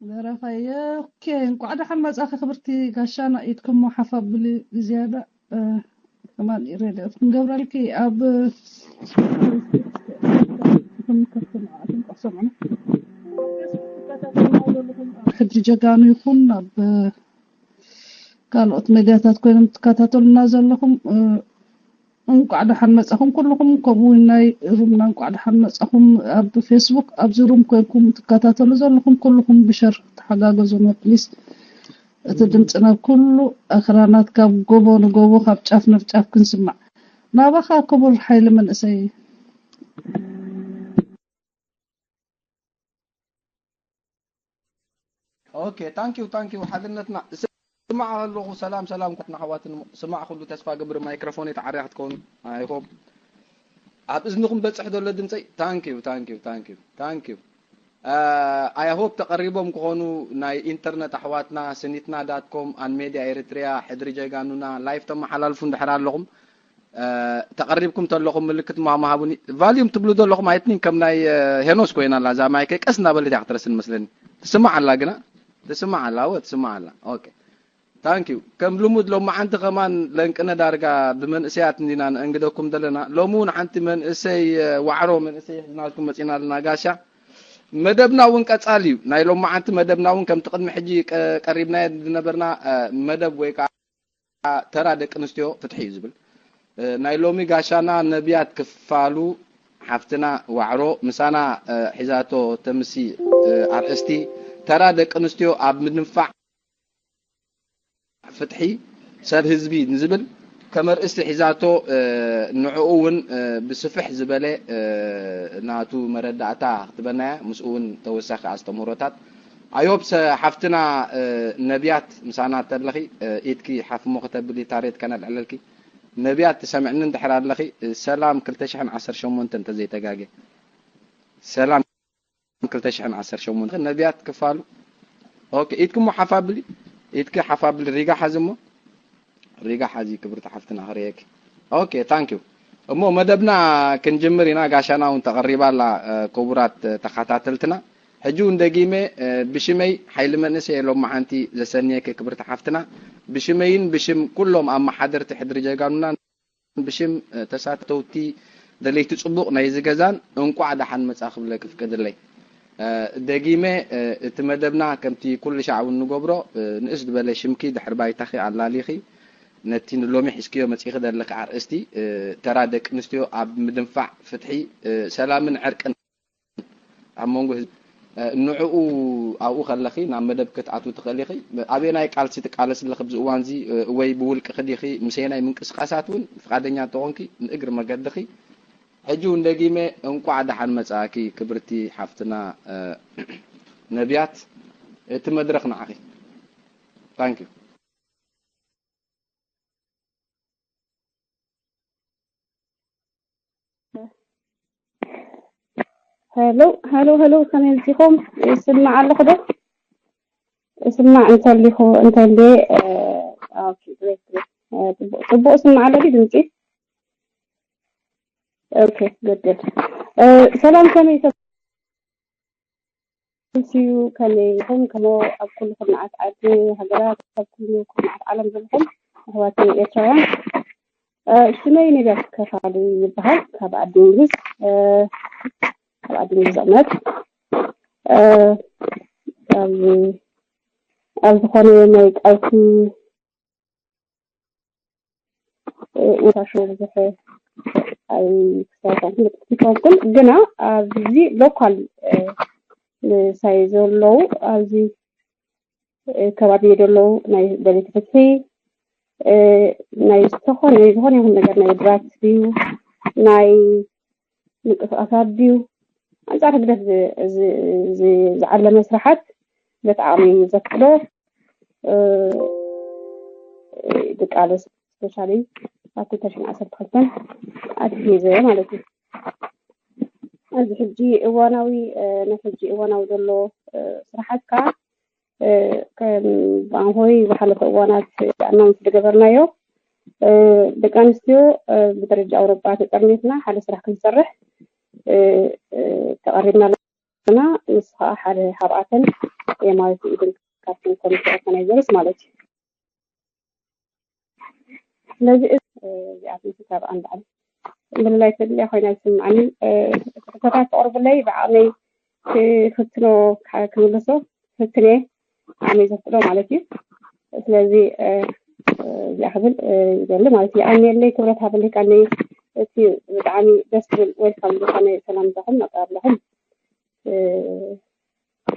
ዘረፋየ። ኦኬ፣ እንኳዕ ደሓን መጻኺ ክብርቲ ጋሻና። ኢድኩም ሓፍ ኣብሊ ብዝያዳ፣ እ፣ ከማን ሬድዮት ክንገብረልኪ ኣብ ሕጂ ጀጋኑ ይኹን ኣብ ካልኦት ሜድያታት ኮይኖም ትከታተሉና ዘለኹም፣ እ፣ እንቋዕ ደሓን መጻኹም ኩልኹም። ከምኡ እውን ናይ ሩምና እንቋዕ ደሓን መጻኹም። ኣብ ፌስቡክ ኣብዚ ሩም ኮይንኩም ትከታተሉ ዘለኹም ኩልኹም ብሸር ተሓጋገዙና ፕሊስ። እቲ ድምፂ ናብ ኩሉ ኣኽራናት ካብ ጎቦ ንጎቦ ካብ ጫፍ ናብ ጫፍ ክንስማዕ። ናባኻ ክቡር ሓይሊ መንእሰይ። ኦኬ፣ ታንክ ዩ፣ ታንክ ዩ ሓድነትና። ስማዕ ኣለኹ። ሰላም ሰላም፣ ኳትና ሓዋትን ስማዕ። ኩሉ ተስፋ ገብር ማይክሮፎን ተዓርያ ክትከውን። I hope ኣብ እዝንኹም በጽሕ ዘሎ ድምፀይ። ታንክ ዩ፣ ታንክ ዩ፣ ታንክ ዩ፣ ታንክ ዩ። I hope ተቐሪቦም ክኾኑ ናይ ኢንተርነት ኣሕዋትና፣ ስኒትና ዳት ኮም፣ ኣን ሜድያ ኤሪትሪያ፣ ሕድሪ ጀጋኑና፣ ላይፍ ተመሓላልፉ እንድሕር ኣለኹም። እ፣ ተቐሪብኩም ተለኹም ምልክት ምሃ-፣ ምሃቡኒ። ቫልዩም ትብሉ ዘለኹም ኣይትኒን ከም ናይ፣ እ፣ ሄኖስ ኮይና ኣላ እዛ ማይከይ። ቀስ እናበለት እያ ክትረስን መስለኒ። ትስማዕ ኣላ ግና? ትስማዕ ኣላ፣ እወ ትስማዕ ኣላ። ኦኬ። ታንክ ዩ። ከም ልሙድ ሎማዓንቲ ከማን ለንቅነ ዳርጋ ብመንእሰያት እንዲና ነእንግደኩም ዘለና። ሎሚ እውን ሓንቲ መንእሰይ፣ እ፣ ዋዕሮ መንእሰይ ሒዝናልኩም መጺና ኣለና ጋሻ። መደብና እውን ቀጻሊ እዩ። ናይ ሎማዓንቲ መደብና እውን ከምቲ ቅድሚ ሕጂ ቀ-፣ ቀሪብናዮ ዝነበርና፣ እ፣ መደብ ወይ ከዓ ተራ ደቂ ኣንስትዮ ፍትሒ እዩ ዝብል። እ፣ ናይ ሎሚ ጋሻና ነቢያት ክፋሉ ሓፍትና ዋዕሮ ምሳና፣ እ፣ ሒዛቶ ተምሲ፣ እ፣ ኣርእስቲ ተራ ደቂ ኣንስትዮ ኣብ ምድንፋዕ ፍትሒ ሰብ ህዝቢ ንዝብል ከም ኣርእስቲ ሒዛቶ፣ እ፣ ንዕኡ እውን፣ እ፣ ብስፍሕ ዝበለ፣ እ፣ ናቱ መረዳእታ ክትበናያ ምስኡ እውን ተወሳኺ ኣስተምህሮታት ኣዮብ ሰ-፣ ሓፍትና፣ እ፣ ነቢያት ምሳና ተለኺ፣ እ፣ ኢድኪ ሓፍ እሞ ከተብሊ ታሬት ከነልዕለልኪ። ነቢያት ትሰምዕኒ እንድሕር ኣለኺ፣ እ፣ ሰላም ክልተ ሽሕን ዓሰርተ ሸሞንተን እንተዘይተጋጌ። ሰላም ክልተ ሽሕን ዓሰርተ ሸሞንተን ነቢያት ክፋሉ። ኦኬ፣ ኢድኪ እሞ ሓፍ ኣብሊ፣ ኢድኪ ሓፍ ኣብሊ፣ ሪጋ ሓዚ እሞ። ሪጋ ሓዚ ክብርቲ ሓፍትና ክርእየኪ። ኦኬ፣ ታንክ ዩ። እሞ መደብና ክንጅምር ኢና። ጋሻና እውን ተቐሪባ ኣላ፣ እ፣ ክቡራት፣ እ፣ ተኸታተልትና። ሕጂ እውን ደጊመ፣ እ፣ ብሽመይ ሓይሊ መንእሰይ ሎማዓንቲ ዘሰንየኪ ክብርቲ ሓፍትና፣ ብሽመይን ብሽም ኩሎም ኣመሓደርቲ ሕድሪ ጀጋኑናን ብሽም፣ እ፣ ተሳተውቲ ደለይቲ ጽቡቕ ናይዚ ገዛን እንቋዕ ደሓን መጻ ክብለኪ ፍቀድለይ። እ፣ ደጊመ፣ እ፣ እቲ መደብና ከምቲ ኩሉ ሻዕ እውን ንገብሮ፣ እ፣ ንእስ ዝበለ ሽምኪ ድሕሪ ባይታኺ ኣላሊኺ ነቲ ንሎሚ ሒዝክዮ መጺኺ ዘለኺ ኣርእስቲ፣ እ፣ ተራ ደቂ ኣንስትዮ ኣብ ምድንፋዕ ፍትሒ፣ እ፣ ሰላምን ዕርቅን ኣብ መንጎ ህዝቢ፣ እ፣ ንዕኡ ኣብኡ ከለኺ ናብ መደብ ክትኣትዊ ትኽእሊ ኢኺ። ኣበየናይ ቃልሲ ትቃለሲ ኣለኺ ኣብዚ እዋንዚ፣ እ፣ ወይ ብውልቅኺ ዲኺ? ምሰየናይ ምንቅስቃሳት እውን ፍቓደኛ እንተኾንኪ ንእግሪ መገድኺ። ሕጂ እውን ደጊመ እንቋዕ ደሓን መጻእኪ ክብርቲ ሓፍትና፣ እ፣ ነቢያት፣ እቲ መድረኽ ንዓኺ። ታንክ ዩ። ሄሎ፣ ሄሎ፣ ሄሎ፣ ከመይ መጺኹም? ይስማዕ ኣለኹ ዶ? ይስማዕ እንተሊኹ፣ እንተልየ፣ እ፣ ኦኬ፣ ግሬት፣ ግሬት። እ፣ ጽቡቕ፣ ጽቡቕ ይስማዕ ኣሎ ድዩ ድምጺ? ኦኬ፣ ጉድ፣ ጉድ። እ፣ ሰላም፣ ከመይ ተምስዩ፣ ከመይ ኢኹም? ከሞ ኣብ ኩሉ ኩርናዓት ዓዲ፣ ሃገራት፣ ኣብ ኩሉ ኩርናዓት ዓለም ዘለኹም ኣሕዋተይ ኤርትራውያን፣ እ፣ ሽመይ ነቢያት ከፋሉ ይበሃል። ካብ ዓዲ እንግሊዝ፣ እ፣ ካብ ዓዲ እንግሊዝ እቕመጥ። እ፣ ኣብ፣ ኣብ ዝኾነ ናይ ቃልሲ፣ እ፣ ኢንተርሽን ብዙሕ ኣይክሳተፍን ይኮንኩን፣ ግና ኣብዚ ሎካል፣ እ፣ ምሳይ ዘለዉ ኣብዚ እ፣ ከባቢ ዘለዉ ናይ ደለይቲ ፍትሒ፣ እ፣ ናይ ዝኾነ፣ ናይ ዝኾነ ይኹን ነገር ናይ ድራፍት ድዩ፣ ናይ ምንቅስቃሳት ድዩ፣ ኣንጻር ህግደፍ ዝ-፣ ዝ-፣ ዝ-፣ ዝዓለመ ስራሓት በጣዕሚ ዘፍቅዶ፣ እ፣ ድቃለስ ስፔሻሊ ኣብ ክልተ ሽሕን ዓሰርተ ክልተን ኣትሒዘ ማለት እዩ። ኣብዚ ሕጂ እዋናዊ፣ እ፣ ናይ ሕጂ እዋናዊ ዘሎ፣ እ፣ ስራሓት ከኣ እ፣ ከም ብኣንሆይ ዝሓለፈ እዋናት ኣናውንስ ዝገበርናዮ፣ እ፣ ደቂ ኣንስትዮ፣ እ፣ ብደረጃ ኣውሮጳ ተጠርኒፍና ሓደ ስራሕ ክንሰርሕ፣ እ፣ እ፣ ተቐሪብና ኣለና። ንሱ ከዓ ሓደ ካብኣተን የማዊት ኢድን ካብቶም ኮሚቴ ኦርጋናይዘርስ ማለት እዩ። ስለዚ እዚኣቶም ካብ ኣንባዕል ምልላይ ተድልያ ኮይና ዝስምዓኒ። ሕቶታት ተቕርቡለይ ብዓቕመይ ክፍትኖ ክምልሶ ክፍትነ ዓቕመይ ዘፍቅዶ ማለት እዩ። ስለዚ እዚኣ ክብል ይደሊ ማለት እዩ። ኣሜለይ ክብረት ሃበለይ ካለይ እቲ ብጣዕሚ ደስ ዝብል ዌልካም ዝኾነ ሰላምታኹም ኣቀባብላኹም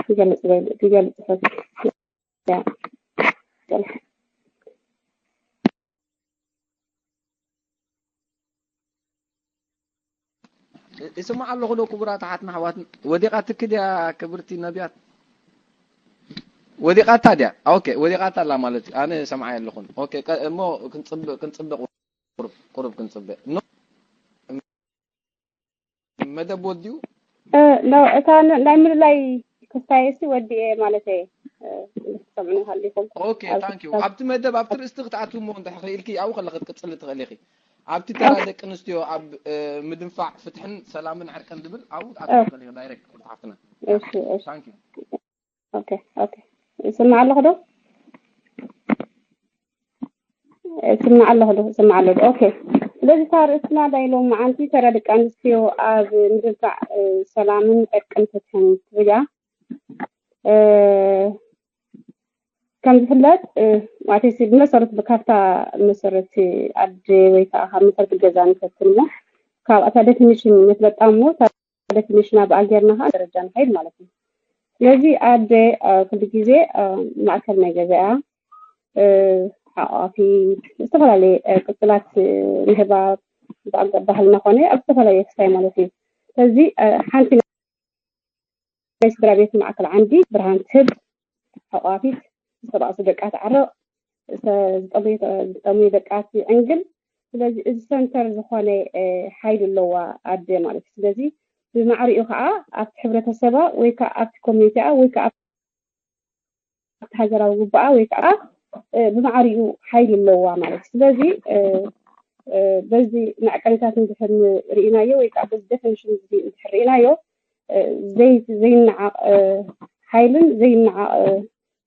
ክገልጽ ክገልጽ ይፈቱ። ይስማዕ ኣለኹ ዶ ክቡራት ኣሓትና ኣሕዋትን? ወዲቓትኪ ድያ ክብርቲ ነቢያት? ወዲቓታ ድያ? ኦኬ፣ ወዲቓታ ኣላ ማለት እዩ። ኣነ ሰምዓይ ኣለኹን። ኦኬ፣ እሞ ክንጽብቕ ክንጽብቕ ቁሩብ ቁሩብ ክንጽብቕ። ኖ መደብ ወዲኡ እ፣ ኖ፣ እታ ን- ናይ ምልላይ ክስታይ ሲ ወዲኤ ማለት እየ። እ፣ ክትሰምዑኒ ሃሊኹም ኦኬ ታንክ ዩ። ኣብቲ መደብ ኣብቲ ርእስቲ ክትኣትው እሞ እንድሕር ክኢልኪ ኣብኡ ከለኺ ክትቅጽሊ ትኽእል ኢኺ። ኣብቲ ተራ ደቂ ኣንስትዮ ኣብ እ፣ ምድንፋዕ ፍትሕን ሰላምን ዕርቅን ዝብል ኣብኡ ክትኣትው ትኽእል ኢኺ ዳይሬክት ክብርቲ ሓፍትና። እሺ እሺ ታንክ ዩ። ኦኬ ኦኬ ይስማዕ ኣለኹ ዶ? ይስማዕ ኣለኹ ዶ? ይስማዕ ኣሎ ዶ? ኦኬ። ስለዚ እታ ርእስትና ናይ ሎም መዓንቲ ተራ ደቂ ኣንስትዮ ኣብ ምድንፋዕ እ፣ ሰላምን ዕርቅን ፍትሕን ትብል እያ። እ፣ ከም ዝፍለጥ እ፣ ማለት ሲ ብመሰረቱ ካብታ መሰረት ኣደ ወይ ከዓ ካብ መሰረት ገዛ ንፈትን እሞ ካብ እታ ዴፊኒሽን ንፍለጣ እሞ እታ ዴፊኒሽና ብኣ ጌርና ከዓ ደረጃ ንኸይድ ማለት እዩ። ስለዚ ኣደ እ፣ ኩሉ ግዜ እ፣ ማእከል ናይ ገዛ እያ። እ፣ ሓቋፊት ዝተፈላለየ እ፣ ቅጽላት እ፣ ምህባብ ብኣገ- ባህልና ኮነ ኣብ ዝተፈላለየ ክስታይ ማለት እዩ። ስለዚ እ፣ ሓንቲ ናይ ስድራ ቤት ማእከል ዓንዲ ብርሃን ትህብ፣ ሓቋፊት ዝተባእሱ ደቃ ትዓርቕ፣ ዝጠ- ዝጠምዩ ዝጠምዩ ደቃ ትዕንግል። ስለዚ እዚ ሰንተር ዝኾነ እ፣ ሓይሊ ኣለዋ ኣደ ማለት እዩ። ስለዚ ብማዕሪኡ ከዓ ኣብቲ ሕብረተሰባ ወይ ከዓ ኣብቲ ኮሚኒቲኣ ወይ ከዓ ኣብቲ ሃገራዊ ግቡኣ ወይ ከዓ እ፣ ብማዕሪኡ ሓይሊ ኣለዋ ማለት እዩ። ስለዚ እ፣ እ፣ በዚ መዕቀኒታት እንድሕር ርኢናዮ ወይ ከዓ በዚ ዴፊኒሽን እዚ እንድሕር ርኢናዮ እ፣ ዘይ- ዘይነዓቕ እ፣ ሓይልን ዘይነዓቕ እ፣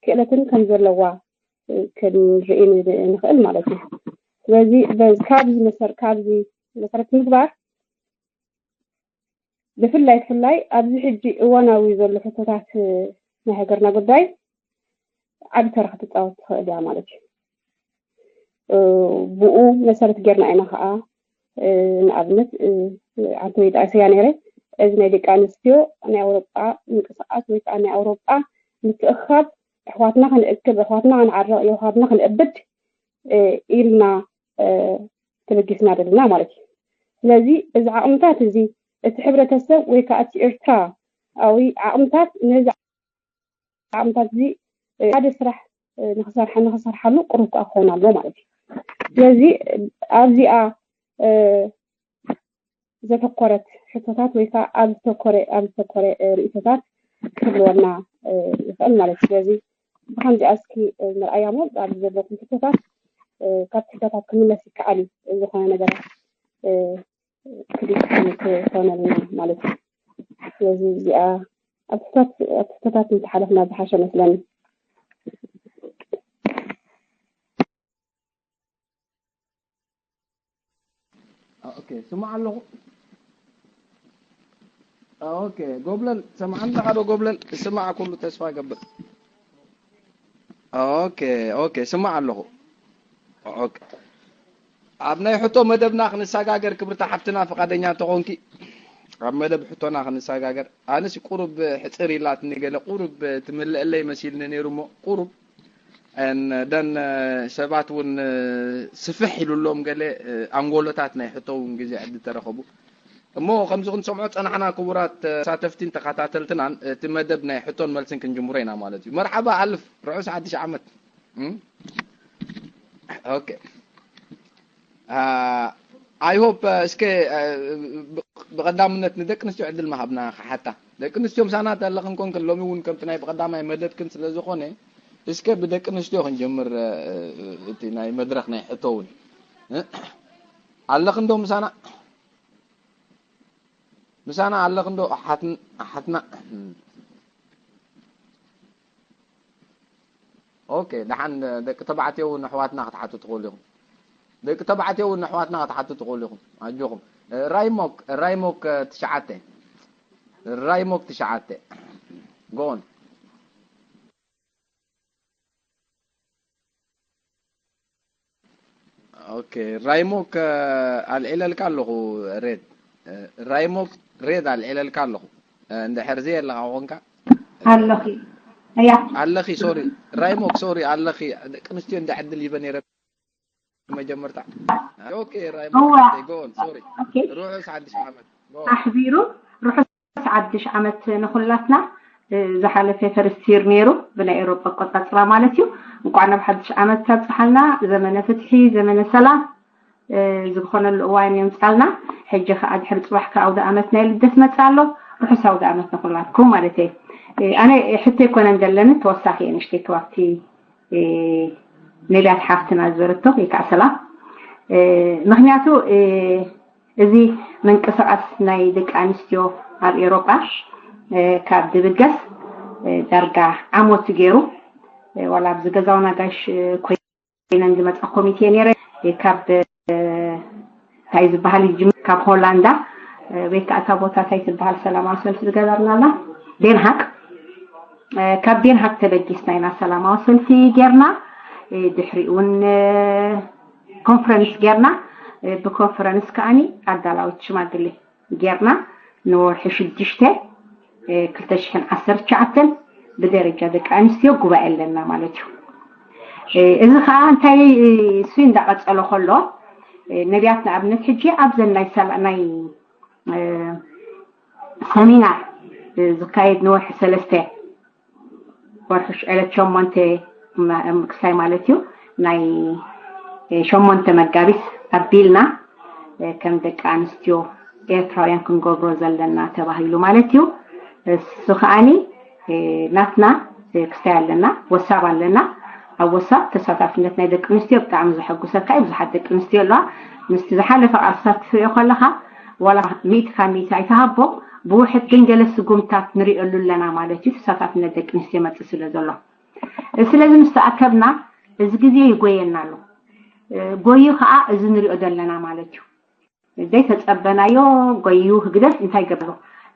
ክእለትን ከም ዘለዋ እ፣ ክንርኢ ን- ንኽእል ማለት እዩ። ስለዚ በዚ- ካብዚ መሰር ካብዚ መሰረት ምግባር ብፍላይ ብፍላይ ኣብዚ ሕጂ እዋናዊ ዘሎ ሕቶታት ናይ ሃገርና ጉዳይ ዓቢ ተራ ክትፃወት ትኽእል እያ ማለት እዩ። ብኡ መሰረት ጌርና ኢና ከዓ ንኣብነት ዓንተ ወይ ደኣ ሰያ ነይረ እዚ ናይ ደቂ ኣንስትዮ ናይ ኣውሮጳ ምንቅስቃስ ወይ ከዓ ናይ ኣውሮጳ ምትእኽኻብ ኣሕዋትና ክንእክብ ኣሕዋትና ክንዓርቕ ኣሕዋትና ክንእብድ ኢልና ተበጊስና ዘለና ማለት እዩ። ስለዚ እዚ ዓቕምታት እዚ እቲ ሕብረተሰብ ወይ ከዓ እቲ ኤርትራዊ ዓቕምታት ነዚ ዓቕምታት እዚ ሓደ ስራሕ ንክሰርሐ ንክሰርሓሉ ቅሩብ ከዓ ክኸውን ኣለዎ ማለት እዩ። ስለዚ ኣብዚኣ ዘተኮረት ሕቶታት ወይ ከዓ ኣብ ዝተኮረ ኣብ ዝተኮረ ርእቶታት ክህልወና ይኽእል ማለት እዩ። ስለዚ ብከምዚኣ እስኪ ንርኣያ እሞ ኣብዚ ዘለኩም ሕቶታት ካብ ሕቶታት ክምለስ ይከኣል እዩ ዝኾነ ነገራት ክሊክ ክኾነልና ማለት እዩ። ስለዚ እዚኣ ኣብ ሕቶታት ኣብ ሕቶታት እንተሓለፍና ዝሓሸ መስለኒ። ኦኬ ስማዕ ኣለኹ። ኦኬ ጎብለል ሰማዕኒ ኣለኻ ዶ ጎብለል? ስማዕ ኩሉ ተስፋ ይገብር። ኦኬ ኦኬ ስማዕ ኣለኹ። ኦኬ ኣብ ናይ ሕቶ መደብና ክንሰጋገር ክብርቲ ሓፍትና ፍቃደኛ እንተኾንኪ ኣብ መደብ ሕቶና ክንሰጋገር ኣነስ ቁሩብ ሕፅር ኢላትኒ ገለ ቁሩብ ትምልእለይ መሲልኒ ነይሩ እሞ ቁሩብ ደን ሰባት እውን ስፍሕ ኢሉሎም ገለ ኣንጎሎታት ናይ ሕቶ እውን ግዜ ዕድል ተረኸቡ እሞ ከምዚ ክንሰምዖ ፀናሕና ክቡራት ተሳተፍቲን ተኸታተልትናን እቲ መደብ ናይ ሕቶን መልስን ክንጅምሮ ኢና ማለት እዩ። መርሓባ ኣልፍ ርሑስ ሓድሽ ዓመት። ኦኬ I hope እስከ ብቐዳምነት ንደቂ ኣንስትዮ ዕድል ምሃብና ክሓታ ደቂ ኣንስትዮ ምሳና ተለኽን ኮንክን ሎሚ እውን ከምቲ ናይ ብቐዳማይ መደብክን ስለ ዝኾነ እስከ ብደቂ ኣንስትዮ ክንጀምር እቲ ናይ መድረኽ ናይ ሕቶ እውን ኣለኽን ዶ ምሳና ምሳና ኣለኽን ዶ ሓትና ኦኬ፣ ደሓን ደቂ ተባዕትዮ እውን ኣሕዋትና ክትሓቱ ትኽእሉ ኢኹም። ደቂ ተባዕትዮ እውን ኣሕዋትና ክትሓቱ ትኽእሉ ኢኹም። ኣጆኹም። ራይሞክ፣ ራይሞክ ትሽዓተ። ራይሞክ ትሽዓተ። ጎን። ኦኬ፣ ራይሞክ ኣልዒለልካ ኣለኹ። ሬድ፣ ራይሞክ፣ ሬድ ኣልዒለልካ ኣለኹ። እንድሕር ዘይ ኣለኻ ኮንካ ኣለኺ። እያ። ኣለኺ። ሶሪ፣ ራይሞክ፣ ሶሪ፣ ኣለኺ። ደቂ ኣንስትዮ እንዳ ዕድል ይበ ነይረ መጀመርታ። ኦኬ፣ ራይሞክ፣ እዋ። ጎን። ሶሪ። ኦኬ። ርሑስ ሓድሽ ዓመት። ጎን። ኣሕቢሩ ርሑስ ሓድሽ ዓመት ንኹላትና። ዝሓለፈ ፈርስቲር ነይሩ፣ ብናይ ኤሮጳ ኣቆጻጽራ ማለት እዩ። እንኳዕ ናብ ሓድሽ ዓመት ታብጽሓልና። ዘመነ ፍትሒ፣ ዘመነ ሰላም፣ ዝኮነሉ እዋን የምጻልና። ሕጂ ከኣ ድሕሪ ጽባሕ ከኣ ኣውደ ኣመት ናይ ልደት መጽእ ኣሎ። ርሑስ ኣውደ ኣመት ንኹላትኩም ማለት እየ። ኣነ ሕቶ ኣይኮነን ዘለኒ፣ ተወሳኺ እየ ንእሽተይ ክባብቲ ነቢያት ሓፍትና ዝበለቶ ወይ ከዓ ሰላም። ምክንያቱ እዚ ምንቅስቃስ ናይ ደቂ ኣንስትዮ ኣብ ኤሮጳ ካብ ድብገስ ዳርጋ ዓመቱ ገይሩ፣ ዋላ ኣብዚ ገዛውና ጋሽ ኮይነን ዝመፃ ኮሚቴ ነይረ ካብ እንታይ ዝበሃል ይጅምር፣ ካብ ሆላንዳ ወይ ከዓ እታ ቦታ እንታይ ትበሃል ሰላማዊ ሰልፊ ዝገበርናላ፣ ዴንሃክ። ካብ ዴንሃክ ተበጊስና ኢና ሰላማዊ ሰልፊ ጌርና። ድሕሪኡ እውን ኮንፈረንስ ጌርና። ብኮንፈረንስ ከዓኒ ኣዳላዊት ሽማግሌ ጌርና ንወርሒ ሽዱሽተ ክልተ ሽሕን ዓሰርተ ትሽዓተን ብደረጃ ደቂ ኣንስትዮ ጉባኤ ኣለና ማለት እዩ። እዚ ከዓ እንታይ እሱ እንዳቐጸሎ ከሎ ነቢያት ንኣብነት ሕጂ ኣብዘን ናይ ሰላ ናይ ሰሚናር ዝካየድ ንወርሒ ሰለስተ ወርሒ ዕለት ሸሞንተ ክሳይ ማለት እዩ ናይ ሸሞንተ መጋቢት ኣቢልና ከም ደቂ ኣንስትዮ ኤርትራውያን ክንገብሮ ዘለና ተባሂሉ ማለት እዩ። እሱ ከዓኒ ናትና ክስታይ ኣለና፣ ወሳብ ኣለና። ኣብ ወሳብ ተሳታፍነት ናይ ደቂ ኣንስትዮ ብጣዕሚ ዘሐጉሰካ እዩ። ብዙሓት ደቂ ኣንስትዮ ኣለዋ። ምስቲ ዝሓለፈ ቃልስታት ክትሪኦ ከለኻ ዋላ ሚእቲ ካብ ሚእቲ ኣይትሃቦ፣ ብውሕድ ግን ገለ ስጉምታት ንሪኦሉ ኣለና ማለት እዩ። ተሳታፍነት ደቂ ኣንስትዮ መፅእ ስለ ዘሎ፣ ስለዚ ምስ ተኣከብና እዚ ግዜ ይጎየና ኣሎ። ጎዩ ከዓ እዚ ንሪኦ ዘለና ማለት እዩ። ዘይተጸበናዮ ጎዩ ህግደፍ እንታይ ገበሩ?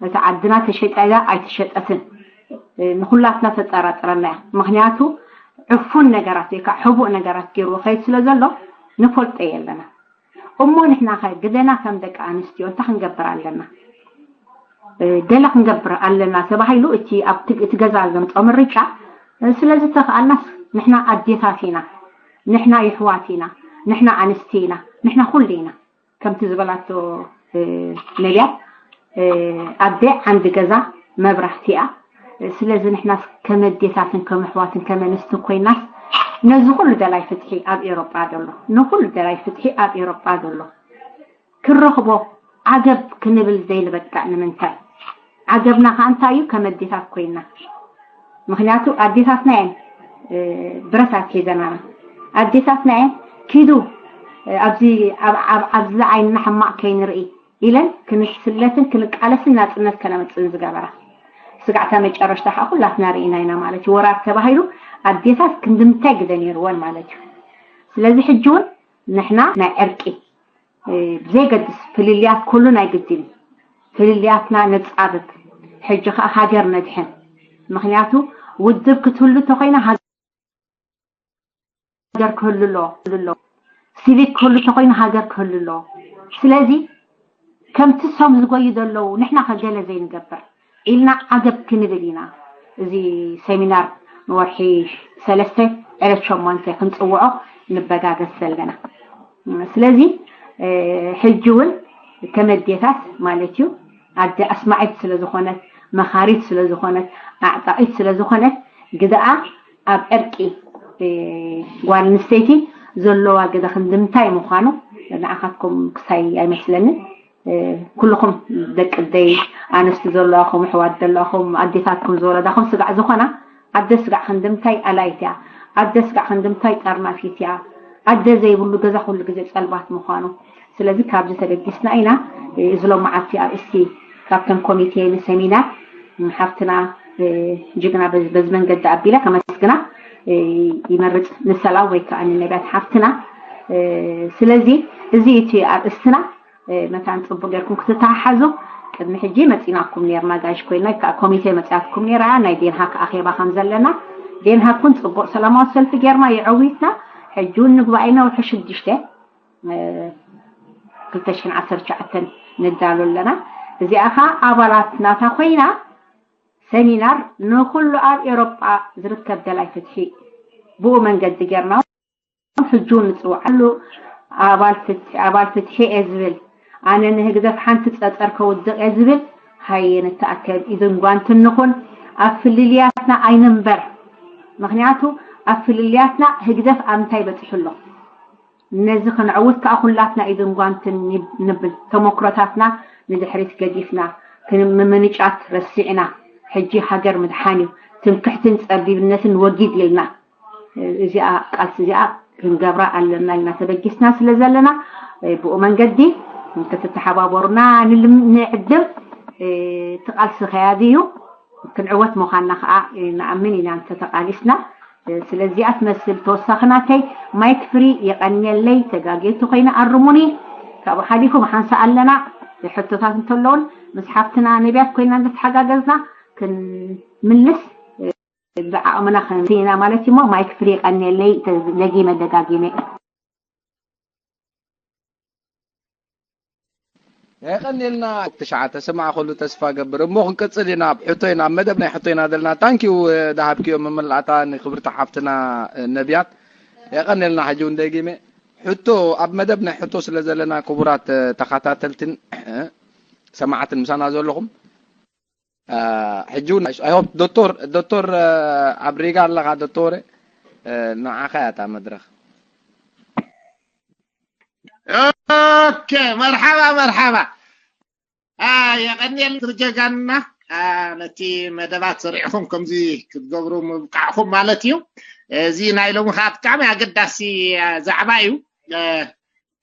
እቲ ዓድና ተሸጣ እያ ኣይተሸጠትን ንኹላትና ተጠራጥረና እያ። ምክንያቱ ዕፉን ነገራት ወይ ከዓ ሕቡእ ነገራት ገይርዎ ከይድ ስለ ዘሎ ንፈልጦ የለና። እሞ ንሕና ኸ ግደና ከም ደቂ ኣንስትዮ እንታይ ክንገብር ኣለና? ገለ ክንገብር ኣለና ተባሂሉ እቲ ኣብቲ እቲ ገዛ ዘምፀኦ ምርጫ። ስለዚ ተኽኣልናስ ንሕና ኣዴታት ኢና፣ ንሕና ይሕዋት ኢና፣ ንሕና ኣንስቲ ኢና፣ ንሕና ኩሉ ኢና። ከምቲ ዝበላቶ ነቢያት ኣደ ዓንዲ ገዛ መብራህቲ እያ። ስለዚ ንሕናስ ከም ኣዴታትን ከም ኣሕዋትን ከም ኣንስትን ኮይናስ ነዚ ኩሉ ደላይ ፍትሒ ኣብ ኤሮጳ ዘሎ፣ ንኩሉ ደላይ ፍትሒ ኣብ ኤሮጳ ዘሎ ክረኽቦ ዓገብ ክንብል ዘይንበቃዕ ንምንታይ? ዓገብና ከዓ እንታይ እዩ? ከም ኣዴታት ኮይና። ምክንያቱ ኣዴታትና እየን ብረት ኣትሒዘናና። ኣዴታትና እየን ኪዱ ኣብዚ ኣብዚ ዓይንና ሕማቕ ከይንርኢ ኢለን ክንስለትን ክንቃለስን ናፅነት ከነመፅእን ዝገበራ። ስጋዕታ መጨረሽታ ከዓ ኩላትና ርኢና ኢና ማለት እዩ። ወራር ተባሂሉ ኣዴታት ክንድምታይ ግደ ነይርወን ማለት እዩ። ስለዚ ሕጂ እውን ንሕና ናይ ዕርቂ ብዘይገድስ ፍልልያት ኩሉ ናይ ግድን እዩ። ፍልልያትና ነፃብብ። ሕጂ ከዓ ሃገር ነድሕን። ምክንያቱ ውድብ ክትህሉ ተኮይና ሃገር ክህሉ ኣሎ፣ ክህሉ ኣሎ። ሲቪክ ክህሉ ተኮይኑ ሃገር ክህሉ ኣሎ። ስለዚ ከምቲ እሶም ዝጎዩ ዘለዉ ንሕና ከገለ ዘይንገብር ኢልና ዓገብ ክንብል ኢና። እዚ ሰሚናር ንወርሒ ሰለስተ ዕለት ሸሞንተ ክንፅውዖ ንበጋገስ ዘለና። ስለዚ ሕጂ እውን ከም ኣዴታት ማለት እዩ ኣደ ኣስማዒት ስለ ዝኾነት መኻሪት ስለ ዝኾነት ኣዕጣቒት ስለ ዝኾነት ግደኣ ኣብ ዕርቂ ጓል ኣንስተይቲ ዘለዋ ግደ ክንዲ ምንታይ ምዃኑ ንዓኻትኩም ክሳይ ኣይመስለንን። ኩልኹም ደቂ ደይ ኣንስቲ ዘለኹም ኣሕዋት ዘለኹም ኣዴታትኩም ዝወለዳኹም ስጋዕ ዝኾና ኣደ ስጋዕ ክንዲ ምንታይ ኣላይት እያ። ኣደ ስጋዕ ክንዲ ምንታይ ጠርናፊት እያ። ኣደ ዘይብሉ ገዛ ኩሉ ግዜ ጸልማት ምዃኑ። ስለዚ ካብዚ ተበጊስና ኢና እዚ ሎመዓልቲ ኣርእስቲ ካብተን ኮሚቴ ንሰሚናር ሓፍትና ጅግና በዚ መንገዲ ኣቢለ ከመስግና። ይመርጽ ንሰላም ወይ ከዓ ንነቢያት ሓፍትና። ስለዚ እዚ እቲ ኣርእስትና። መታን ጽቡቅ ጌርኩም ክትተሓሓዙ። ቅድሚ ሕጂ መጺናኩም ኔርና ጋሽ ኮይና ከዓ ኮሚቴ መጺኣትኩም ኔራ። ናይ ዴንሃክ ኣኼባ ከም ዘለና ዴንሃክ እውን ጽቡቅ ሰላማዊ ሰልፊ ጌርና የዐዊትና። ሕጂ እውን ንጉባኤና ወርሒ ሽዱሽተ ክልተ ሽሕን ዓሰርተ ትሽዓተን ንዳሎ ኣለና። እዚኣ ከዓ ኣባላት ናታ ኮይና ሰሚናር ንኩሉ ኣብ ኤሮጳ ዝርከብ ደላይ ፍትሒ ብኡ መንገዲ ጌርና ሕጂ ንጽውዓሉ ኣባል ፍትሒ ኣባል ፍትሒ እየ ዝብል ኣነ ንህግደፍ ሓንቲ ጸጸር ከውድቕ እየ ዝብል ሃየ ንተኣከብ ኢድን ጓንትን ንኹን ኣብ ፍልልያትና ኣይንንበር ምክንያቱ ኣብ ፍልልያትና ህግደፍ ኣብ እንታይ በጺሑ ኣሎ ነዚ ክንዕውት ከዓ ኩላትና ኢድን ጓንትን ንብል ተመክሮታትና ንድሕሪት ገዲፍና ምምንጫት ረሲዕና ሕጂ ሃገር ምድሓን እዩ ትምክሕትን ጸቢብነትን ወጊድ ኢልና እዚኣ ቃልሲ እዚኣ ክንገብራ ኣለና ኢልና ተበጊስና ስለ ዘለና ብኡ መንገዲ ክትተሓባበሩና ንዕድም እቲ ቃልሲ ከያዲ እዩ ክንዕወት ምዃንና ከዓ ንኣምን ኢና እንተተቃሊስና ስለዚኣ ትመስል ተወሳኺ ናተይ ማይክ ፍሪ የቀንየለይ ተጋጌ እንተኮይነ ኣርሙኒ ካብኡ ሓሊፉ ብሓንሳ ኣለና ሕቶታት እንተለውን ምስ ሓፍትና ነቢያት ኮይና እንተተሓጋገዝና ክንምልስ ብዓቕምና ክንርኢ ኢና ማለት እዩ እሞ ማይክ ፍሪ የቀንየለይ ደጊመ ደጋጊመ የቀንየልና ትሽዓተ ስማዕ ከሉ ተስፋ ገብር እሞ ክንቅፅል ኢና ኣብ ሕቶ ኢና ኣብ መደብ ናይ ሕቶ ኢና ዘለና ታንኪዩ ዳሃብክዮ መመላእታ ንክብርቲ ሓፍትና ነቢያት የቀንየልና ሕጂ እውን ደጊመ ሕቶ ኣብ መደብ ናይ ሕቶ ስለ ዘለና ክቡራት ተኸታተልትን ሰማዕትን ምሳና ዘለኹም ሕጂ እውን I hope ዶክተር ዶክተር ኣብ ሪጋ ኣለኻ ዶክተር ንዓኻ እያ እታ መድረኽ ኦኬ መርሓባ መርሓባ የቐንየል ጀጋኑና ነቲ መደባት ሰሪዕኹም ከምዚ ክትገብሩ ምብቃዕኹም ማለት እዩ እዚ ናይ ሎሚ ከዓ ብጣዕሚ ኣገዳሲ ዛዕባ እዩ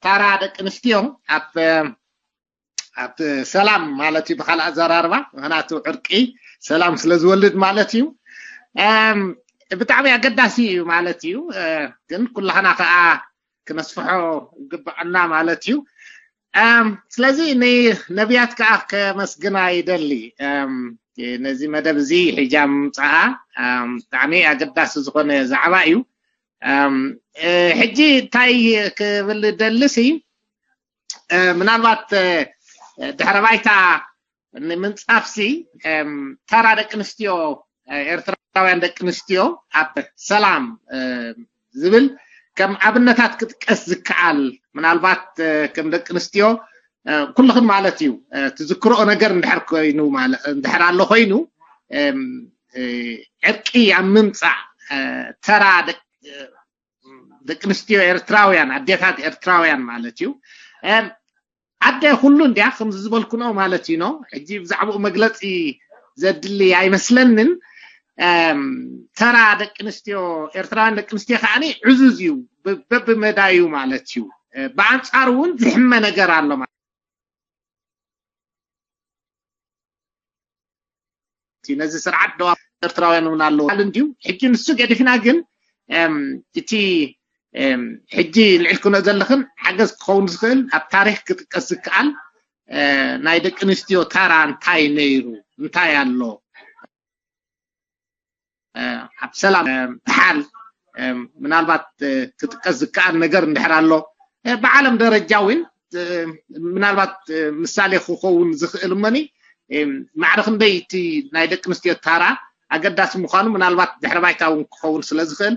ታራ ደቂ ኣንስትዮ ኣብ ኣብ ሰላም ማለት እዩ ብካልእ ኣዘራርባ ምክንያቱ ዕርቂ ሰላም ስለ ዝወልድ ማለት እዩ ብጣዕሚ ኣገዳሲ እዩ ማለት እዩ ግን ኩላህና ከዓ ክነስፍሖ ይግበዐና ማለት እዩ ስለዚ ንነቢያት ከዓ ከመስግና ይደሊ ነዚ መደብ እዚ ሒጃ ምምፅኣ ብጣዕሚ ኣገዳሲ ዝኮነ ዛዕባ እዩ ሕጂ እንታይ ክብል ደልሲ ምናልባት ድሕረ ባይታ ንምንፃፍሲ ተራ ደቂ ኣንስትዮ ኤርትራውያን ደቂ ኣንስትዮ ኣብ ሰላም ዝብል ከም ኣብነታት ክጥቀስ ዝከኣል ምናልባት ከም ደቂ ኣንስትዮ ኩልኽን ማለት እዩ ትዝክርኦ ነገር እንድሕር ኮይኑ እንድሕር ኣሎ ኮይኑ ዕርቂ ኣብ ምምፃእ ተራ ደቂ ኣንስትዮ ኤርትራውያን ኣዴታት ኤርትራውያን ማለት እዩ ኣደ ኩሉ እንድያ ከምዚ ዝበልኩኖ ማለት እዩ ሕጂ ብዛዕባኡ መግለፂ ዘድሊ ኣይመስለንን ተራ ደቂ ኣንስትዮ ኤርትራውያን ደቂ ኣንስትዮ ከዓ ዕዙዝ እዩ በብመዳዩ ማለት እዩ ብኣንፃሩ እውን ዝሕመ ነገር ኣሎ ነዚ ስርዓት ደዋ ኤርትራውያን እውን ኣለዎ እንድዩ ሕጂ ንሱ ገዲፍና ግን እቲ ሕጂ ልዕል ክነኦ ዘለኽን ሓገዝ ክኸውን ዝኽእል ኣብ ታሪክ ክጥቀስ ዝከኣል ናይ ደቂ ኣንስትዮ ታራ እንታይ ነይሩ እንታይ ኣሎ ኣብ ሰላም ሓል ምናልባት ክጥቀስ ዝከኣል ነገር እንድሕር ኣሎ ብዓለም ደረጃ እውን ምናልባት ምሳሌ ክኸውን ዝኽእል እመኒ ማዕረ ክንደይ እቲ ናይ ደቂ ኣንስትዮ ታራ ኣገዳሲ ምዃኑ ምናልባት ድሕረ ባይታ እውን ክኸውን ስለ ዝኽእል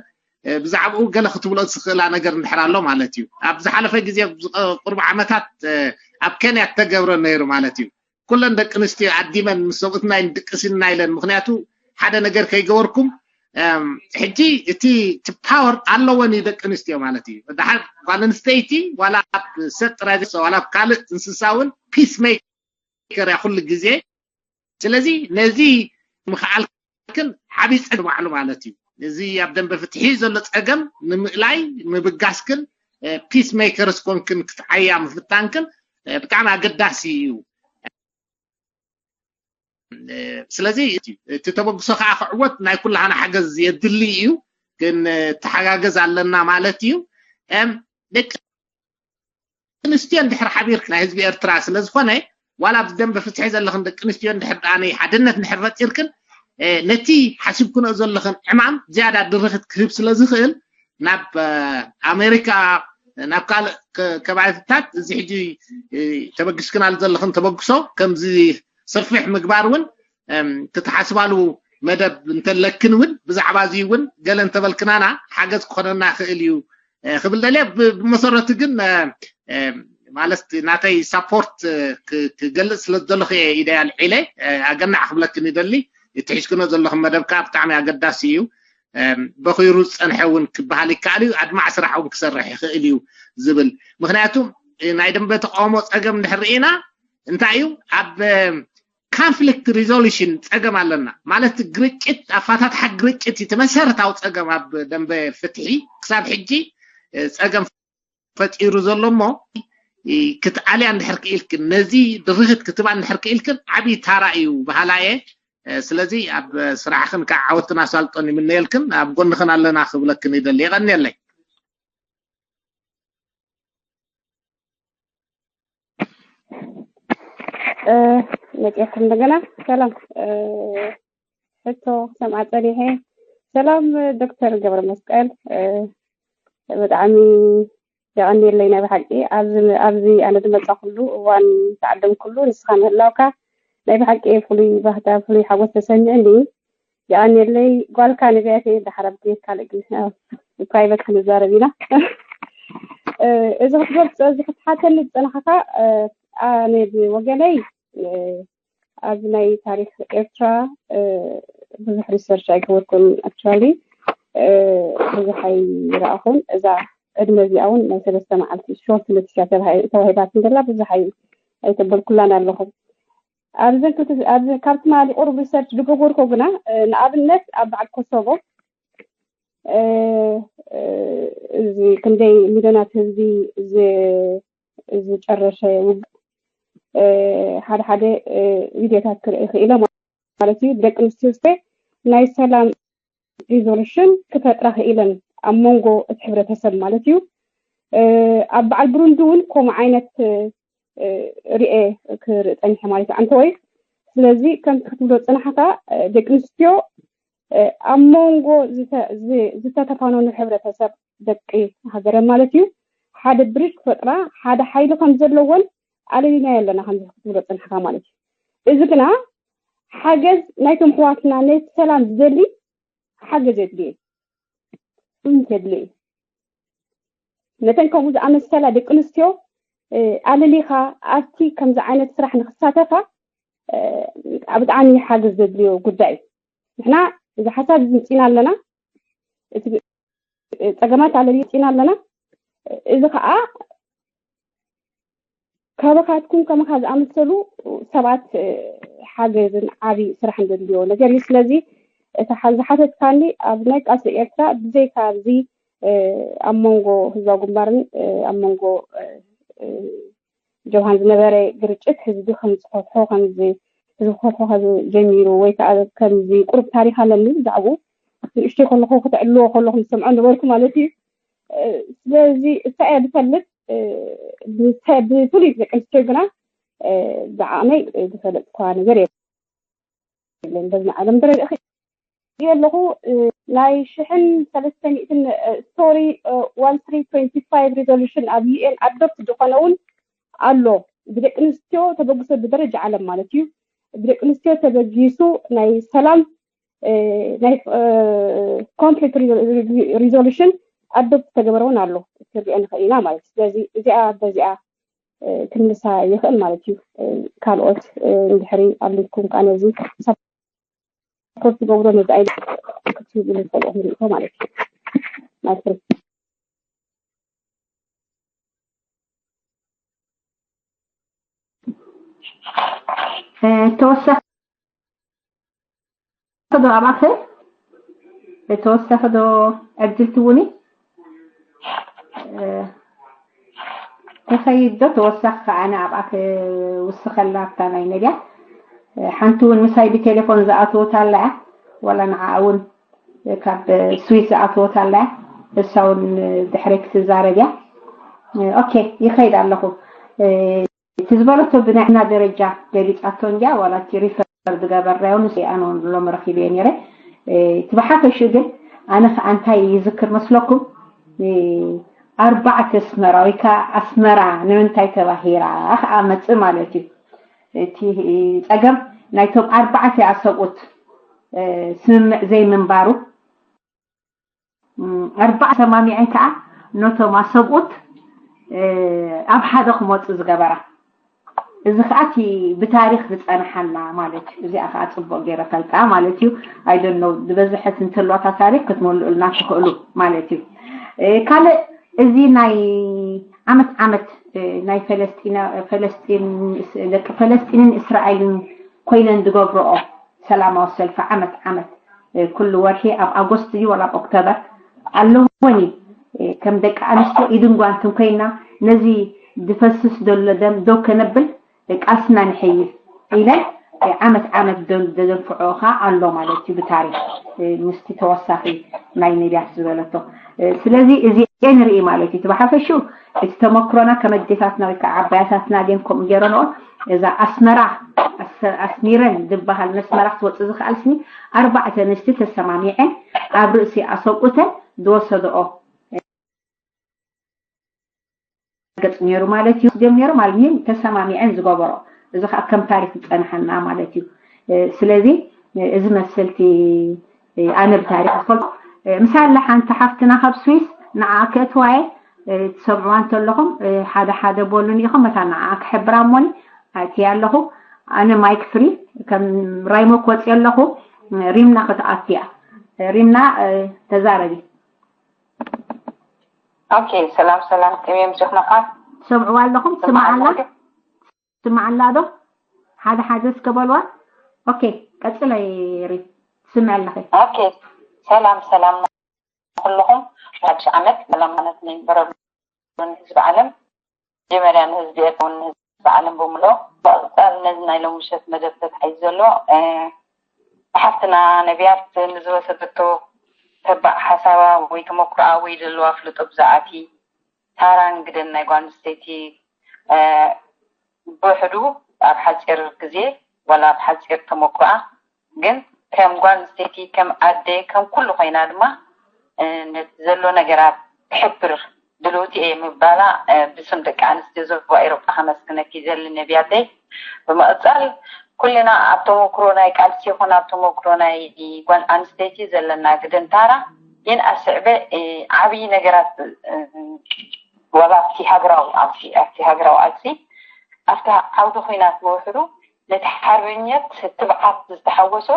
ብዛዕባኡ ገለ ክትብሎ ዝኽእላ ነገር እንድሕር ኣሎ ማለት እዩ ኣብ ዝሓለፈ ግዜ ቁርብ ዓመታት ኣብ ኬንያ እተገብረ ነይሩ ማለት እዩ ኩለን ደቂ ኣንስትዮ ዓዲመን ምስ ሰብኡትና ይንድቅስ ኢና ኢለን ምክንያቱ ሓደ ነገር ከይገበርኩም ሕጂ እቲ ፓወር ኣለወን እዩ ደቂ ኣንስትዮ ማለት እዩ ድሓር ጓል ኣንስተይቲ ዋላ ኣብ ሰብ ጥራይ ዋላ ኣብ ካልእ እንስሳ እውን ፒስ ሜከር እያ ኩሉ ግዜ ስለዚ ነዚ ምክኣልክን ዓብይ ፀገም ባዕሉ ማለት እዩ እዚ ኣብ ደንበ ፍትሒ ዘሎ ፀገም ንምእላይ ምብጋስክን ፒስ ሜከርስ ኮንክን ክትዓያ ምፍታንክን ብጣዕሚ ኣገዳሲ እዩ ስለዚ እቲ ተበግሶ ከዓ ክዕወት ናይ ኩላሃና ሓገዝ የድሊ እዩ ክንተሓጋገዝ ኣለና ማለት እዩ። ደቂ ኣንስትዮ እንድሕር ሓቢርክ ናይ ህዝቢ ኤርትራ ስለዝኾነ ዋላ ብደንበ ፍትሒ ዘለኽን ደቂ ኣንስትዮ እንድሕር ደኣ ናይ ሓድነት እንድሕር ፈጢርክን ነቲ ሓሲብክንኦ ዘለኽን ዕማም ዝያዳ ድርኽት ክህብ ስለዝኽእል ናብ ኣሜሪካ ናብ ካልእ ከባቢታት እዚ ሕጂ ተበግስክናል ዘለኽን ተበግሶ ከምዚ ሰፊሕ ምግባር እውን ክትሓስባሉ መደብ እንተለክን እውን ብዛዕባ እዚ እውን ገለ እንተበልክናና ሓገዝ ክኾነና ክእል እዩ ክብል ደልየ። ብመሰረቱ ግን ማለት ናተይ ሳፖርት ክገልፅ ስለ ዝደለኹ እየ ኢደይ ኣልዒለ ኣገናዕ ክብለክን ይደሊ። እትሒዝክኖ ዘለኹም መደብ ከዓ ብጣዕሚ ኣገዳሲ እዩ። በኺሩ ዝፀንሐ እውን ክበሃል ይከኣል እዩ። ኣድማዕ ስራሕ እውን ክሰርሕ ይኽእል እዩ ዝብል ምክንያቱ ናይ ደንበ ተቃውሞ ፀገም እንድሕር ርኢና እንታይ እዩ ኣብ ካንፍሊክት ሪዞሉሽን ፀገም ኣለና ማለት ግርጭት ኣፋታትሓ ግርጭት እቲ መሰረታዊ ፀገም ኣብ ደንበ ፍትሒ ክሳብ ሕጂ ፀገም ፈጢሩ ዘሎ እሞ ክትኣልያ እንድሕር ክኢልክን ነዚ ድርኽት ክትባ እንድሕር ክኢልክን ዓብዪ ታራ እዩ በሃላ እየ። ስለዚ ኣብ ስራሕኽን ከዓ ዓወትን ኣሳልጦን ይምነየልክን ኣብ ጎንኽን ኣለና ክብለክን ይደሊ። የቐንየለይ። መፅኤኩም እንደገና ሰላም ሕቶ ክሰምዓ ፀኒሐ። ሰላም ዶክተር ገብረ መስቀል ብጣዕሚ የቐንየለይ ናይ ብሓቂ ኣብዚ ኣብዚ ኣነ ዝመፃ ኩሉ እዋን ተዓደም ኩሉ ንስኻ ምህላውካ ናይ ብሓቂ ፍሉይ ባህታ ፍሉይ ሓጎስ ተሰሚዕኒ። የቐንየለይ ጓልካ ነቢያት እየ። ዳሕር ኣብ ካልእ ግዜ ፕራይቨት ክንዛረብ ኢና። እዚ ክትገልፅ እዚ ክትሓተኒ ዝፀናሕካ ኣነ ብወገነይ ኣብዚ ናይ ታሪክ ኤርትራ ብዙሕ ሪሰርች ኣይገበርኩን። ኣክቹዋሊ ብዙሕ ኣይረኣኹን። እዛ ዕድመ እዚኣ እውን ናይ ሰለስተ መዓልቲ ሾርት ኖቲስ እያ ተባሂ- ተዋሂባትኒ ዘላ ብዙሕ ኣይ- ኣይተበልኩላን ኣለኹ። ኣብዘን ክልተ ኣብዚ ካብ ትማሊ ቁሩብ ሪሰርች ዝገበርኮ ግና ንኣብነት ኣብ በዓል ኮሶቮ እዚ ክንደይ ሚልዮናት ህዝቢ ዝጨረሰ ውግእ ሓደ ሓደ ቪድዮታት ክርኢ ክኢለ ማለት እዩ። ደቂ ኣንስትዮ ስተ ናይ ሰላም ሪዞሉሽን ክፈጥራ ክኢለን ኣብ መንጎ እቲ ሕብረተሰብ ማለት እዩ። ኣብ በዓል ብሩንዲ እውን ከምኡ ዓይነት ርኤ ክርኢ ፀኒሐ ማለት እዩ። ኣንተወይ ስለዚ ከምቲ ክትብሎ ፅናሕካ ደቂ ኣንስትዮ ኣብ መንጎ ዝተተፋነኑ ሕብረተሰብ ደቂ ሃገረ ማለት እዩ ሓደ ብሪጅ ክፈጥራ ሓደ ሓይሊ ከም ዘለዎን ኣለሊናዮ ኣለና ከምዚ ክትብሎ ፅናሕካ ማለት እዩ። እዚ ግና ሓገዝ ናይቶም ኣሕዋትና ነቲ ሰላም ዝደሊ ሓገዝ የድልየ ፖይንት የድልየ ነተን ከምኡ ዝኣመሰላ ደቂ ኣንስትዮ ኣለሊኻ ኣብቲ ከምዚ ዓይነት ስራሕ ንክሳተፋ ብጣዕሚ ሓገዝ ዘድልዮ ጉዳይ እዩ። ንሕና እዚ ሓሳብ እዚ ምፂና ኣለና፣ እቲ ፀገማት ኣለሊፂና ኣለና። እዚ ከዓ ካባካትኩም ከማኻ ዝኣመሰሉ ሰባት ሓገዝን ዓብዪ ስራሕን ዘድልዮ ነገር እዩ። ስለዚ እቲ ዝሓተትካኒ ኣብ ናይ ቃልሲ ኤርትራ ብዘይካ ኣብዚ ኣብ መንጎ ህዝባዊ ግንባርን ኣብ መንጎ ጀብሃን ዝነበረ ግርጭት ህዝቢ ከም ዝፈትሖ ከም ህዝቢ ክፈትሖ ጀሚሩ ወይ ከዓ ከምዚ ቁሩብ ታሪክ ኣለኒ ብዛዕባኡ ንእሽተይ ከለኹ ክተዕልዎ ከለኹ ዝሰምዖ ነበርኩ ማለት እዩ። ስለዚ እሳ እያ ዝፈልጥ ብፍሉይ ደቂ ኣንስትዮ ግና ብዓቕመይ ዝፈለጥኳ ነገር የለን። በዚ ዓለም ደረጃ ኣለኹ ናይ ሽሕን ሰለስተ ሚእትን ስቶሪ ዋን ትሪ ትወንቲ ፋይቭ ሪዞሉሽን ኣብ ዩኤን ኣዶፕት ዝኾነ እውን ኣሎ ብደቂ ኣንስትዮ ተበግሶ ብደረጃ ዓለም ማለት እዩ። ብደቂ ኣንስትዮ ተበጊሱ ናይ ሰላም ናይ ኮንፍሊክት ሪዞሉሽን ኣዶፕት ዝተገበረ እውን ኣሎ ክትሪኦ ንኽእል ኢና ማለት እዩ። ስለዚ እዚኣ በዚኣ ክምልሳ ይኽእል ማለት እዩ። ካልኦት እንድሕሪ ኣሊኩም ከዓ ነዚ ሳፖርት ትገብሮ ነዚ ኣይ ክትህቡ ንፈልኦም ርኢቶ ማለት እዩ። ማይክሮ ተወሳኺ ዶ ኣባኸ ተወሳኺ ዶ ዕድል ትውኒ ተኸይድ ዶ ተወሳኺ ከዓነ ኣብኣ ክውስኸላ ኣብታ ናይ ነድያ ሓንቲ እውን ምሳይ ብቴሌፎን ዝኣተወት ኣላ እያ ዋላ ንዓኣ እውን ካብ ስዊስ ዝኣተወት ኣላ። እሳ እውን ድሕረይ ክትዛረብ እያ። ኦኬ፣ ይኸይድ ኣለኹ። እቲ ዝበለቶ ብናይ ዕና ደረጃ ገሊፃቶ እንድያ፣ ዋላ እቲ ሪፈር ዝገበርናዮ ንሱ ኣነ እውን ሎሚ ረኺበዮ ነይረ። እቲ ብሓፈሽኡ ግን ኣነ ከዓ እንታይ ይዝክር መስለኩም? ኣርባዕተ ኣስመራ ወይ ከዓ ኣስመራ ንምንታይ ተባሂራ ከዓ መፅእ ማለት እዩ። እቲ ፀገም ናይቶም ኣርባዕተ ኣሰብኡት ስምምዕ ዘይምንባሩ፣ ኣርባዕ ሰማሚዐን ከዓ ነቶም ኣሰብኡት ኣብ ሓደ ክመፁ ዝገበራ። እዚ ከዓ እቲ ብታሪክ ዝፀንሓና ማለት እዩ። እዚኣ ከዓ ፅቡቅ ገይረ ፈልጣ ማለት እዩ። ኣይደኖ ዝበዝሐት እንተልዋታ ታሪክ ክትመልኡልና ትኽእሉ ማለት እዩ። ካልእ እዚ ናይ ዓመት ዓመት ናይ ፈለስጢን ደቂ ፈለስጢንን እስራኤልን ኮይነን ዝገብረኦ ሰላማዊ ሰልፊ ዓመት ዓመት ኩሉ ወርሒ ኣብ ኣጎስት እዩ ወላ ኣብ ኦክቶበር ኣለዎን እዩ። ከም ደቂ ኣንስትዮ ኢድን ጓንትን ኮይና ነዚ ዝፈስስ ዘሎ ደም ደው ከነብል ቃልስና ንሕይል ኢለን ዓመት ዓመት ዘንፍዖ ከዓ ኣሎ ማለት እዩ። ብታሪክ ምስቲ ተወሳኺ ናይ ነቢያት ዝበለቶ ስለዚ እዚ ንርኢ ማለት እዩ። ብሓፈሹ እቲ ተመክሮና ከም ኣዴታትና ወይ ከዓ ዓባያታትና ድን ከምኡ ገይረንኦ እዛ ኣስመራ ኣስሚረን ዝበሃል መስመራ ክትወፅእ ዝኽኣል ስኒ ኣርባዕተ ኣንስቲ ተሰማሚዐን ኣብ ርእሲ ኣሰብኡተን ዝወሰደኦ ገፅ ነይሩ ማለት እዩ። ዮም ነይሩ ማለት እዩ ተሰማሚዐን ዝገበሮ እዚ ከዓ ከም ታሪክ ዝፀንሓና ማለት እዩ። ስለዚ እዚ መስልቲ ኣነ ብታሪክ ዝፈልጦ ምሳለ ሓንቲ ሓፍትና ካብ ስዊስ ንዓ ከእትዋየ ትሰምዕዋ እንተለኹም ሓደ ሓደ በሉን ኢኹም መታ ንዓ ክሕብራ እሞኒ ኣእትያ ኣለኹ። ኣነ ማይክ ፍሪ ከም ራይሞ ክወፅእ ኣለኹ። ሪምና ክትኣትያ ሪምና ተዛረቢ። ኦኬ ሰላም ሰላም ቅሜም ሸክናኻ ትሰምዕዋ ኣለኹም ትስማዓላ ትስማዓላ ዶ ሓደ ሓደ እስከ በልዋ። ኦኬ ቀፅለ ሪ ትስምዕ ኣለኺ። ኦኬ ሰላም ሰላም ኩልኹም ሓድሽ ዓመት ሰላም ማለት ንበረሉ ህዝቢ ዓለም መጀመርያ ንህዝቢ ኤርትራ ንህዝቢ ዓለም ብምልኦ ብቕፃል ነዚ ናይ ሎም ምሸት መደብ ተታሒዙ ዘሎ ሓፍትና ነቢያት ንዝወሰደቶ ተባዕ ሓሳባ ወይ ተመኩሮኣ ወይ ዘለዋ ፍልጦ ብዛዕባ እቲ ታራን ግደን ናይ ጓል ኣንስተይቲ ብውሕዱ ኣብ ሓፂር ግዜ ዋላ ኣብ ሓፂር ተመኩሮኣ ግን ከም ጓል ኣንስተይቲ ከም ኣደ ከም ኩሉ ኮይና ድማ ነቲ ዘሎ ነገራት ክሕብር ድልውቲ እየ ምባላ ብስም ደቂ ኣንስትዮ ዞባ ኤሮጳ ከመስግነኪ ዘሊ ነቢያተይ። ብምቕፃል ኩልና ኣብ ተመክሮ ናይ ቃልሲ ይኹን ኣብ ተመክሮ ናይ ጓል ኣንስተይቲ ዘለና ግደን ታራ ይን ኣስዕበ ዓብዪ ነገራት ዋላ ኣብቲ ሃገራዊ ቃልሲ ኣብቲ ሃገራዊ ቃልሲ ኣብቲ ዓውዲ ኩናት ብውሕዱ ነቲ ሓርበኝነት ትብዓት ዝተሓወሶ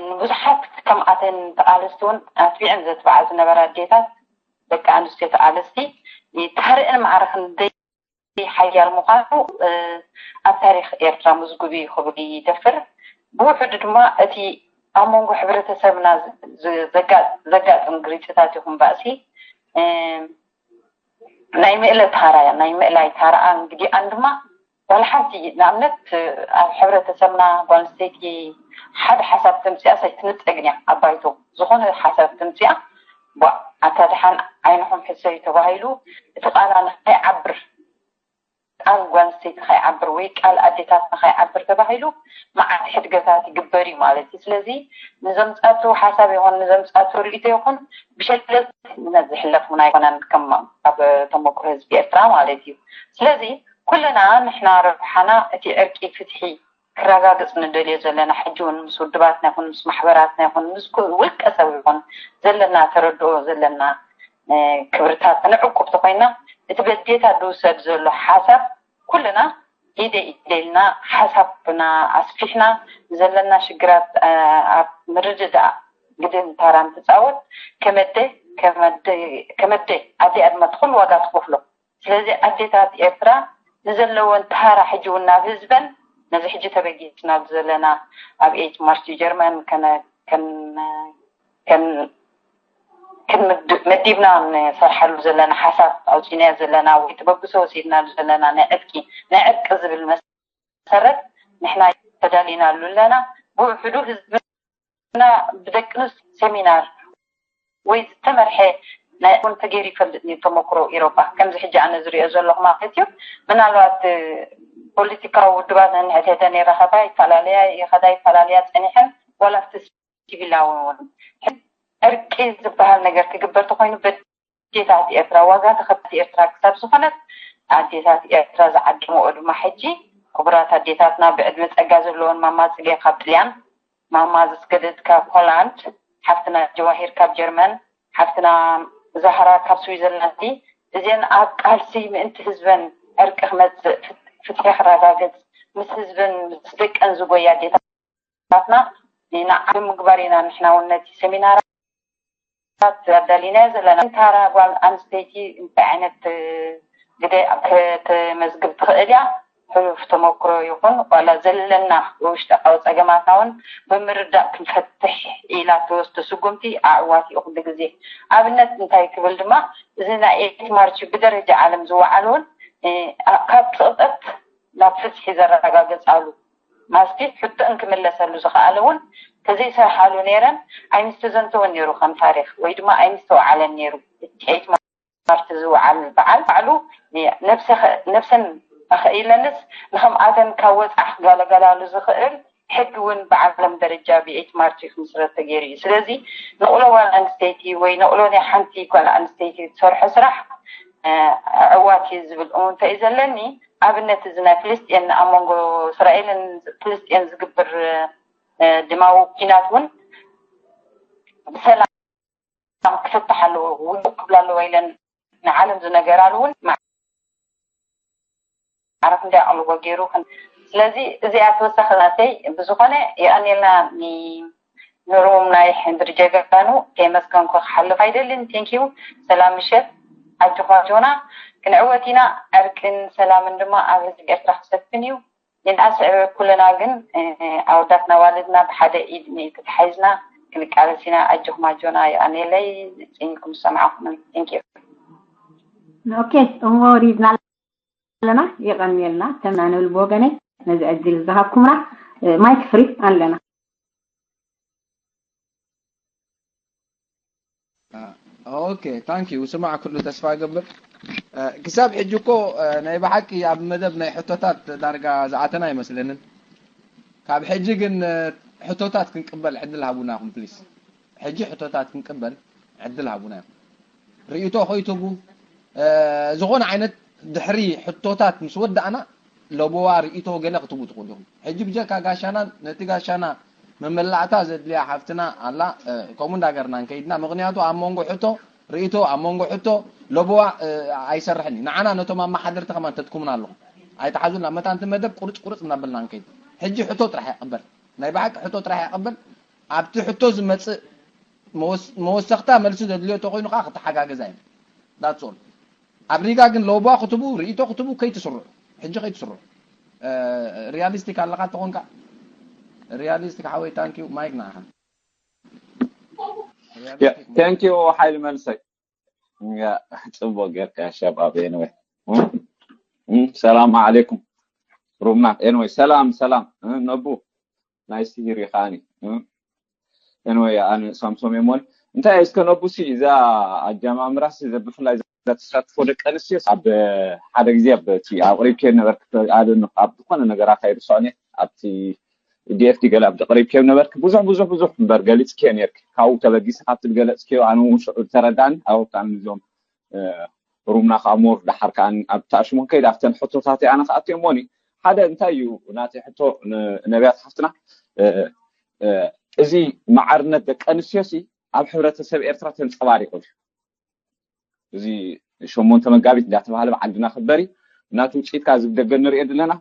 ንብዙሓት ከምኣተን ተቓለስቲ እውን ኣትቢዐን ዘትብዓ ዝነበራ ኣዴታት ደቂ ኣንስትዮ ተቓለስቲ ታርአን ማዕረ ክንደይ ሓያል ምዃኑ ኣብ ታሪክ ኤርትራ ምዝጉብ እዩ ክብል ይደፍር። ብውሕዱ ድማ እቲ ኣብ መንጎ ሕብረተሰብና ዘጋጥም ግርጭታት ይኹን ባእሲ ናይ ምእለ ታራ ናይ ምእላይ ታራኣ እንግዲኣን ድማ ዋላ ሓንቲ ንኣብነት ኣብ ሕብረተሰብና ጓል ኣንስተይቲ ሓደ ሓሳብ ተምፅኣ ሰይትንፀግን እያ ኣብ ባይቶ ዝኾነ ሓሳብ ተምፅኣ ኣታ ደሓን ዓይንኹም ሕሰዩ ተባሂሉ እቲ ቃላ ንኸይዓብር ቃል ጓል ኣንስተይቲ ከይዓብር ወይ ቃል ኣዴታትና ከይዓብር ተባሂሉ መዓት ሕድገታት ይግበር እዩ ማለት እዩ። ስለዚ ንዘምፃቱ ሓሳብ ይኹን ንዘምፃቱ ርእቶ ይኹን ብሸለልትነት ዝሕለፍ እውን ኣይኮነን ከም ኣብ ተመክሮ ህዝቢ ኤርትራ ማለት እዩ። ስለዚ ኩልና ንሕና ረብሓና እቲ ዕርቂ ፍትሒ ክረጋግፅ ንደልዮ ዘለና ሕጂ እውን ምስ ውድባትና ይኹን ምስ ማሕበራትና ይኹን ምስ ውልቀ ሰብ ይኹን ዘለና ተረድኦ ዘለና ክብርታት ክንዕቁብ ተኮይና እቲ በዴታ ዝውሰድ ዘሎ ሓሳብ ኩልና ኢደ ኢደ ኢልና ሓሳብና ኣስፊሕና ዘለና ሽግራት ኣብ ምርድዳእ ግድን ታራ እንትፃወት ከመደ ከመደ ኣደ ኣድማ ትኩሉ ዋጋ ትከፍሎ። ስለዚ ኣዴታት ኤርትራ ንዘለወን ታራ ሕጂ እውን ናብ ህዝበን ነዚ ሕጂ ተበጊስናሉ ዘለና ኣብ ኤጅ ማርች ጀርመን ከነ ከን ከን ክንምድ- መዲብና ንሰርሓሉ ዘለና ሓሳብ ኣውፂናዮ ዘለና ወይ ተበግሶ ወሲድናሉ ዘለና ናይ ዕጥቂ ናይ ዕጥቂ ዝብል መሰረት ንሕና ተዳሊናሉ ኣለና። ብውሕዱ ህዝቢ እና ብደቂ ኣንስትዮ ሴሚናር ወይ ዝተመርሐ ናይ እውን ተገይሩ ይፈልጥ እዩ ተመክሮ ኢሮፓ። ከምዚ ሕጂ ኣነ ዝሪኦ ዘለኹ ማለት እዩ። ምናልባት ፖለቲካዊ ውድባት ነንሕድሕደን ይራኸባ ይፈላለያ ይኸዳ ይፈላለያ ጸኒሐን ዋላ ኣብቲ ሲቪላዊ እውን ዕርቂ ዝበሃል ነገር ክግበር ተኮይኑ ኣዴታት ኤርትራ ዋጋ ተኸፍቲ ኤርትራ ክሳብ ዝኾነት ኣዴታት ኤርትራ ዝዓደመኦ ድማ ሕጂ ክቡራት ኣዴታትና ብዕድመ ጸጋ ዘለዎን ማማ ጽጌ ካብ ጥልያን ማማ ዘስገደት ካብ ሆላንድ ሓፍትና ጀዋሂር ካብ ጀርመን ሓፍትና ዛህራ ካብ ስዊዘርላንድ እዚን ኣብ ቃልሲ ምእንቲ ህዝበን ዕርቂ ክመጽእ ፍትሒ ክረጋገጽ ምስ ህዝበን ምስ ደቀን ዝጎያ ኣዴታትና ንዓብ ምግባር ኢና ንሕና እውን ነቲ ሰሚናራት ኣዳሊና ዘለና ታራ ጓል ኣንስተይቲ እንታይ ዓይነት ግደ ከተመዝግብ ትኽእል እያ ሕሉፍ ተመክሮ ይኹን ዋላ ዘለና ውሽጣዊ ፀገማትና እውን ብምርዳእ ክንፈትሕ ኢላ ትወስዶ ስጉምቲ ኣዕዋት እዩ ኩሉ ግዜ ኣብነት እንታይ ክብል ድማ እዚ ናይ ኤት ማርች ብደረጃ ዓለም ዝወዓል እውን ካብ ፅቕጠት ናብ ፍትሒ ዘረጋገፃሉ ማስቲ ሕቶን ክምለሰሉ ዝኸኣለ እውን ተዘይሰርሓሉ ነይረን ኣይምስተዘንተወን ነይሩ ከም ታሪክ ወይ ድማ ኣይምስተወዓለን ነይሩ ኤት ማርች ዝወዓል በዓል ባዕሉ ነብሰን ኣኸኢለንስ ንከምኣተን ካብ ወፃዕ ክጋለገላሉ ዝኽእል ሕጊ እውን ብዓለም ደረጃ ብኤት ማርች ክምስረት ተገይሩ እዩ ስለዚ ንቕሎ ጓል ኣንስተይቲ ወይ ንቕሎ ናይ ሓንቲ ጓል ኣንስተይቲ ዝሰርሖ ስራሕ ዕዋት እዩ ዝብል እሙንተ እዩ ዘለኒ ኣብነት እዚ ናይ ፍልስጤን ኣብ መንጎ እስራኤልን ፍልስጤን ዝግብር ድማዊ ኪናት እውን ብሰላም ክፍታሕ ኣለዎ ውድእ ክብላ ኣለዎ ኢለን ንዓለም ዝነገራሉ እውን ማዕረፍ እንዳያቕልቦ ገይሩ ስለዚ እዚኣ ተወሳኺ ናተይ ብዝኾነ የቐንየልና ንሩም ናይ ሕንድር ጀጋኑ ከየመስገንኩ ክሓልፍ ኣይደልን ቴንኪዩ ሰላም ምሸት ኣጆኻ ጆና ክንዕወት ኢና ዕርቅን ሰላምን ድማ ኣብ ህዝቢ ኤርትራ ክሰፍን እዩ ይንኣስ ኩልና ግን ኣወዳትና ዋልድና ብሓደ ኢድ ንኢድ ተታሓይዝና ክንቃለስ ኢና ኣጆኹም ኣጆና የቐንየለይ ጽንኩም ዝሰማዕኹምን ቴንኪዩ ኦኬ እሞ ወሪድና ኣለና የቐንየልና ተምና ንብል ብወገነይ ነዚ ዕድል ዝሃብኩምና ማይክ ፍሪ ኣለና ኦኬ ታንክ ዩ ስማዕ ኩሉ ተስፋ ገብር ክሳብ ሕጂ እኮ ናይ ብሓቂ ኣብ መደብ ናይ ሕቶታት ዳርጋ ዝኣተና ኣይመስለንን ካብ ሕጂ ግን ሕቶታት ክንቅበል ዕድል ሃቡና ኢኹም ፕሊስ ሕጂ ሕቶታት ክንቅበል ዕድል ሃቡና ኢኹም ርእይቶ ከይትህቡ ዝኾነ ዓይነት ድሕሪ ሕቶታት ምስ ወዳእና ለበዋ ርእይቶ ገለ ክትህቡ ትኽእሉ ኢኹም ሕጂ ብጀካ ጋሻና ነቲ ጋሻና መመላእታ ዘድልያ ሓፍትና ኣላ ከምኡ እንዳገርና ንከይድና ምክንያቱ ኣብ መንጎ ሕቶ ርእይቶ ኣብ መንጎ ሕቶ ለበዋ ኣይሰርሕን እዩ ንዓና ነቶም ኣመሓደርቲ ከማን ተትኩምና ኣለኹም ኣይትሓዙልና መታንቲ መደብ ቁርጭ ቁርጭ እናበልና ንከይድ ሕጂ ሕቶ ጥራሕ ይቕበል ናይ ብሓቂ ሕቶ ጥራሕ ይቕበል ኣብቲ ሕቶ ዝመፅእ መወሰኽታ መልሲ ዘድልዮ ተኮይኑ ከዓ ክተሓጋገዛ እዩ that's all ኣብ ሪጋ ግን ለውቧ ክትቡ ርእይቶ ክትቡ ከይትስርዑ ሕጂ ከይትስርዑ ሪያሊስቲክ ኣለካ ተኾንካ ሪያሊስቲክ ሓወይ ታንኪዩ ማይክ ንዓኻ thank you ሓይሊ መልሰይ ጽቡቅ ጌርካ ሸባብ anyway ሰላም ዓለይኩም ሩምና anyway ሰላም ሰላም ነቡ ናይ ስሂር ይኻኒ anyway ኣነ ሳምሶም የሞን እንታይ እስከ ነቡሲ እዛ ኣጀማምራሲ ብፍላይ ተሳትፎ ደቂ ኣንስትዮ ኣብ ሓደ ግዜ ኣብቲ ኣቕሪብክዮ ነበርክ ኣብ ዝኾነ ነገራት ኣይርስዖን ኣብቲ ዲኤፍቲ ገለ ኣብ ዘቕሪብክዮ ነበርክ ብዙሕ ብዙሕ ብዙሕ እምበር ገሊፅክዮ ነርክ ካብኡ ተበጊሰ ካብቲ ዝገለፅክዮ ኣነ እውን ሽዑ ዝተረዳኒ ኣብታ እዞም ሩምና ከዓ ሞር ደሓር ከዓ ኣብቲ ኣሽሙን ከይድ ኣብተን ሕቶታት ኣነ ክኣትዮ እሞኒ ሓደ እንታይ እዩ ናተይ ሕቶ ነቢያት ሓፍትና እዚ መዓርነት ደቂ ኣንስትዮ ሲ ኣብ ሕብረተሰብ ኤርትራ ተንፀባሪቑ እዩ እዚ ሸሞንተ መጋቢት እንዳተባሃለ ብዓድና ክበሪ ናቱ ውፅኢት ከዓ ዝብደገ ንሪኦ ዘለና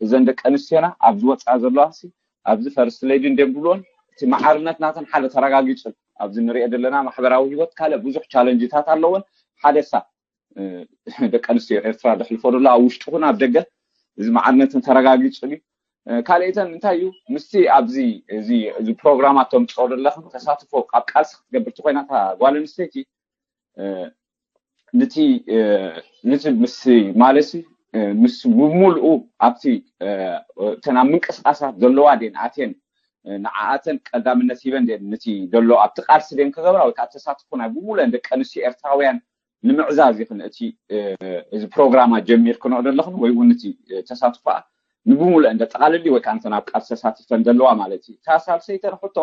እዘን ደቂ ኣንስትዮና ኣብ ዝወፅኣ ዘለዋ ሲ ኣብዚ ፈርስት ሌዲ እንዲም ብልዎን እቲ መዓርነት ናተን ሓደ ተረጋጊፁ ኣብዚ ንሪኦ ዘለና ማሕበራዊ ህይወት ካልእ ብዙሕ ቻለንጅታት ኣለዎን ሓደ ሳ ደቂ ኣንስትዮ ኤርትራ ዘሕልፎ ዘሎ ኣብ ውሽጢ ኩን ኣብ ደገ እዚ መዓርነትን ተረጋጊፁ ድዩ ካልእተን እንታይ እዩ ምስቲ ኣብዚ እዚ እዚ ፕሮግራማት ተምፅኦ ዘለኽን ተሳትፎ ኣብ ቃልሲ ክትገብር ተኮይና እታ ጓል ኣንስተይቲ ንቲ ንቲ ምስ ማለት ምስ ብምልኡ ኣብቲ እተን ኣብ ምንቅስቃሳት ዘለዋ ደን ኣትየን ንዓኣተን ቀዳምነት ሂበን ድየን ነቲ ዘሎ ኣብቲ ቃልሲ ድየን ክገብራ ወይ ከዓ ተሳትፎ ናይ ብሙሉአን ደቂ ኣንስትዮ ኤርትራውያን ንምዕዛዝ ይኽን እቲ እዚ ፕሮግራማ ጀሚርክንኦ ዘለኽን ወይ እውን እቲ ተሳትፎኣ ንብሙሉአን ደጠቓልል ወይ ከዓ ነተን ኣብ ቃልሲ ተሳቲፈን ዘለዋ ማለት እዩ። እታ ሳልሰይቲ ሕቶ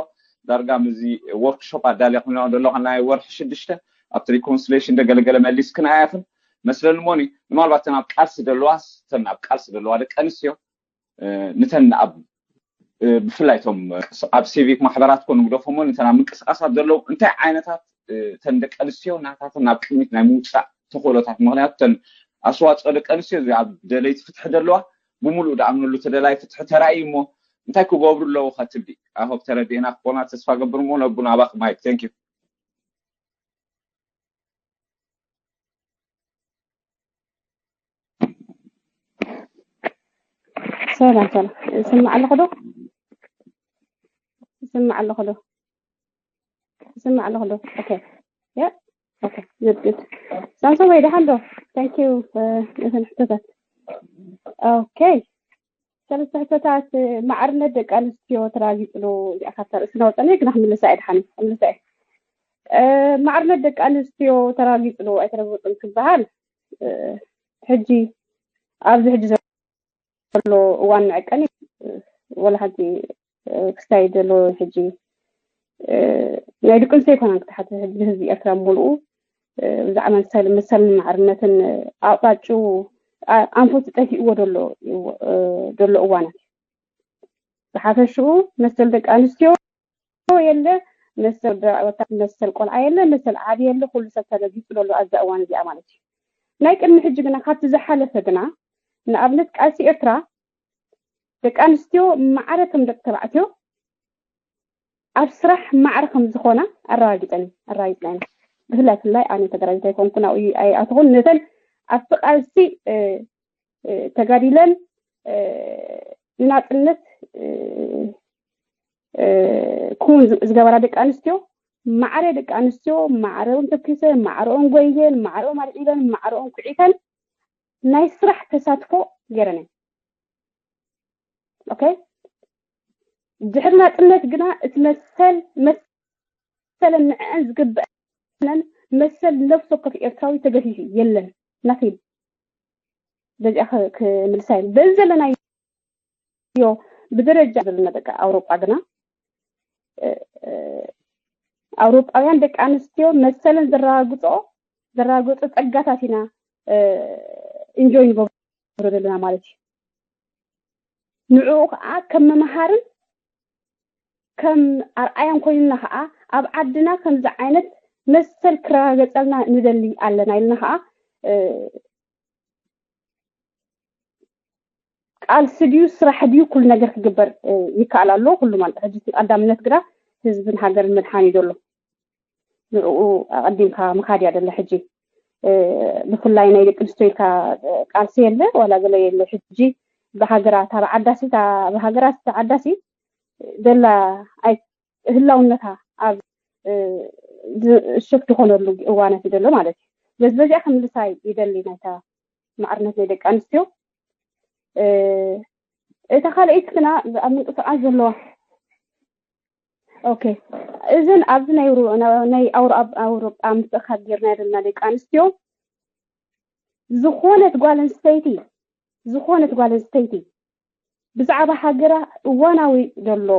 ዳርጋ ምስዚ ወርክሾፕ ኣዳልያ ኮይና ዘለኹ ናይ ወርሒ ሽዱሽተ ኣብቲ ሪኮንስሌሽን ደገለገለ መሊስክን ኣያኽን መስለኒ ሞኒ ምናልባት ተን ኣብ ቃልሲ ዘለዋስ ተን ኣብ ቃልሲ ዘለዋ ደቂ ኣንስትዮ ንተን ኣብ ብፍላይ ቶም ኣብ ሲቪክ ማሕበራት ኮኑ ግደፎሞ ንተን ኣብ ምንቅስቃሳት ዘለዉ እንታይ ዓይነታት ተን ደቂ ኣንስትዮ ናታተን ናብ ቅድሚት ናይ ምውፃእ ተኽእሎታት ምክንያቱ ተን ኣስተዋፅኦ ደቂ ኣንስትዮ እዚ ኣብ ደለይቲ ፍትሒ ዘለዋ ብምሉእ ድኣምንሉ ተደላይ ፍትሒ ተራእዩ እሞ እንታይ ክገብሩ ኣለዉ ከትብሊ ኣሆብ ተረዲእና ክኾና ተስፋ ገብር እሞ ነቡን ኣባክ ማይክ thank you ሰላም ሰላም፣ ይስማዕ ኣለኹ ዶ? ይስማዕ ኣለኹ ዶ? ይስማዕ ኣለኹ ዶ? Okay. Yeah. Okay. Good, good. ሳምሶም ወይ ደሓን ዶ? Thank you. ነተን ሕቶታት። Okay. ሰለስተ ሕቶታት። ማዕርነት ደቂ ኣንስትዮ ተራጊፅሉ እዚኣ ካብታ ርእስና ወፀነ ግና ክምልሳ እየ ድሓን ክምልሳ እየ ማዕርነት ደቂ ኣንስትዮ ተራጊፅሉ ኣይተረግፅን ክበሃል ሕጂ ኣብዚ ሕጂ ዘሎ እዋን መዕቀኒ ወላ ሓንቲ ክስታይ ዘሎ ሕጂ ናይ ደቂ ኣንስትዮ ኣይኮነን ክትሓት ሕጂ ህዝቢ ኤርትራ ሙሉኡ ብዛዕባ መሰል መሰልን ማዕርነትን ኣቕጣጭኡ ኣንፈቱ ጠፊእዎ ዘሎ ዘሎ እዋናት ብሓፈሽኡ መሰል ደቂ ኣንስትዮ የለ መሰል ወጣት መሰል ቆልዓ የለ መሰል ዓቢ የለ ኩሉ ሰብ ተረጊፁ ዘሎ ኣብዛ እዋን እዚኣ ማለት እዩ ናይ ቅድሚ ሕጂ ግና ካብቲ ዝሓለፈ ግና ንኣብነት ቃልሲ ኤርትራ ደቂ ኣንስትዮ ማዕረ ከም ደቂ ተባዕትዮ ኣብ ስራሕ ማዕረ ከም ዝኾና ኣረጋጊፀን ኣረጋጊፅና ኢና ብፍላይ ፍላይ ኣነ ተደራጅታ ይኮንኩ ናብኡ ኣይኣተኹን ነተን ኣብቲ ቃልሲ ተጋዲለን ንናፅነት ክውን ዝገበራ ደቂ ኣንስትዮ ማዕረ ደቂ ኣንስትዮ ማዕረኦም ተኪሰን ማዕረኦም ጎይየን ማዕረኦም ኣልዒለን ማዕረኦም ኩዒተን ናይ ስራሕ ተሳትፎ ገይረን okay ድሕሪ ናፅነት ግና እቲ መሰል መሰለን ንዕአን ዝግበአን መሰል ነፍሲ ወከፍ ኤርትራዊ ተገፊፉ የለን nothing በዚኣ ክምልሳ እየ በዚ ዘለናዮ ብደረጃ ዘለና ደቂ ኣውሮጳ ግና ኣውሮጳውያን ደቂ ኣንስትዮ መሰለን ዘረጋግፆ ዘረጋግፁ ፀጋታት ኢና enjoy ንገብሮ ዘለና ማለት እዩ ንዕኡ ከዓ ከም መምሃርን ከም ኣርኣያን ኮይንና ከዓ ኣብ ዓድና ከምዚ ዓይነት መሰል ክረጋገፀልና ንደሊ ኣለና ኢልና ከዓ ቃልሲ ድዩ ስራሕ ድዩ ኩሉ ነገር ክግበር ይከኣል ኣሎ ኩሉ ማለት ሕጂ ቀዳምነት ግና ህዝብን ሃገርን ምድሓን እዩ ዘሎ ንኡ ኣቀዲምካ ምካድ እያ ደለ ሕጂ ብፍላይ ናይ ደቂ ኣንስትዮ ኢልካ ቃልሲ የለ ዋላ ገለ የለ ሕጂ ብሃገራት ኣብ ዓዳሲ ብሃገራት ዓዳሲ ደላ ኣይ ህላውነታ ኣብ ሽክ ዝኾነሉ እዋነት እዩ ደሎ ማለት እዩ በዚ በዚኣ ከምልሳ ይደሊ ናይታ ማዕርነት ናይ ደቂ ኣንስትዮ እታ ካልኣይቲ ግና ኣብ ምንቅስቃስ ዘለዋ okay እዘን ኣብዚ ናይ ናይ ኣውሮጳ ምትእኻብ ጌርና ዘለና ደቂ ኣንስትዮ ዝኾነት ጓል ኣንስተይቲ ዝኾነት ጓል ኣንስተይቲ ብዛዕባ ሃገራ እዋናዊ ዘሎ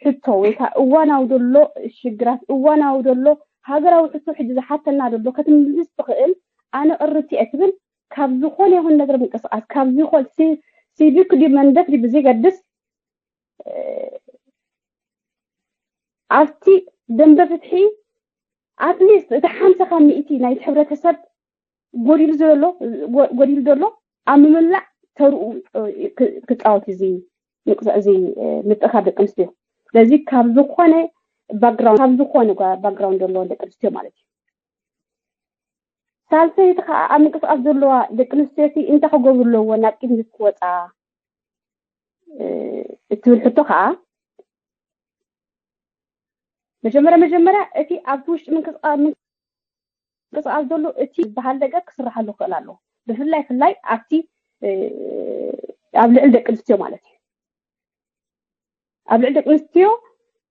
ሕቶ ወይ ከዓ እዋናዊ ዘሎ ሽግራት እዋናዊ ዘሎ ሃገራዊ ሕቶ ሕጂ ዝሓተና ዘሎ ክትምልስ ትኽእል ኣነ ቅርብቲ እየ ትብል ካብ ዝኾነ ይኹን ነገር ምንቅስቃስ ካብ ዝኾን ሲቪክ ድዩ መንደፍ ድዩ ብዘይገድስ ኣብቲ ደንበ ፍትሒ ኣትሊስት እቲ ሓምሳ ካብ ሚእቲ ናይቲ ሕብረተሰብ ጎዲሉ ዘሎ ጎዲሉ ዘሎ ኣብ ምምላዕ ተርኡ ክፃወት እዚ እዚ ምጥኻብ ደቂ ኣንስትዮ ስለዚ ካብ ዝኾነ ባክግራውንድ ካብ ዝኾነ ባክግራውንድ ዘለዎ ደቂ ኣንስትዮ ማለት እዩ ሳልሰይቲ ከዓ ኣብ ምንቅስቃስ ዘለዋ ደቂ ኣንስትዮ እንታይ ክገብሩ ኣለዎ ናብ ቅድሚት ክወፃ እትብል ሕቶ ከዓ መጀመርያ መጀመርያ እቲ ኣብቲ ውሽጢ ምንቅስቃስ ዘሎ እቲ ዝበሃል ነገር ክስርሓሉ ክኽእል ኣለዎ ብፍላይ ፍላይ ኣብቲ ኣብ ልዕሊ ደቂ ኣንስትዮ ማለት እዩ ኣብ ልዕሊ ደቂ ኣንስትዮ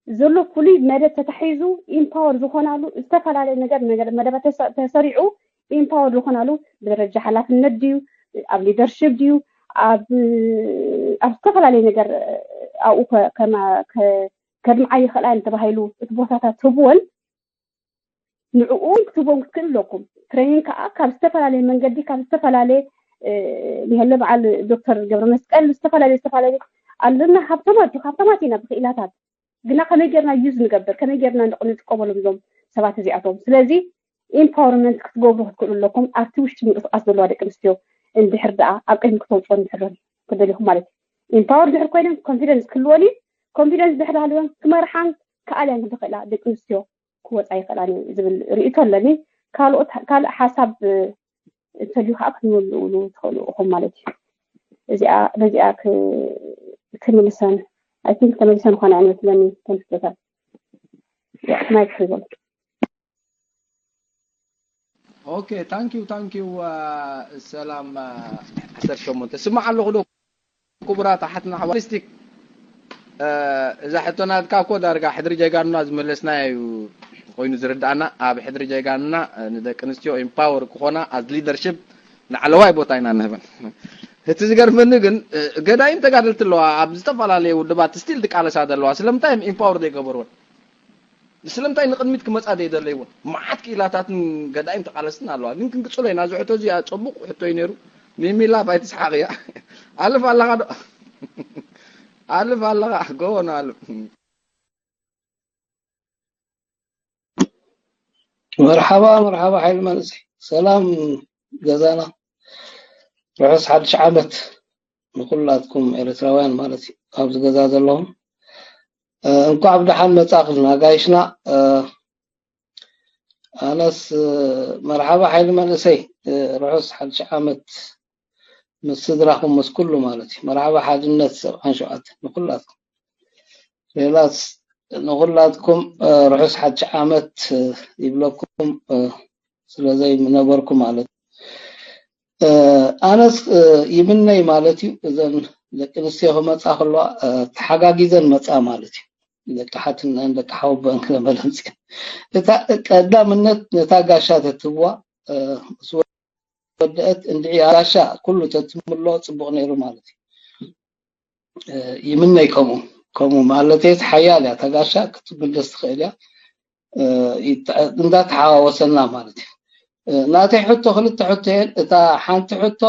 ዘሎ ፍሉይ መደብ ተታሒዙ ኢምፓወር ዝኾናሉ ዝተፈላለየ ነገር ነገር መደባት ተሰ- ተሰሪዑ ኢምፓወር ዝኾናሉ ብደረጃ ሓላፍነት ድዩ ኣብ ሊደርሽፕ ድዩ ኣብ ኣብ ዝተፈላለየ ነገር ኣብኡ ከ- ከማ- ከ- ከድምዓ ይኽእላ እየን ተባሂሉ እቲ ቦታታት ትህብወን ንዕኡ ክትህቦም ክትክእል ኣለኩም። ትሬኒንግ ከዓ ካብ ዝተፈላለየ መንገዲ ካብ ዝተፈላለየ ንሀለ በዓል ዶክተር ገብረ መስቀል ዝተፈላለየ ዝተፈላለየ ኣለና ሃብታማት ሃብታማት ኢና ብክኢላታት ግና ከመይ ጌርና ዩዝ ንገብር ከመይ ጌርና ንጥቀመሎም እዞም ሰባት እዚኣቶም ስለዚ ኢምፓወርመንት ክትገብሩ ክትክእሉ ኣለኩም ኣብቲ ውሽጢ ምንቅስቃስ ዘለዋ ደቂ ኣንስትዮ እንድሕር ደኣ ኣብ ቅድሚ ክተውፅኦ እንድሕር ክትደሊኹም ማለት እዩ ኢምፓወር ድሕር ኮይነን ኮንፊደንስ ክህልወን እዩ ኮንፊደንስ ድሕር ሃልወን ክመርሓን ክኣልያን ዝኽእላ ደቂ ኣንስትዮ ክወፃ ይኽእላን ዝብል ርእቶ ኣለኒ ካልኦት ካልእ ሓሳብ እንተልዩ ከዓ ክትምልእሉ ትኽእሉ ኢኹም ማለት እዩ እዚኣ በዚኣ ክምልሰን ኣይ ቲንክ ተመሊሰን ኾነ እየ መስለኒ ተንስቶታት ማይክ ይበሉ Okay, thank you, thank you. ሰላም ዓሰርተ ሸሞንተ ስማዕ ኣለኹ ዶ ክቡራት ኣሓትና ኣሕዋት ሊስቲክ እዛ ሕቶ ናትካ እኮ ዳርጋ ሕድሪ ጀጋኑና ዝመለስናያ እዩ ኮይኑ ዝርዳእና ኣብ ሕድሪ ጀጋኑና ንደቂ ኣንስትዮ ኢምፓወር ክኾና ኣዝ ሊደርሽፕ ላዕለዋይ ቦታ ኢና ንህበን እቲ ዝገርመኒ ግን ገዳይም ተጋደልቲ ኣለዋ ኣብ ዝተፈላለዩ ውድባት ስቲል ዝቃለሳ ዘለዋ ስለምንታይ እዮም ኢምፓወር ዘይገበርዎን ስለምንታይ ንቕድሚት ክመፃ ዘይደለይዎ መዓት ክኢላታትን ገዳይም ተቃለስትን ኣለዋ ግን ክንቅፅሎ ኢና እዚ ሕቶ እዚ ፀቡቅ ሕቶ እዩ ነይሩ ሚሚላ ባይትስሓቅ እያ ኣልፍ ኣለኻ ዶ ኣልፍ ኣለኻ ጎቦ ነው ኣልፍ መርሓባ መርሓባ ሓይሊ መንእሰይ ሰላም ገዛና ርሑስ ሓድሽ ዓመት ንኩላትኩም ኤርትራውያን ማለት እዩ ኣብዚ ገዛ ዘለኹም እንኳዕ ብደሓን መጻእኩም ኣጋይሽና ኣነስ መርሓባ ሓይሊ መንእሰይ ርሑስ ሓድሽ ዓመት ምስ ስድራኹም ምስ ኩሉ ማለት እዩ መርሓባ ሓድነት ሰብዓን ሸውዓተን ንኩላትኩም ሌላስ ንኩላትኩም ርሑስ ሓድሽ ዓመት ይብለኩም ስለዘይ ምነበርኩ ማለት ኣነስ ይምነይ ማለት እዩ እዘን ደቂ ኣንስትዮ ክመፃ ከለዋ ተሓጋጊዘን መፃ ማለት እዩ ደቂ ሓትነን ደቂ ሓወቦን ክነበለምፅን እታ ቀዳምነት ነታ ጋሻ ተትብዋ ምስ ወደአት እንድዒ ጋሻ ኩሉ ተትምሎ ፅቡቅ ነይሩ ማለት እዩ ይምነይ ከምኡ ከምኡ ማለተይስ ሓያል እያ ተጋሻ ክትምልስ ትኽእል እያ እንዳተሓዋወሰና ማለት እዩ ናተይ ሕቶ ክልተ ሕቶ እየን እታ ሓንቲ ሕቶ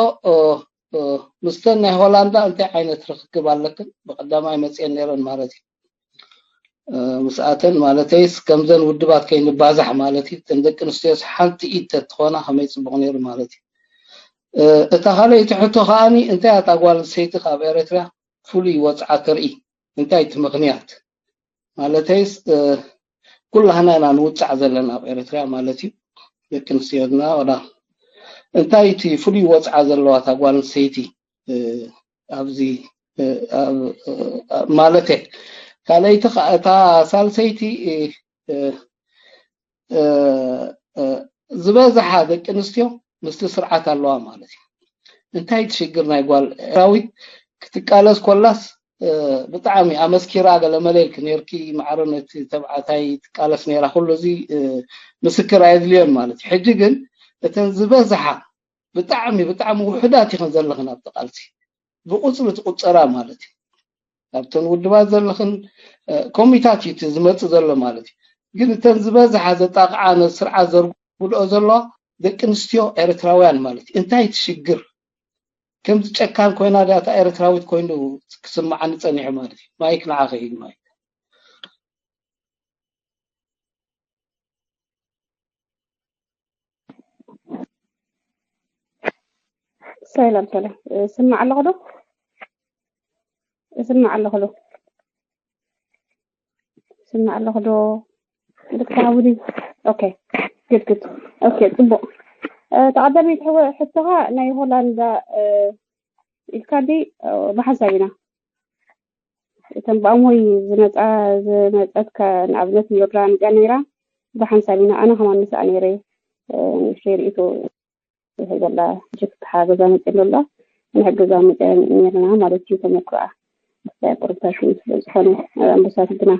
ምስተን ናይ ሆላንዳ እንታይ ዓይነት ርክክብ ኣለክን ብቀዳማይ መፅየን ነይረን ማለት እዩ ምስኣተን ማለተይስ ከምዘን ውድባት ከይንባዛሕ ማለት እዩ እተን ደቂ ኣንስትዮስ ሓንቲ ኢድ ተትኾና ከመይ ፅቡቅ ነይሩ ማለት እዩ እታ ካልኣይቲ ሕቶ ከዓኒ እንታይ ኣታ ጓል ኣንስተይቲ ካብ ኤረትርያ ፍሉይ ወፅዓ ተርኢ እንታይ እቲ ምኽንያት ማለተይስ ኩላህና ኢና ንውፃዕ ዘለና ኣብ ኤረትርያ ማለት እዩ ደቂ ኣንስትዮና ወላ እንታይ እቲ ፍሉይ ወፅዓ ዘለዋ እታ ጓል ኣንስተይቲ ኣብዚ ማለተ ካልኣይቲ እታ ሳልሰይቲ ዝበዝሓ ደቂ ኣንስትዮ ምስቲ ስርዓት ኣለዋ ማለት እዩ እንታይ ትሽግር ናይ ጓል ኤራዊት ክትቃለስ ኮላስ ብጣዕሚ ኣመስኪራ ገለ መለ ኢልክ ነርኪ ማዕረ ነቲ ተብዓታይ ትቃለስ ነራ ኩሉ እዚ ምስክር ኣየድልዮን ማለት እዩ ሕጂ ግን እተን ዝበዝሓ ብጣዕሚ ብጣዕሚ ውሑዳት ኢኽን ዘለኽን ኣብቲ ቃልሲ ብቁፅሪ ትቁፀራ ማለት እዩ ኣብተን ውድባት ዘለኽን ኮሚታት እዩ ዝመፅእ ዘሎ ማለት እዩ ግን እተን ዝበዝሓ ዘጣቕዓ ነዚ ስርዓት ዘርጉድኦ ዘለዋ ደቂ ኣንስትዮ ኤርትራውያን ማለት እዩ እንታይ ትሽግር ከምዚ ጨካን ኮይና ዳታ ኤርትራዊት ኮይኑ ክስምዓኒ ፀኒሑ ማለት እዩ ማይክ ንዓኸ እዩ ማይክ ሰላም ሰላም ስማዕ ኣለኹ ዶ ስማዕ ኣለኹ ዶ ስማዕ ኣለኹ ዶ ልክታውዲ ኦኬ ግድ ግድ ኦኬ ፅቡቅ ተቐዳሚት ሕቶኻ ናይ ሆላንዳ ኢልካ ዲ ብሓንሳብ ኢና እተን ብኣምሆይ ዝመፃ ዝመፀት ንኣብነት ዮርዳን እዚኣ ነይራ ብሓንሳብ ኢና ኣነ ከማን ምስኣ ነይረ ንእሽተይ ርእቶ ይሕዘላ ጅክ ተሓገዛ መፅእ ሎላ ንሕገዛ መፅአ ነርና ማለት እዩ ተመክሮኣ ቁርብታ ሽሙ ስለ ዝኾነ ኣንበሳት ግና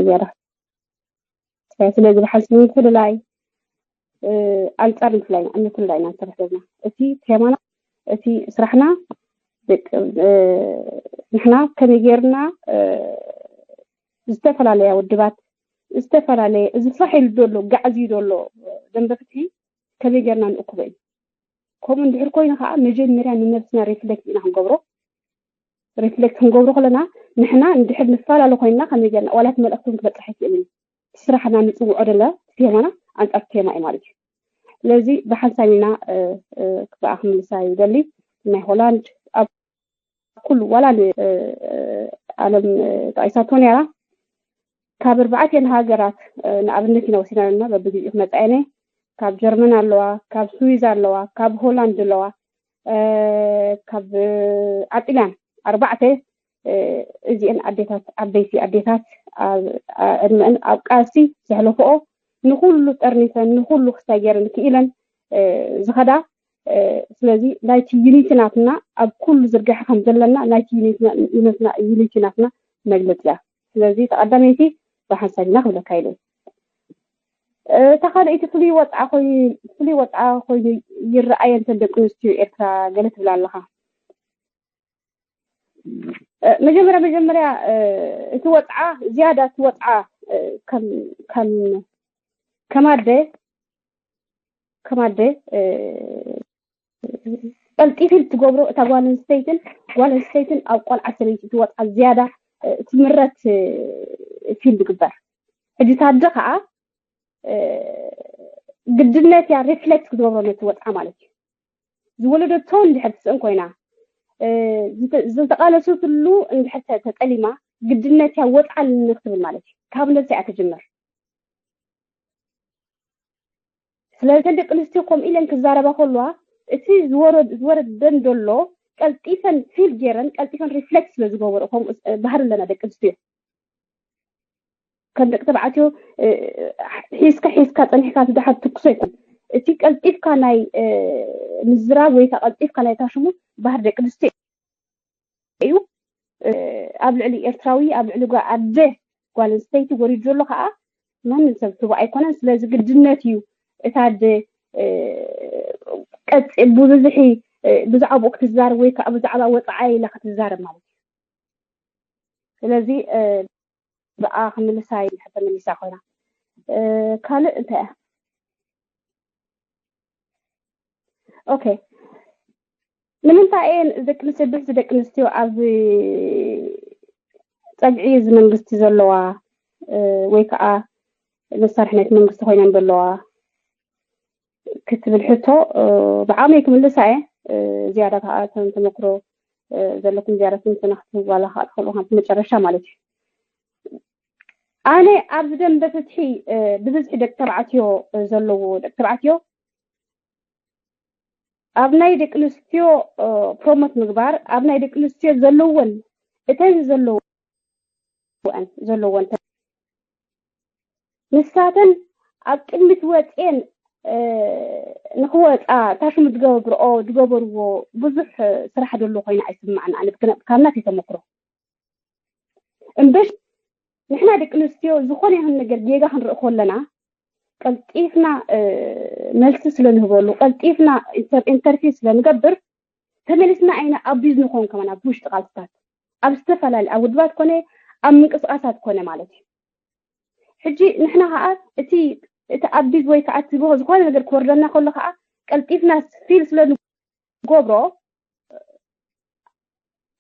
ዝያዳ ስለዚ ብሓንስ ንምፍልላይ ኣንጻር ምፍላይና ንምፍላይና ንሰርሕ ዘለና። እቲ ቴማና እቲ ስራሕና ንሕና ከመይ ጌርና ዝተፈላለያ ውድባት ዝተፈላለየ እዚ ፋሕ ኢሉ ዘሎ ጋዕዝዩ ዘሎ ደንበ ፍትሒ ከመይ ጌርና ንእክቦ እዩ። ከምኡ እንድሕር ኮይኑ ከዓ መጀመርያ ንነብስና ሪፍሌክት ኢና ክንገብሮ። ሪፍሌክት ክንገብሮ ከለና ንሕና እንድሕር ንፈላለ ኮይንና ከመይ ጌርና ዋላ እቲ መልእክቲ እውን ክበፅሕ ኣይክእልን እዩ። እቲ ስራሕና ንፅውዖ ደለ ቴማና ኣንፃር ቴማ እዩ ማለት እዩ። ስለዚ ብሓንሳብ ኢና ክበኣ ክምልሳ ይደሊ። ናይ ሆላንድ ኣብ ኩሉ ዋላ ዓለም ጠቂሳቶ ነራ ካብ ኣርባዕቲኤን ሃገራት ንኣብነት ኢና ወሲዳና በብግዜኡ ክመፃ እየ ካብ ጀርመን ኣለዋ ካብ ስዊዝ ኣለዋ ካብ ሆላንድ ኣለዋ ካብ ዓጢልያን ኣርባዕተ እዚአን ኣዴታት ዓበይቲ ኣዴታት ዕድመአን ኣብ ቃልሲ ዘሕለፈኦ ንኩሉ ጠርኒፈን ንኩሉ ክሳይ ገይረን ክኢለን ዝኸዳ ስለዚ ናይቲ ዩኒቲ ናትና ኣብ ኩሉ ዝርጋሐ ከም ዘለና ናይቲ ዩኒቲ ናትና መግለፂ እያ። ስለዚ ተቐዳመይቲ ብሓንሳብ ኢና ክብለካ ኢለ እታ ካልኣይቲ ፍሉይ ወፅዓ ኮይኑ ፍሉይ ወፅዓ ኮይኑ ይረኣየን ተን ደቂ ኣንስትዮ ኤርትራ ገለ ትብል ኣለኻ። መጀመርያ መጀመርያ እቲ ወፅዓ ዝያዳ እቲ ወፅዓ ከም ከም ከም ኣደ ከም ኣደ ቀልጢፊ ትገብሮ እታ ጓል ኣንስተይትን ጓል ኣንስተይትን ኣብ ቆልዓ ሰበይቲ እቲ ወፅዓ ዝያዳ እቲ ምረት ፊል ዝግበር ሕጂ ታደ ከዓ ግድነት እያ ሪፍሌክት ክትገብሮ ነቲ ወፅዓ ማለት እዩ። ዝወለደቶ እንድሕር ትስእን ኮይና ዝተቃለሱትሉ እንድሕር ተጠሊማ ግድነት እያ ወፅዓ ኣለኒ ክትብል ማለት እዩ። ካብ ነብሲ እያ ትጅምር። ስለዚ ደቂ ኣንስትዮ ከምኡ ኢለን ክዛረባ ከለዋ እቲ ዝወረደን ዘሎ ቀልጢፈን ፊል ገይረን ቀልጢፈን ሪፍሌክት ስለ ዝገበሩ ከምኡ ባህሪ ኣለና ደቂ ኣንስትዮ ከም ደቂ ተባዕትዮ ሒዝካ ሒዝካ ፀኒሕካ ድሓር ትኩሶ ይኮን እቲ ቀልጢፍካ ናይ ምዝራብ ወይ ቀልጢፍካ ናይ ታሽሙ ባህር ደቂ ኣንስትዮ እዩ። ኣብ ልዕሊ ኤርትራዊ ኣብ ልዕሊ ኣደ ጓል ኣንስተይቲ ወሪዱ ዘሎ ከዓ ማንም ሰብ ትቦ ኣይኮነን። ስለዚ ግድነት እዩ እታ ኣደ ቀፂል ብብዝሒ ብዛዕባኡ ክትዛረብ ወይ ከዓ ብዛዕባ ወፃዓ ኢላ ክትዛረብ ማለት እዩ። ስለዚ ብኣ ክምልሳ ኢለ ተመሊሳ ኮይና ካልእ እንታይ እያ? ኦኬ ንምንታይ እየን ደቂ ኣንስትዮ ብሕዚ ደቂ ኣንስትዮ ኣብ ፀግዒ እዚ መንግስቲ ዘለዋ ወይ ከዓ መሳርሒ ናይቲ መንግስቲ ኮይነን ዘለዋ ክትብል ሕቶ ብዓቕመይ ክምልሳ እየ። ዝያዳ ከዓ ከም ተመክሮ ዘለኩም ዝያዳ ትንተና ክትህቡ ዋላ ከዓ ትኽእሉ ካብ መጨረሻ ማለት እዩ። ኣነ ኣብዚ ደንበ ፍትሒ ብብዝሒ ደቂ ተባዕትዮ ዘለዎ ደቂ ተባዕትዮ ኣብ ናይ ደቂ ኣንስትዮ ፕሮሞት ምግባር ኣብ ናይ ደቂ ኣንስትዮ ዘለወን እተን ዘለወን ዘለወን ንሳተን ኣብ ቅድሚት ወፅኤን ንክወፃ ታሽሙ ዝገብርኦ ዝገበርዎ ብዙሕ ስራሕ ዘሎ ኮይኑ ኣይስማዕን ኣነ ካብ ናተይ ተመክሮ እምበሽ ንሕና ደቂ ኣንስትዮ ዝኾነ ይኹን ነገር ጌጋ ክንርኢ ከለና ቀልጢፍና መልሲ ስለ ንህበሉ ቀልጢፍና ኢንተርፊው ስለ ንገብር ተመሊስና ኣይና ኣቢዝ ንኾን ከማን ኣብ ውሽጢ ቃልስታት ኣብ ዝተፈላለዩ ኣብ ውድባት ኮነ ኣብ ምንቅስቃሳት ኮነ ማለት እዩ። ሕጂ ንሕና ከዓ እቲ እቲ ኣቢዝ ወይ ከዓ እቲ ዝኾነ ነገር ክወርደና ከሎ ከዓ ቀልጢፍና ፊል ስለ ንገብሮ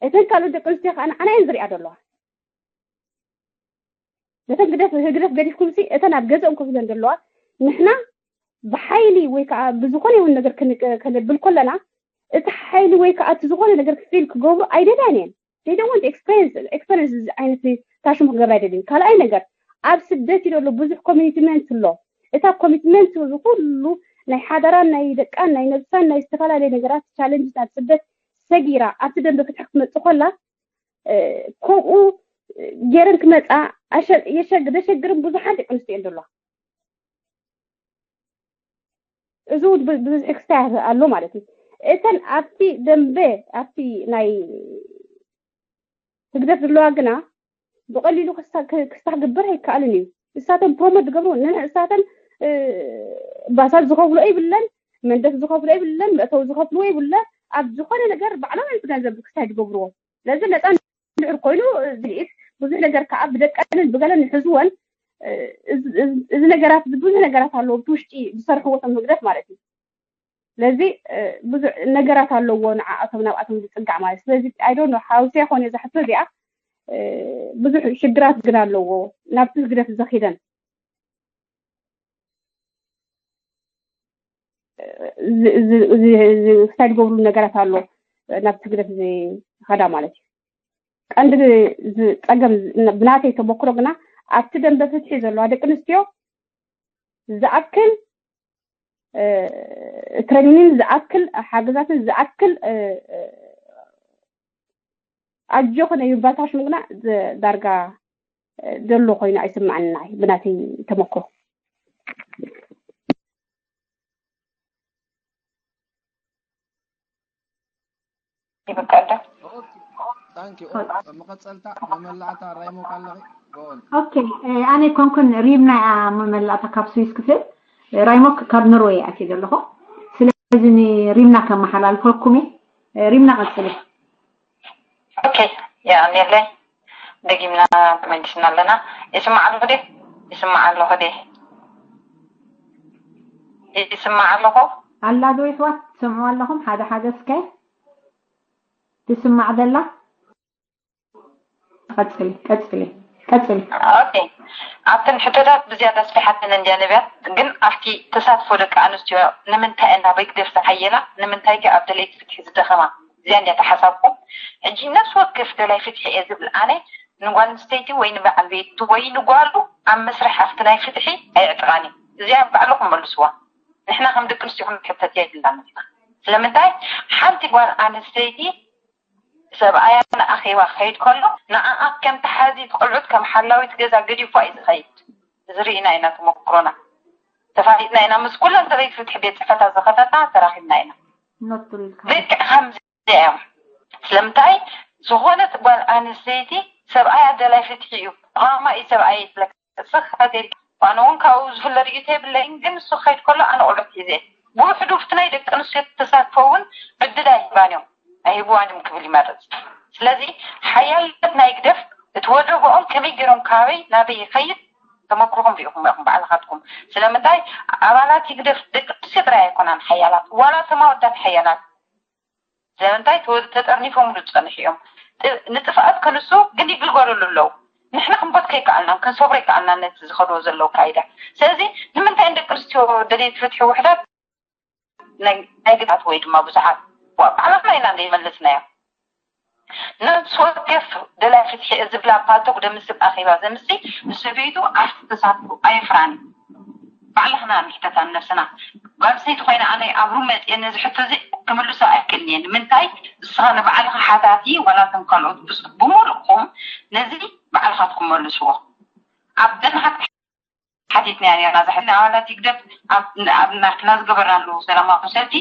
እተን ካልኦት ደቂ ኣንስትዮ ከዓ ንዓና እየን ዝሪኣ ዘለዋ። ነተን ግደፍ ህግደፍ ገዲፍኩም ሲ እተን ኣብ ገዝኦም ኮፍ ኢለን ዘለዋ ንሕና ብሓይሊ ወይ ከዓ ብዝኾነ ይኹን ነገር ከነብል ከለና እቲ ሓይሊ ወይ ከዓ እቲ ዝኾነ ነገር ክፊል ክገብሩ ኣይደልያን እየን። They don't want experience experience ዓይነት ታሽሙ ክገብር ኣይደልን። ካልኣይ ነገር ኣብ ስደት እዩ ዘሎ ብዙሕ ኮሚትመንት ኣሎ። እታ ኮሚትመንት እዚ ኩሉ ናይ ሓደራን ናይ ደቃን ናይ ነብሳን ናይ ዝተፈላለዩ ነገራት ቻለንጅ ኣብ ስደት ሰጊራ ኣብቲ ደንበ ፍትሒ ክትመፅእ ከላ ከምኡ ገይረን ክመፃ የሸግርን ብዙሓት ደቂ ኣንስትዮ ዘለዋ እዚ እውን ብብዝሒ ክስታይ ኣሎ ማለት እዩ። እተን ኣብቲ ደንበ ኣብቲ ናይ ህግደፍ ዘለዋ ግና ብቐሊሉ ክስታ ክግበር ኣይከኣልን እዩ። እሳተን ፕሮሞት ዝገብሩ ንሳተን ባሳት ዝኸፍሎ ይብለን፣ መንደፍ ዝኸፍሎ ይብለን፣ መእተዊ ዝኸፍልዎ ይብለ። ኣብ ዝኾነ ነገር ባዕሎም እዮም ገንዘብ ክስታይ ዝገብርዎ። ስለዚ ነፃ እንድሕር ኮይኑ ዝልኢት ብዙሕ ነገር ከዓ ብደቀንን ብገለን ንሕዝወን። እዚ ነገራት ብዙሕ ነገራት ኣለዎ ብቲ ውሽጢ ዝሰርሕዎ ቶም ህግደፍ ማለት እዩ። ስለዚ ብዙሕ ነገራት ኣለዎ ንዓኣቶም ናብኣቶም ዝፅጋዕ ማለት። ስለዚ ኣይ ዶንት ኖ ሓውስያ ኮነ እዛ ሕቶ እዚኣ። ብዙሕ ሽግራት ግን ኣለዎ ናብቲ ህግደፍ ዘኺደን ክሳይ ዝገብርሉ ነገራት ኣሎ ናብቲ ህግደፍ ዝኸዳ ማለት እዩ። ቀንዲ ዝፀገም ብናተይ ተመክሮ ግና ኣብቲ ደንበ ፍትሒ ዘለዋ ደቂ ኣንስትዮ ዝኣክል ትሬኒንግ ዝኣክል ሓገዛትን ዝኣክል ኣጆ ኮነ ይባታሽ ምግና ዳርጋ ዘሎ ኮይኑ ኣይስማዕንና ብናተይ ተመክሮ። ይብቀልደ መቐፀልታ መመላዕታ ራይሞ ካለኺ ጎል ኦኬ ኣነ ኮንኩን ሪምና እያ መመላእታ ካብ ስዊስ ክፍል ራይሞክ ካብ ኖርወይ ኣትየ ዘለኹ። ስለዚ ንሪምና ከመሓላልፈልኩም እየ። ሪምና ቀፅሊ። ኦኬ የቐንየለይ። ደጊምና ተመሊስና ኣለና። ይስማዕ ኣለኹ ድየ? ይስማዕ ኣለኹ ድየ? ይስማዕ ኣለኹ። ኣላ ዶ ይሕዋት ትሰምዑ ኣለኹም? ሓደ ሓደ እስከ ትስማዕ ዘላ ቀፅሊ ቀፅሊ ቀፅሊ። ኦኬ ኣብተን ሕቶታት ብዝያዳ ኣስፊሓተን እንድያ ነብያት፣ ግን ኣብቲ ተሳትፎ ደቂ ኣንስትዮ ንምንታይ እየን ኣብ ህግደፍ ዝሓየላ፣ ንምንታይ ከ ኣብ ደለይቲ ፍትሒ ዝደኸማ? እዚኣ እንድያ እታ ሓሳብኩም። ሕጂ ነፍሲ ወከፍ ደላይ ፍትሒ እየ ዝብል ኣነ ንጓል ኣንስተይቲ ወይ ንበዓል ቤቱ ወይ ንጓሉ ኣብ መስርሕ ኣብቲ ናይ ፍትሒ ኣየዕጥቓን እዩ። እዚኣ ባዕልኹም መልስዋ። ንሕና ከም ደቂ ኣንስትዮ ክንሕተት የብልናን ኢና። ስለምንታይ ሓንቲ ጓል ኣንስተይቲ ሰብኣያ ንኣኼባ ክኸይድ ከሎ ንዓኣ ከም ተሓዚት ቆልዑት ከም ሓላዊት ገዛ ገዲፋ እዩ ዝኸይድ። እዚ ርኢና ኢና ተመክሮና። ተፋሊጥና ኢና ምስ ኩለን ሰበይቲ ፍትሒ ቤት ፅሕፈታት ዝኸደና ተራኺብና ኢና። ኖትብል ኢልካ ልክዕ ከምዚ እዮም። ስለምንታይ ዝኾነት ጓል ኣንስተይቲ ሰብኣያ ደላይ ፍትሒ እዩ። ራማ እዩ ሰብኣየ ይብለካ። እስኻ ከይድ ኣነ እውን ካብኡ ዝፍለ ርእይቶ የብለይን፣ ግን እሱ ክኸይድ ከሎ ኣነ ቆልዑት ሒዘ እየ። ብውሕዱ ብቲ ናይ ደቂ ኣንስትዮ ተሳትፎ እውን ዕድል ኣይህባን እዮም ኣይህብዋን እዮም ክብል ይመርፅ። ስለዚ ሓያልነት ናይ ግደፍ እቲ ወደቦኦም ከመይ ገይሮም ካበይ ናበይ ይኸይድ ተመክሮኹም ሪኢኹም ኢኹም ባዕልኻትኩም። ስለምንታይ ኣባላት ይግደፍ ደቂ ኣንስትዮ ጥራይ ኣይኮናን ሓያላት ዋላ እቶም ኣወዳት ሓያላት ስለምንታይ ተጠርኒፎምሉ ዝፀንሑ እዮም። ንጥፍኣት ከንሱ ግን ይግልገሉሉ ኣለዉ። ንሕና ክንበትኮ ይከኣልናን ክንሰብሮ ይከኣልናን ነቲ ዝኸድዎ ዘለዉ ኣካይዳ። ስለዚ ንምንታይ ንደቂ ኣንስትዮ ደልየቲ ፍትሒ ውሕዳት ናይ ግድኣት ወይ ድማ ብዙሓት ባዕላትና ኢና ዘይመለስናዮ። ነብሲ ወከፍ ደላይ ፍትሒ እዚ ብላ ፓልቶክ ደምስብ ኣኼባ ዘምሲ ንሰበይቱ ኣብቲ ተሳትፎ ኣየፍራን እዩ። ባዕልኽና ንሕተታ ንነብስና። ጓል ኣንስተይቲ ኮይነ ኣነ ኣብ ሩም መፅየ ነዚ ሕቶ እዚ ክምልሶ ኣይክእልን እየ። ንምንታይ ንስኻ ንባዕልኻ ሓታቲ ዋላ እቶም ካልኦት ብዙ ብምሉእኹም ነዚ ባዕልኻትኩም መልስዎ። ኣብ ደንሃት ሓቲትና ኔርና እዛ ሕዚ ኣባላት ይግደፍ ኣብ ኣብ ናትና ዝገበርናሉ ሰላማዊ ሰልፊ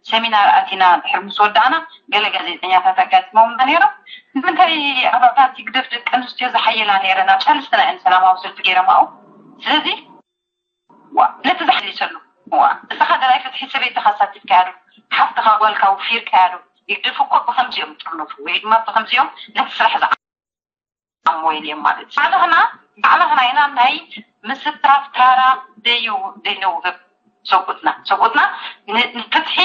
ሰሚናር ኣቲና ድሕሪ ምስ ወዳእና ገለ ጋዜጠኛታት ኣጋጢሞምና ነይሮም። ንምንታይ ኣባላት ይግደፍ ደቂ ኣንስትዮ ዝሓየላ ነይረን ኣብ ሳልስትና እየን ሰላማዊ ሰልፊ ገይረማኡ። ስለዚ ዋ ነቲ ዝሓሊሰሉ ዋ እስኻ ደላይ ፍትሒ ሰበይትኻ ኣሳቲፍካያ ዶ ሓፍትኻ ጓልካ ውፊርካያ ዶ ይግደፍ እኮ ብኸምዚኦም ይጥርነፉ ወይ ድማ ብኸምዚኦም ነቲ ስራሕ ዝዓሞ ኢልዮም ማለት እዩ። ባዕልኽና ባዕልኽና ኢና ናይ ምስታፍ ታራ ደይው ደይነውህብ ሰብኡትና ሰብኡትና ን- ንፍትሒ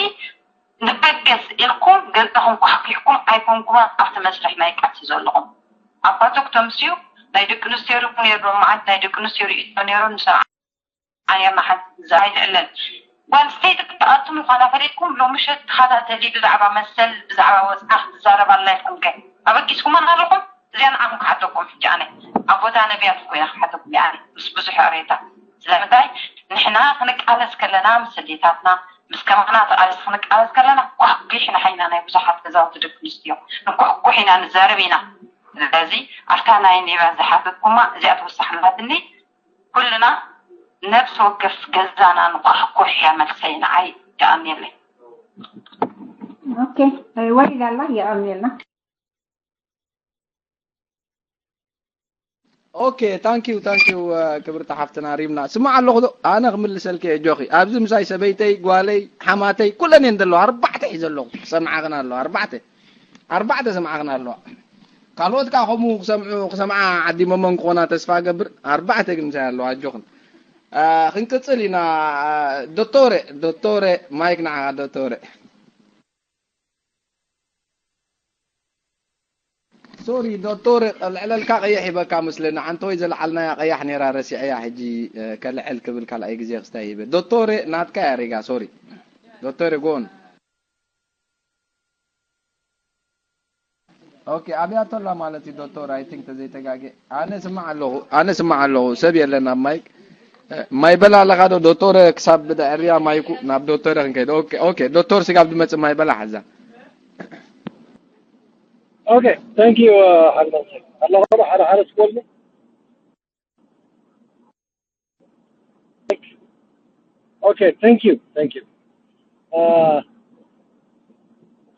ንበገስ ኢልኩም ገዛኹም ኳሕኲሕኩም ኣይኮንኩምን ኣብቲ መስርሕ ናይ ቃልሲ ዘለኹም ኣባቶክ ተምስዩ ናይ ደቂ ኣንስትዮ ርኩ ነይሩ መዓት ናይ ደቂ ኣንስትዮ ርእይቶ ነይሩ ንሰብዓ ኣየርና ሓንቲ ዝኣይልዕለን ጓል ስተይቲ ክትኣቱ ምዃና ፈሊጥኩም ሎሚ ምሸት ተኸታተሊ ብዛዕባ መሰል ብዛዕባ ወፅዓ ክትዛረብ ኣላ ኢልኩም ከ ኣበጊስኩመን ኣለኹም እዚኣ ንዓኹም ክሓተኩም ሕጂ ኣነ ኣብ ቦታ ነቢያት ኮይነ ክሓተኩም እየ ኣነ ምስ ብዙሕ ቅሬታ ስለምንታይ ንሕና ክንቃለስ ከለና ምስ ኣዴታትና ምስ ከማና ተቃለስ ክንቃለስ ከለና ኳሕጒሕ ኢና ሓይና ናይ ብዙሓት ገዛውቲ ደቂ ኣንስትዮ ንኳሕጒሕ ኢና ንዛረብ ኢና ስለዚ ኣብታ ናይ ኔባ ዝሓተትኩማ እዚኣ ተወሳኽላትኒ ኩልና ነብሲ ወከፍ ገዛና ንኳሕኩሕ እያ መልሰይ ንዓይ የቐንየለይ። ኦኬ ወሊድ ኣላ የቐንየልና። Okay, thank you, thank you. ክብርቲ ሓፍትና ሪምና፣ ስማዕ ኣለኹ ዶ? ኣነ ክምልሰልኪ እየ፣ ጆኺ። ኣብዚ ምሳይ ሰበይተይ፣ ጓለይ፣ ሓማተይ፣ ኩለን እየን ዘለዋ። ኣርባዕተ ሒዘ ኣለኹ። ክሰምዓኽን ኣለኹ። ኣርባዕተ፣ ኣርባዕተ ሰምዓኽን ኣለዋ። ካልኦት ከዓ ከምኡ ክሰምዑ፣ ክሰምዓ ዓዲሞመን ክኾና ተስፋ እገብር። ኣርባዕተ ግን ምሳይ ኣለዋ። ኣጆኽን። ክንቅጽል ኢና። ዶቶረ፣ ዶቶረ፣ ማይክ ንዓኻ ዶቶረ። ሶሪ ዶቶረ፣ ልዕለልካ ቀይሕ ይበካ ምስለና። ሓንቲ ወይ ዘለዓልናያ ቀያሕ ነይራ፣ ረሲዐያ። ሕጂ ከልዕል ክብል ካልኣይ ግዜ ክስታይ ይበ። ዶቶረ፣ ናትካ እያ ሪጋ። ሶሪ ዶቶረ፣ ጎን። ኦኬ፣ ኣብያቶላ ማለት እዩ ዶቶር። I think ተዘይተጋጌ፣ ኣነ ስማዕ ኣለኹ፣ ኣነ ስማዕ ኣለኹ። ሰብ የለን ኣብ ማይክ። ማይ በላ ኣለኻ ዶ ዶቶር? ክሳብ ብድዕርያ ማይኩ ናብ ዶቶር ክንከይድ። ኦኬ፣ ኦኬ፣ ዶቶር ስጋብ ዝመጽእ ማይ በላ ሓዛ። Okay, thank you. ሓደ ሓደ ሓደ ሓደ ስኮል Okay, thank you, thank you.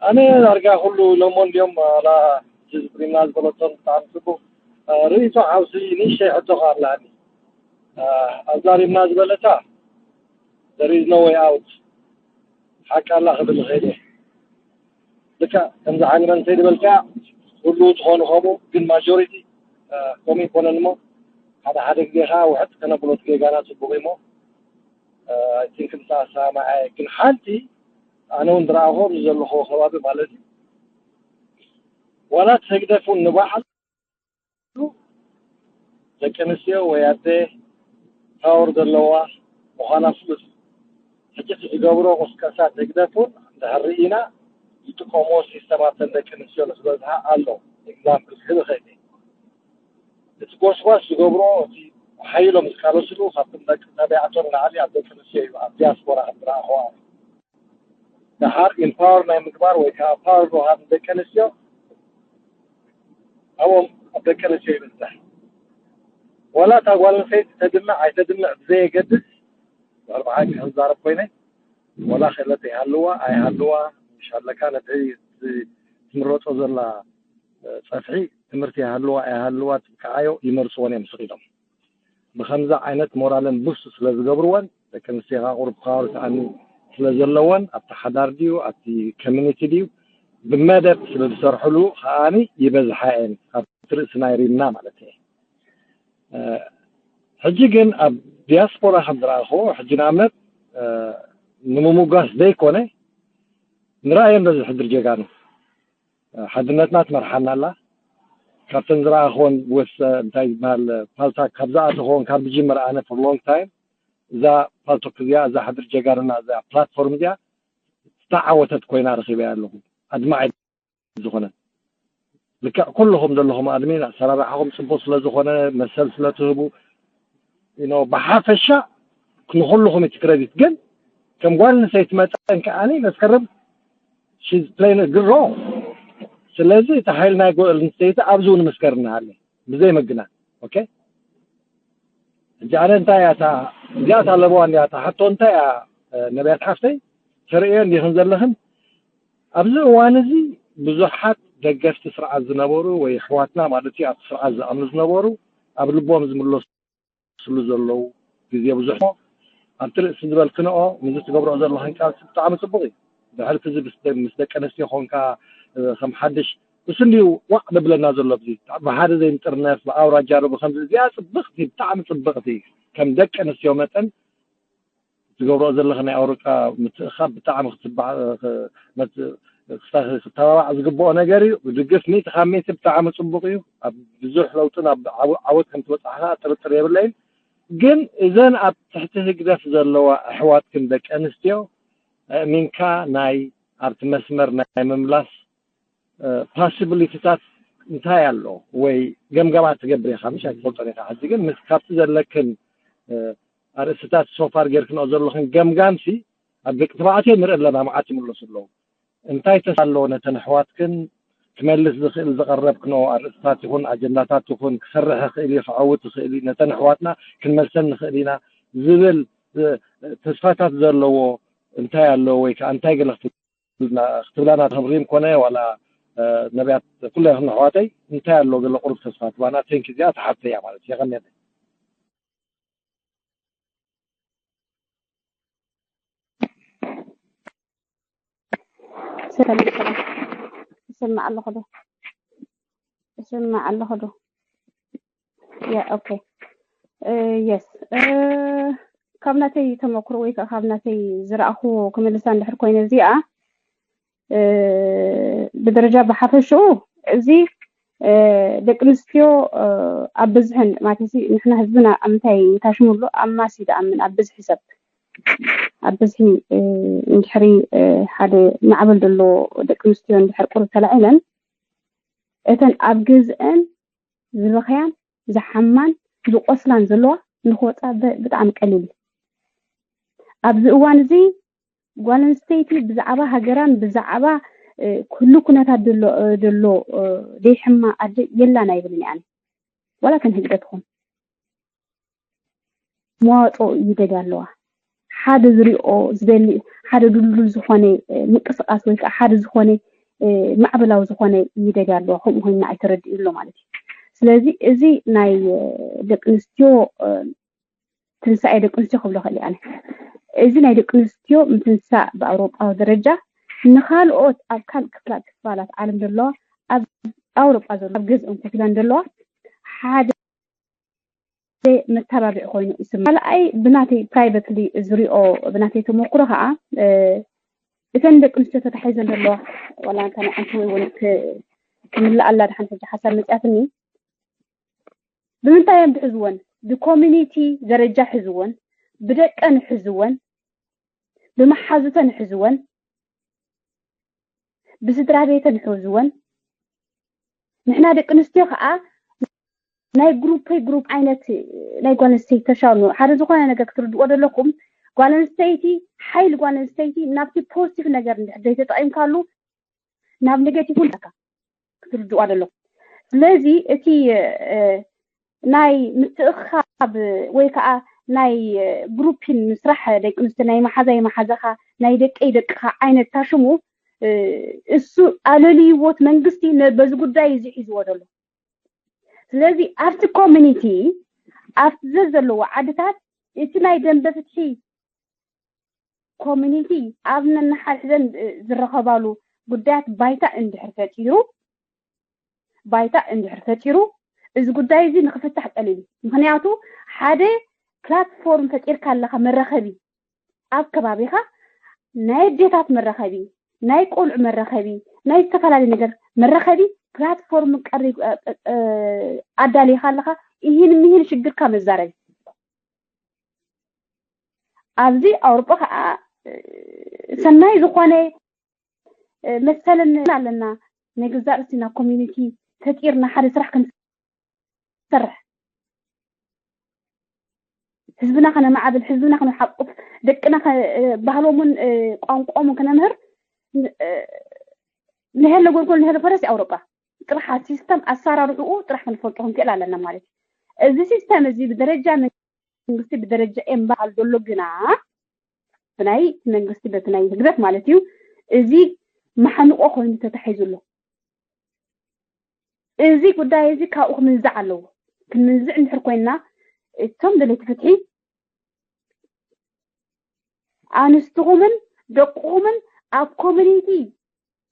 ኣነ ዳርጋ ኩሉ ኢሎሞ እንድዮም። ኣላ ዝብሪና ዝበለቶም ብጣዕሚ ፅቡቅ። ርእይቶ ሓውሲ ንእሽተይ ሕቶ ከኣ ኣለኒ። ኣብዛ ሪምና ዝበለታ there is no way out ሓቂ ኣላ ክብል ይኽእል እየ። ልክዕ ከምዚ ሓኒ መንሰይ ዝበልካያ ኩሉ ዝኾኑ ከምኡ፣ ግን ማጆሪቲ ከምኡ ይኮነን እሞ ሓደ ሓደ ግዜ ከዓ ውሕጥ ከነብሎ እቲ ጌጋና ፅቡቅ እዩ እሞ I think ምሳኣ ሰማማዐ። ግን ሓንቲ ኣነ እውን ዝረኣኹ ኣብዚ ዘለኹ ከባቢ ማለት እዩ ዋላ እቲ ህግደፍ እውን ንባዕሉ ደቂ ኣንስትዮ ወይ ኣደ ፓወር ዘለዋ ምዃና ፍሉጥ እዩ። ሕጂ እቲ ዝገብሮ ቅስቀሳ ህግደፍ እውን እንድሕር ርኢና ዝጥቀምዎ ሲስተም ኣብተን ደቂ ኣንስትዮ ንክበዝሓ ኣሎ። ኤግዛምፕል ክህብ እኽእል እየ። እቲ ጎስጓስ ዝገብርኦ እቲ ሓይሎም ዝቃለስሉ ካብቶም ደቂ ተባዕትዮ ንላዕሊ ኣብ ደቂ ኣንስትዮ እዩ ኣብ ዲያስፖራ ከም ዝረኣኽዋ። ደሓር ኢምፓወር ናይ ምግባር ወይ ከዓ ፓወር ምሃብ ንደቂ ኣንስትዮ ኣብኦም ኣብ ደቂ ኣንስትዮ ይበዝሕ። ዋላ እታ ጓል ኣንስተይቲ ተድምዕ ኣይተድምዕ ብዘየገድስ ድሕሪ ብሓቂ ክዛረብ ኮይነ ዋላ ክእለት ይሃልዋ ኣይሃልዋ ምሽ ኣለካ ነቲ ትምረፆ ዘላ ፀፍሒ ትምህርቲ ይሃልዋ ኣይሃልዋ ትብቅዓዮ ይመርፅዎን እዮም ስቕ ኢሎም። ብከምዚ ዓይነት ሞራለን ቡስት ስለ ዝገብርወን ደቂ ኣንስትዮ ከዓ ቁሩብ ፓወር ከዓኒ ስለ ዘለወን ኣብቲ ሓዳር ድዩ ኣብቲ ኮሚኒቲ ድዩ ብመደብ ስለ ዝሰርሕሉ ከዓኒ ይበዝሓ እየን ካብቲ ርእሲ ናይ ሪምና ማለት እየ። ሕጂ ግን ኣብ ዲያስፖራ ከም ዝረኣኽዎ ሕጂ ንኣብነት ንምምጓስ ዘይኮነ ንረኣየን በዚ ሕድር ጀጋኑ ሓድነትና ትመርሓና ኣላ። ካብተን ዝረኣኽወን ወስ እንታይ ዝበሃል ፓልታ ካብ ዝኣተኽዎን ካብ ዝጅምር ኣነ for long time እዛ ፓልቶክ እዚኣ እዛ ሕድር ጀጋኑና እዛ ፕላትፎርም እዚኣ ዝተዓወተት ኮይና ረኺበያ ኣለኹ። ኣድማዒ ዝኾነ ልክዕ ኩልኹም ዘለኹም ኣድሚን ኣሰራርሓኹም ፅቡቅ ስለ ዝኾነ መሰል ስለ ትህቡ you know ብሓፈሻ ንኹልኹም እቲ ክረዲት ግን ከም ጓል ኣንስተይቲ መጠን ከዓኒ መስከረም she's playing a good role። ስለዚ እቲ ሓይሊ ናይ ጓል ኣንስተይቲ ኣብዚ እውን መስከር እናሃለ ብዘይ ምግናን okay። ሕጂ ኣነ እንታይ እያ እታ እዚኣ እታ ለበዋ እንዲያ እታ ሕቶ እንታይ እያ ነቢያት ሓፍተይ ተርእዮ እንዲኽን ዘለኽን ኣብዚ እዋን እዚ ብዙሓት ደገፍቲ ስርዓት ዝነበሩ ወይ ኣሕዋትና ማለት እዩ ኣብቲ ስርዓት ዝኣምኑ ዝነበሩ ኣብ ልቦም ዝምለስሉ ዘለዉ ግዜ ብዙሕ ኣብቲ ርእሲ ዝበልክንኦ ምዚ ትገብርኦ ዘለኽን ቃልሲ ብጣዕሚ ፅቡቅ እዩ። ድሕርቲ እዚ ምስ ደቂ ኣንስትዮ ኮንካ ከም ሓድሽ እሱ እንዲዩ ዋዕ ደብለና ዘሎ ብዚ ብሓደ ዘይንጥርነፍ ብኣውራጃ ዶ ብከምዚ እዚኣ ፅብቅቲ ብጣዕሚ ፅብቅቲ ከም ደቂ ኣንስትዮ መጠን ትገብርኦ ዘለኺ ናይ ኣውሮጳ ምትእኻብ ብጣዕሚ ክተባባዕ ዝግብኦ ነገር እዩ። ብድግፍ ሚእቲ ካብ ሚእቲ ብጣዕሚ ፅቡቅ እዩ። ኣብ ብዙሕ ለውጥን ኣብ ዓወት ከም ትበፅሓ ከዓ ጥርጥር የብለይን። ግን እዘን ኣብ ትሕቲ ህግደፍ ዘለዋ ኣሕዋትክን ደቂ ኣንስትዮ ኣእሚንካ ናይ ኣብቲ መስመር ናይ ምምላስ ፓሲቢሊቲታት እንታይ ኣሎ ወይ ገምገማ ትገብር ኢኻ ምሽ ኣይትፈልጦን ኢኻ ሕጂ ግን ምስ ካብቲ ዘለክን ኣርእስታት ሶፋር ጌርክንኦ ዘለኽን ገምጋምሲ ኣብ ደቂ ተባዕትዮ ንርኢ ኣለና መዓት ይምለሱ ኣለዉ እንታይ ተስፋ ኣለዎ ነተን ኣሕዋትክን ክመልስ ዝኽእል ዘቐረብክንኦ ኣርእስታት ይኹን ኣጀንዳታት ይኹን ክሰርሕ ይኽእል እዩ ክዓውት ይኽእል እዩ ነተን ኣሕዋትና ክንመልሰን ንኽእል ኢና ዝብል ተስፋታት ዘለዎ እንታይ ኣሎ ወይ ከዓ እንታይ ገለ ክትብላና ተምሪም ኮነ ዋላ ነቢያት ኩሉ ይኹን ኣሕዋተይ እንታይ ኣሎ ዘሎ ቁሩብ ተስፋ ትባና ቴንክ እዚኣ ተሓብተ እያ ማለት የቐንየለይ። ሰላም ሰላም። ይሰማዕ ኣለኹ ዶ? ይሰማዕ ኣለኹ ዶ? ያ ኦኬ። የስ ካብ ናተይ ተመክሮ ወይ ከዓ ካብ ናተይ ዝረኣኽዎ ክምልሳ እንድሕር ኮይነ እዚኣ ብደረጃ ብሓፈሽኡ እዚ ደቂ ኣንስትዮ ኣብ ብዝሕን ማለት ንሕና ህዝብና ኣብ ምንታይ ታሽሙሉ ኣብ ማስ ይድኣምን ኣብ ብዝሒ ሰብ ኣብ ብዝሒ እንድሕሪ ሓደ ማዕበል ዘሎ ደቂ ኣንስትዮ እንድሕር ቁሩብ ተላዒለን እተን ኣብ ገዝአን ዝበኸያን ዝሓማን ዝቆስላን ዘለዋ ንክወፃ ብጣዕሚ ቀሊል እዩ። ኣብዚ እዋን እዚ ጓል ኣንስተይቲ ብዛዕባ ሃገራን ብዛዕባ ኩሉ ኩነታት ደሎ ደይሕማ ኣደ የላን ኣይብልን እየ ኣነ። ዋላ እተን ህግደት ትኹን መዋፅኦ ይደልያ ኣለዋ። ሓደ ዝሪኦ ዝደሊ ሓደ ድልዱል ዝኾነ ምንቅስቃስ ወይ ከዓ ሓደ ዝኾነ ማዕበላዊ ዝኾነ ይደልያ ኣለዋ። ከምኡ ኮይና ኣይተረድእሎ ማለት እዩ። ስለዚ እዚ ናይ ደቂ ኣንስትዮ ትንሳኤ ደቂ ኣንስትዮ ክብሎ ክእል ኣነ። እዚ ናይ ደቂ ኣንስትዮ ምትንሳእ ብኣውሮጳዊ ደረጃ ንካልኦት ኣብ ካልእ ክፍላ ክፋላት ዓለም ዘለዋ ኣብ ኣውሮጳ ዘሎ ኣብ ገዝኦም ኮፍ ኢለን ዘለዋ ሓደ መተባብዒ ኮይኑ ይስማ። ካልኣይ ብናተይ ፕራይቨትሊ ዝሪኦ ብናተይ ተመክሮ ከዓ እተን ደቂ ኣንስትዮ ተታሒዘን ዘለዋ ዋላ እንተ ንዓንቲ ወይ እውን ክምልኣላ ድሓን ሕጂ ሓሳብ መፅያትኒ ብምንታይ እዮም ዝሕዝወን? ብኮሚኒቲ ደረጃ ሕዝወን፣ ብደቀን ሕዝወን፣ ብመሓዙተን ሕዝወን፣ ብስድራ ቤተን ሕዝወን። ንሕና ደቂ ኣንስትዮ ከዓ ናይ ግሩፕ ግሩፕ ዓይነት ናይ ጓል ኣንስተይቲ ተሻሉ ሓደ ዝኾነ ነገር ክትርድዎ ዘለኩም ጓል ኣንስተይቲ ሓይሊ ጓል ኣንስተይቲ ናብቲ ፖዚቲቭ ነገር እንድሕር ዘይተጠቂምካሉ ናብ ኔጌቲቭ እውን ካ ክትርድዋ ደሎ። ስለዚ እቲ ናይ ምትእኻብ ወይ ከዓ ናይ ግሩፒን ምስራሕ ደቂ ኣንስትዮ ናይ መሓዛይ መሓዛኻ ናይ ደቀይ ደቅኻ ዓይነት ታሽሙ እሱ ኣለልይዎት መንግስቲ በዚ ጉዳይ እዚ ሒዝዎ ደሎ። ስለዚ ኣብቲ ኮሚኒቲ ኣብቲ ዘዘለዎ ዓድታት እቲ ናይ ደንበ ፍትሒ ኮሚኒቲ ኣብ ነንሓድሕደን ዝረኸባሉ ጉዳያት ባይታ እንድሕር ፈጢሩ ባይታ እንድሕር ፈጢሩ እዚ ጉዳይ እዚ ንክፍታሕ ቀሊል እዩ። ምክንያቱ ሓደ ፕላትፎርም ፈጢርካ ኣለካ መራኸቢ ኣብ ከባቢካ ናይ ኣዴታት መራኸቢ ናይ ቆልዑ መራኸቢ ናይ ዝተፈላለዩ ነገር መራኸቢ ፕላትፎርም ቀሪ ኣዳሊካ ኣለካ። ይህን ምሂን ሽግርካ መዛረቢ ኣብዚ ኣውሮጳ ከዓ ሰናይ ዝኾነ መሰልን ኣለና። ናይ ገዛእ ርእስና ኮሚኒቲ ፈጢርና ሓደ ስራሕ ክንሰርሕ ህዝብና ከነማዕብል ህዝብና ከነሓቁፍ ደቅና ባህሎምን ቋንቋኦምን ከነምህር ንሄለ ጎልጎል ንሄለ ፈረስ ኣውሮጳ ጥራሕ ሲስተም ኣሰራርሕኡ ጥራሕ ክንፈልጦ ክንክእል ኣለና ማለት እዩ። እዚ ሲስተም እዚ ብደረጃ መንግስቲ ብደረጃ ኤምባሲ ዘሎ ግና ብናይ መንግስቲ በቲ ናይ ህግደፍ ማለት እዩ እዚ ማሕንቆ ኮይኑ ተታሒዙ ኣሎ። እዚ ጉዳይ እዚ ካብኡ ክምንዛዕ ኣለዎ። ክንምንዝዕ እንድሕር ኮይንና እቶም ደለይቲ ፍትሒ ኣንስትኹምን ደቅኹምን ኣብ ኮሚኒቲ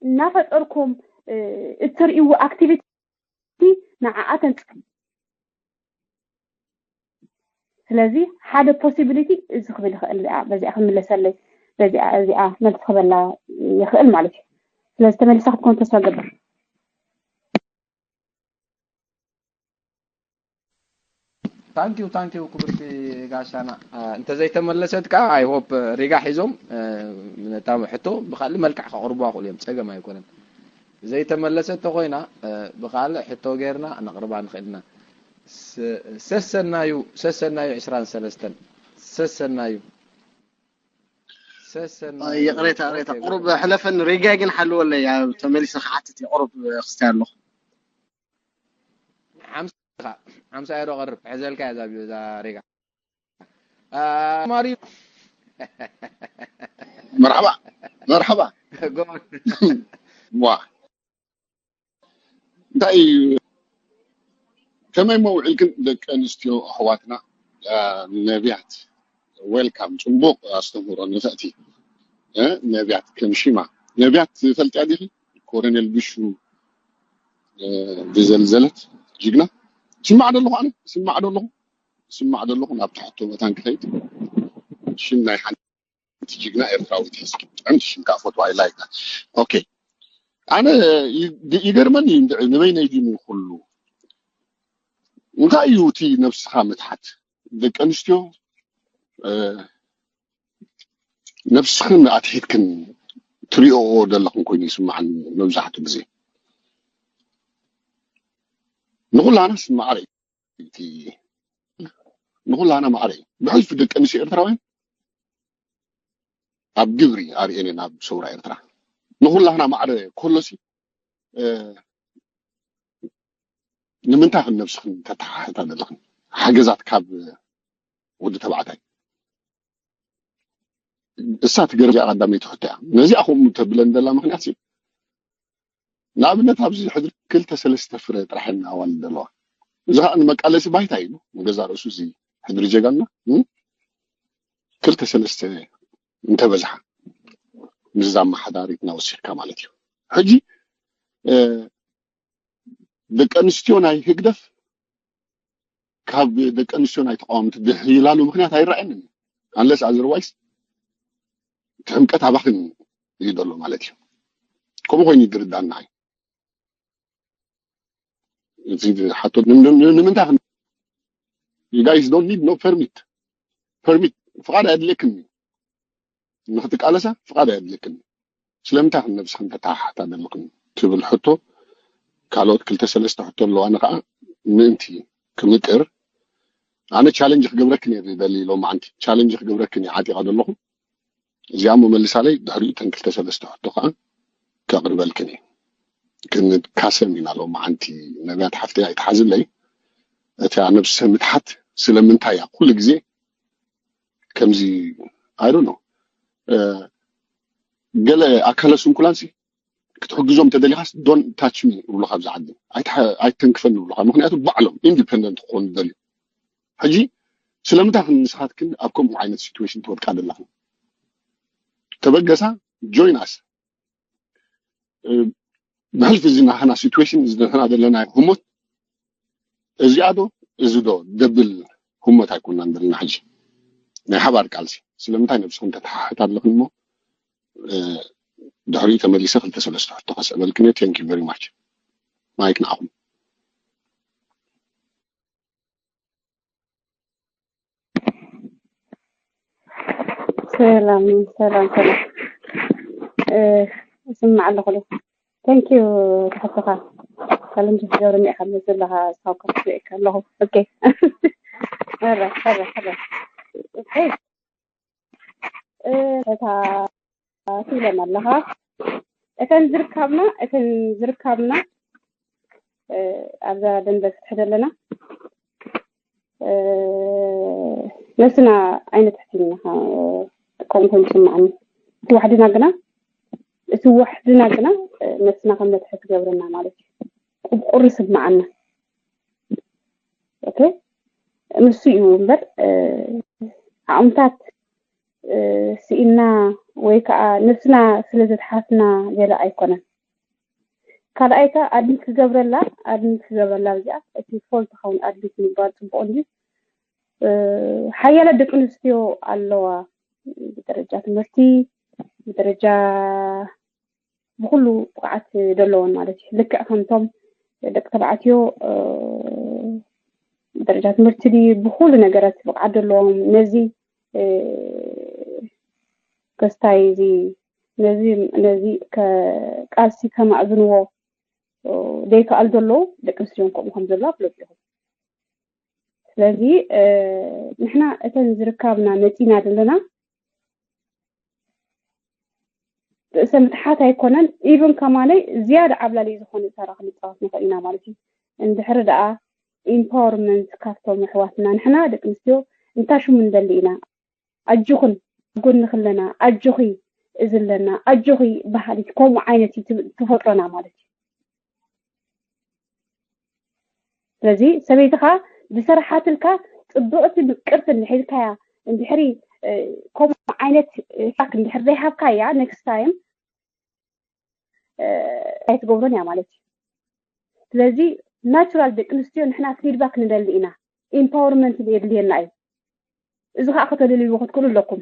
እናፈጠርኩም እትርእይዎ ኣክቲቪቲ ንዓኣ ተንጽ ስለዚ ሓደ ፖሲቢሊቲ እዚ ክብል ይኽእል እዚኣ በዚኣ ክምለሰለይ በዚኣ እዚኣ መልሲ ክበላ ይኽእል ማለት እዩ። ስለዚ ተመሊሳ ክትኮን ተስፋ ገብር። ታንኪዩ ታንኪዩ ክብርቲ ጋሻና። እንተዘይተመለሰት ከዓ ኣይ ሆፕ ሪጋ ሒዞም ነታ ሕቶ ብካልእ መልክዕ ከቕርቡዋ ክእሉ እዮም፣ ፀገም ኣይኮነን። ዘይተመለሰት ተኮይና ብካልእ ሕቶ ጌርና ነቕርባ ንኽእል ኢና። ሰሰናዩ ሰሰናዩ ዕስራን ሰለስተን ሰሰናዩ ሰሰናዩ ይቕሬታ ይቕሬታ ቁሩብ ሕለፈን ሪጋ ግን ሓልወለይ ተመሊሰ ክሓትት እየ ቁሩብ ክስታይ ኣለኹ። ሓምሳ እየ ዶ ቀርብ ሕዘልካ እያ ዛብዮ እዛ ሪጋ ማሪ መርሓባ መርሓባ ጎበዝ ዋ እንታይ እዩ? ከመይ መውዕልክን ደቂ ኣንስትዮ ኣሕዋትና? ነቢያት፣ ዌልካም። ፅቡቅ ኣስተምህሮ ንፍዕቲ። ነቢያት ከም ሽማ፣ ነቢያት ትፈልጥያ ዲኺ? ኮረኔል ብሹ ዝዘልዘለት ጅግና። ስማዕ ደለኹ ኣነ ስማዕ ደለኹ ስማዕ ደለኹ ናብ ትሕቶ መታን ክኸይድ ሽም ናይ ሓንቲ ጅግና ኤርትራዊት ሒዝኪ ጥዕምቲ ሽም ከዓ ፈትዋ ይላይካ። ኦኬ፣ ኣነ ይገርመኒ ንበይነይ ድዩ ኩሉ? እንታይ እዩ እቲ ነብስኻ ምትሓት? ደቂ ኣንስትዮ ነብስኽን ኣትሒትክን ትሪኦ ዘለኽን ኮይኑ ይስማዓኒ። መብዛሕትኡ ግዜ ንኹላና ስማዓረ ንኹላና ማዕረ እዩ። ብሕልፊ ደቂ ኣንስትዮ ኤርትራውያን ኣብ ግብሪ ኣርእየን ኣብ ሰውራ ኤርትራ ንኹላና ማዕረ ኮሎሲ ንምንታይ ከም ነብስኽን ተተሓሕታ ዘለኽን ሓገዛት ካብ ወዲ ተባዕታይ? እሳ ትገርም እዚኣ ቀዳመይቲ ሕቶ እያ። ነዚኣ ከምኡ ተብለን ዘላ ምክንያት ንኣብነት ኣብዚ ሕድሪ ክልተ ሰለስተ ፍረ ጥራሕ ኣዋልድ ኣለዋ። እዚ ከዓ ንመቃለሲ ባይታ እዩ። ንገዛ ርእሱ እዚ ሕድሪ ጀጋና ክልተ ሰለስተ እንተበዝሓ ምስዛ ኣመሓዳሪትና ወሲድካ ማለት እዩ። ሕጂ ደቂ ኣንስትዮ ናይ ህግደፍ ካብ ደቂ ኣንስትዮ ናይ ተቃዋምቲ ድሕይላሉ ምክንያት ኣይረኣየንን። ኣንለስ ኣዘርዋይስ እቲ ሕምቀት ኣባኽን እዩ ዘሎ ማለት እዩ። ከምኡ ኮይኑ ይድርዳና እዩ። እዚ ሓቶ ንምንታይ you guys don't need no permit permit ፍቃድ ኣየድልየክን እዩ። ንክትቃለሳ ፍቃድ ኣየድልየክን እዩ። ስለምንታይ ከም ነብስክን ተተሓሓታ ዘለክን ትብል ሕቶ ካልኦት ክልተ ሰለስተ ሕቶ ኣለዋኒ ከዓ ምእንቲ ክምቅር ኣነ ቻለንጅ ክገብረክን እየ ዝደሊ። ሎማዓንቲ ቻለንጅ ክገብረክን እየ ዓጢቐ ዘለኹ። እዚኣ መመልሳለይ ድሕሪኡ እተን ክልተ ሰለስተ ሕቶ ከዓ ከቕርበልክን እየ። ክንካሰም ኢና ሎማዓንቲ። ነቢያት ሓፍተይ ኣይትሓዝለይ። እታ ነብሰ ምትሓት ስለምንታይ እያ ኩሉ ግዜ ከምዚ? I don't know። ገለ ኣካለ ስንኩላንሲ ክትሕግዞም ተደሊኻስ don't touch me ይብሉ ካብዚ ዓዲ ኣይተንክፈን ይብሉካ። ምክንያቱ ባዕሎም ኢንዲፐንደንት ክኾኑ ደልዩ። ሕጂ ስለምንታይ ንስኻትክን ኣብ ከምኡ ዓይነት ሲትዌሽን ትወድቃ ዘለኹም? ተበገሳ ጆይን ኣስ ብሕልፊ እዚ ናህና ሲትዌሽን እዚ ንሕና ዘለና ህሞት እዚኣ ዶ እዚ ዶ ደብል ህሞት ኣይኮናን ዘለና ሕጂ ናይ ሓባር ቃልሲ። ስለምንታይ ነብስኹም ተተሓሕት ኣለኹም እሞ ድሕሪኡ ተመሊሰ ክልተ ሰለስተ ሕቶ ከስዕበልክን እየ። Thank you very much። ማይክ ንዓኹም። ሰላም ሰላም ሰላም እስማዕ ኣለኹ። Thank you። ትሕትኻ ቻለንጅ ክትገብርኒ ኢኻ ዘለኻ ሳውካ ክርእየካ ኣለኹ። ኦኬ። ሕረ ሕረ ሕረ። ኦኬ። እታ ትብለን ኣለኻ እተን ዝርካብና እተን ዝርካብና ኣብዛ ደንበ ክትሕደለና ነስና ዓይነት ሕትኛ ከምኡ ኮይኑ ስምዓኒ። እቲ ዋሕድና ግና እቲ ዋሕድና ግና ነስና ከም ነትሕት ትገብረና ማለት እዩ። ቁብቁር ስምዓና። ኦኬ ንሱ እዩ እምበር ዓቕምታት ስኢና ወይ ከዓ ነብስና ስለ ዘትሓትና ገለ ኣይኮነን። ካልኣይ ከዓ ኣድሚት ክገብረላ ኣድሚት ክገብረላ እዚኣ እቲ ፎልት ኸውን ኣድሚት ምባል ፅቡቅ እንጂ ሓያላት ደቂ ኣንስትዮ ኣለዋ ብደረጃ ትምህርቲ ብደረጃ ብኩሉ ብቕዓት ዘለዎን ማለት እዩ። ልክዕ ከምቶም ደቂ ተባዕትዮ ደረጃ ትምህርቲ ድዩ ብኩሉ ነገራት ብቕዓት ዘለዎም ነዚ ክስታይ እዚ ነዚ ነዚ ቃልሲ ከማእዝንዎ ዘይከኣሉ ዘለዉ ደቂ ኣንስትዮ ከምኡ ከም ዘለዋ ፍለጡ ኢኹም። ስለዚ ንሕና እተን ዝርካብና መፂና ዘለና ርእሰ ምትሓት ኣይኮነን። ኢቭን ከማነይ ዝያዳ ዓብላሊ ዝኾነ ተራ ክንፃወት ንኽእል ኢና ማለት እዩ። እንድሕሪ ደኣ ኢምፓወርመንት ካብቶም ኣሕዋትና ንሕና ደቂ ኣንስትዮ እንታይ ሽሙ ንደሊ ኢና ኣጆኽን ጎንኺ ኣለና ኣጆኺ እዚ ኣለና ኣጆኺ በሃሊት ከምኡ ዓይነት እዩ ትብል- ትፈጥሮና ማለት እዩ። ስለዚ ሰበይትኻ ዝሰራሓትልካ ጽብቕቲ ምቅርቲ እንድሕር ኢልካያ፣ እንድሕሪ ከምኡ ዓይነት ፊድባክ እንድሕር ዘይሃብካያ፣ ኔክስት ታይም ኣይትገብሮን እያ ማለት እዩ። ስለዚ ናቹራል ደቂ ኣንስትዮ ንሕና ፊድባክ ንደሊ ኢና፣ ኢምፓወርመንት የድልየና እዩ። እዚ ከዓ ከተልልይዎ ክትክእሉ ኣለኩም።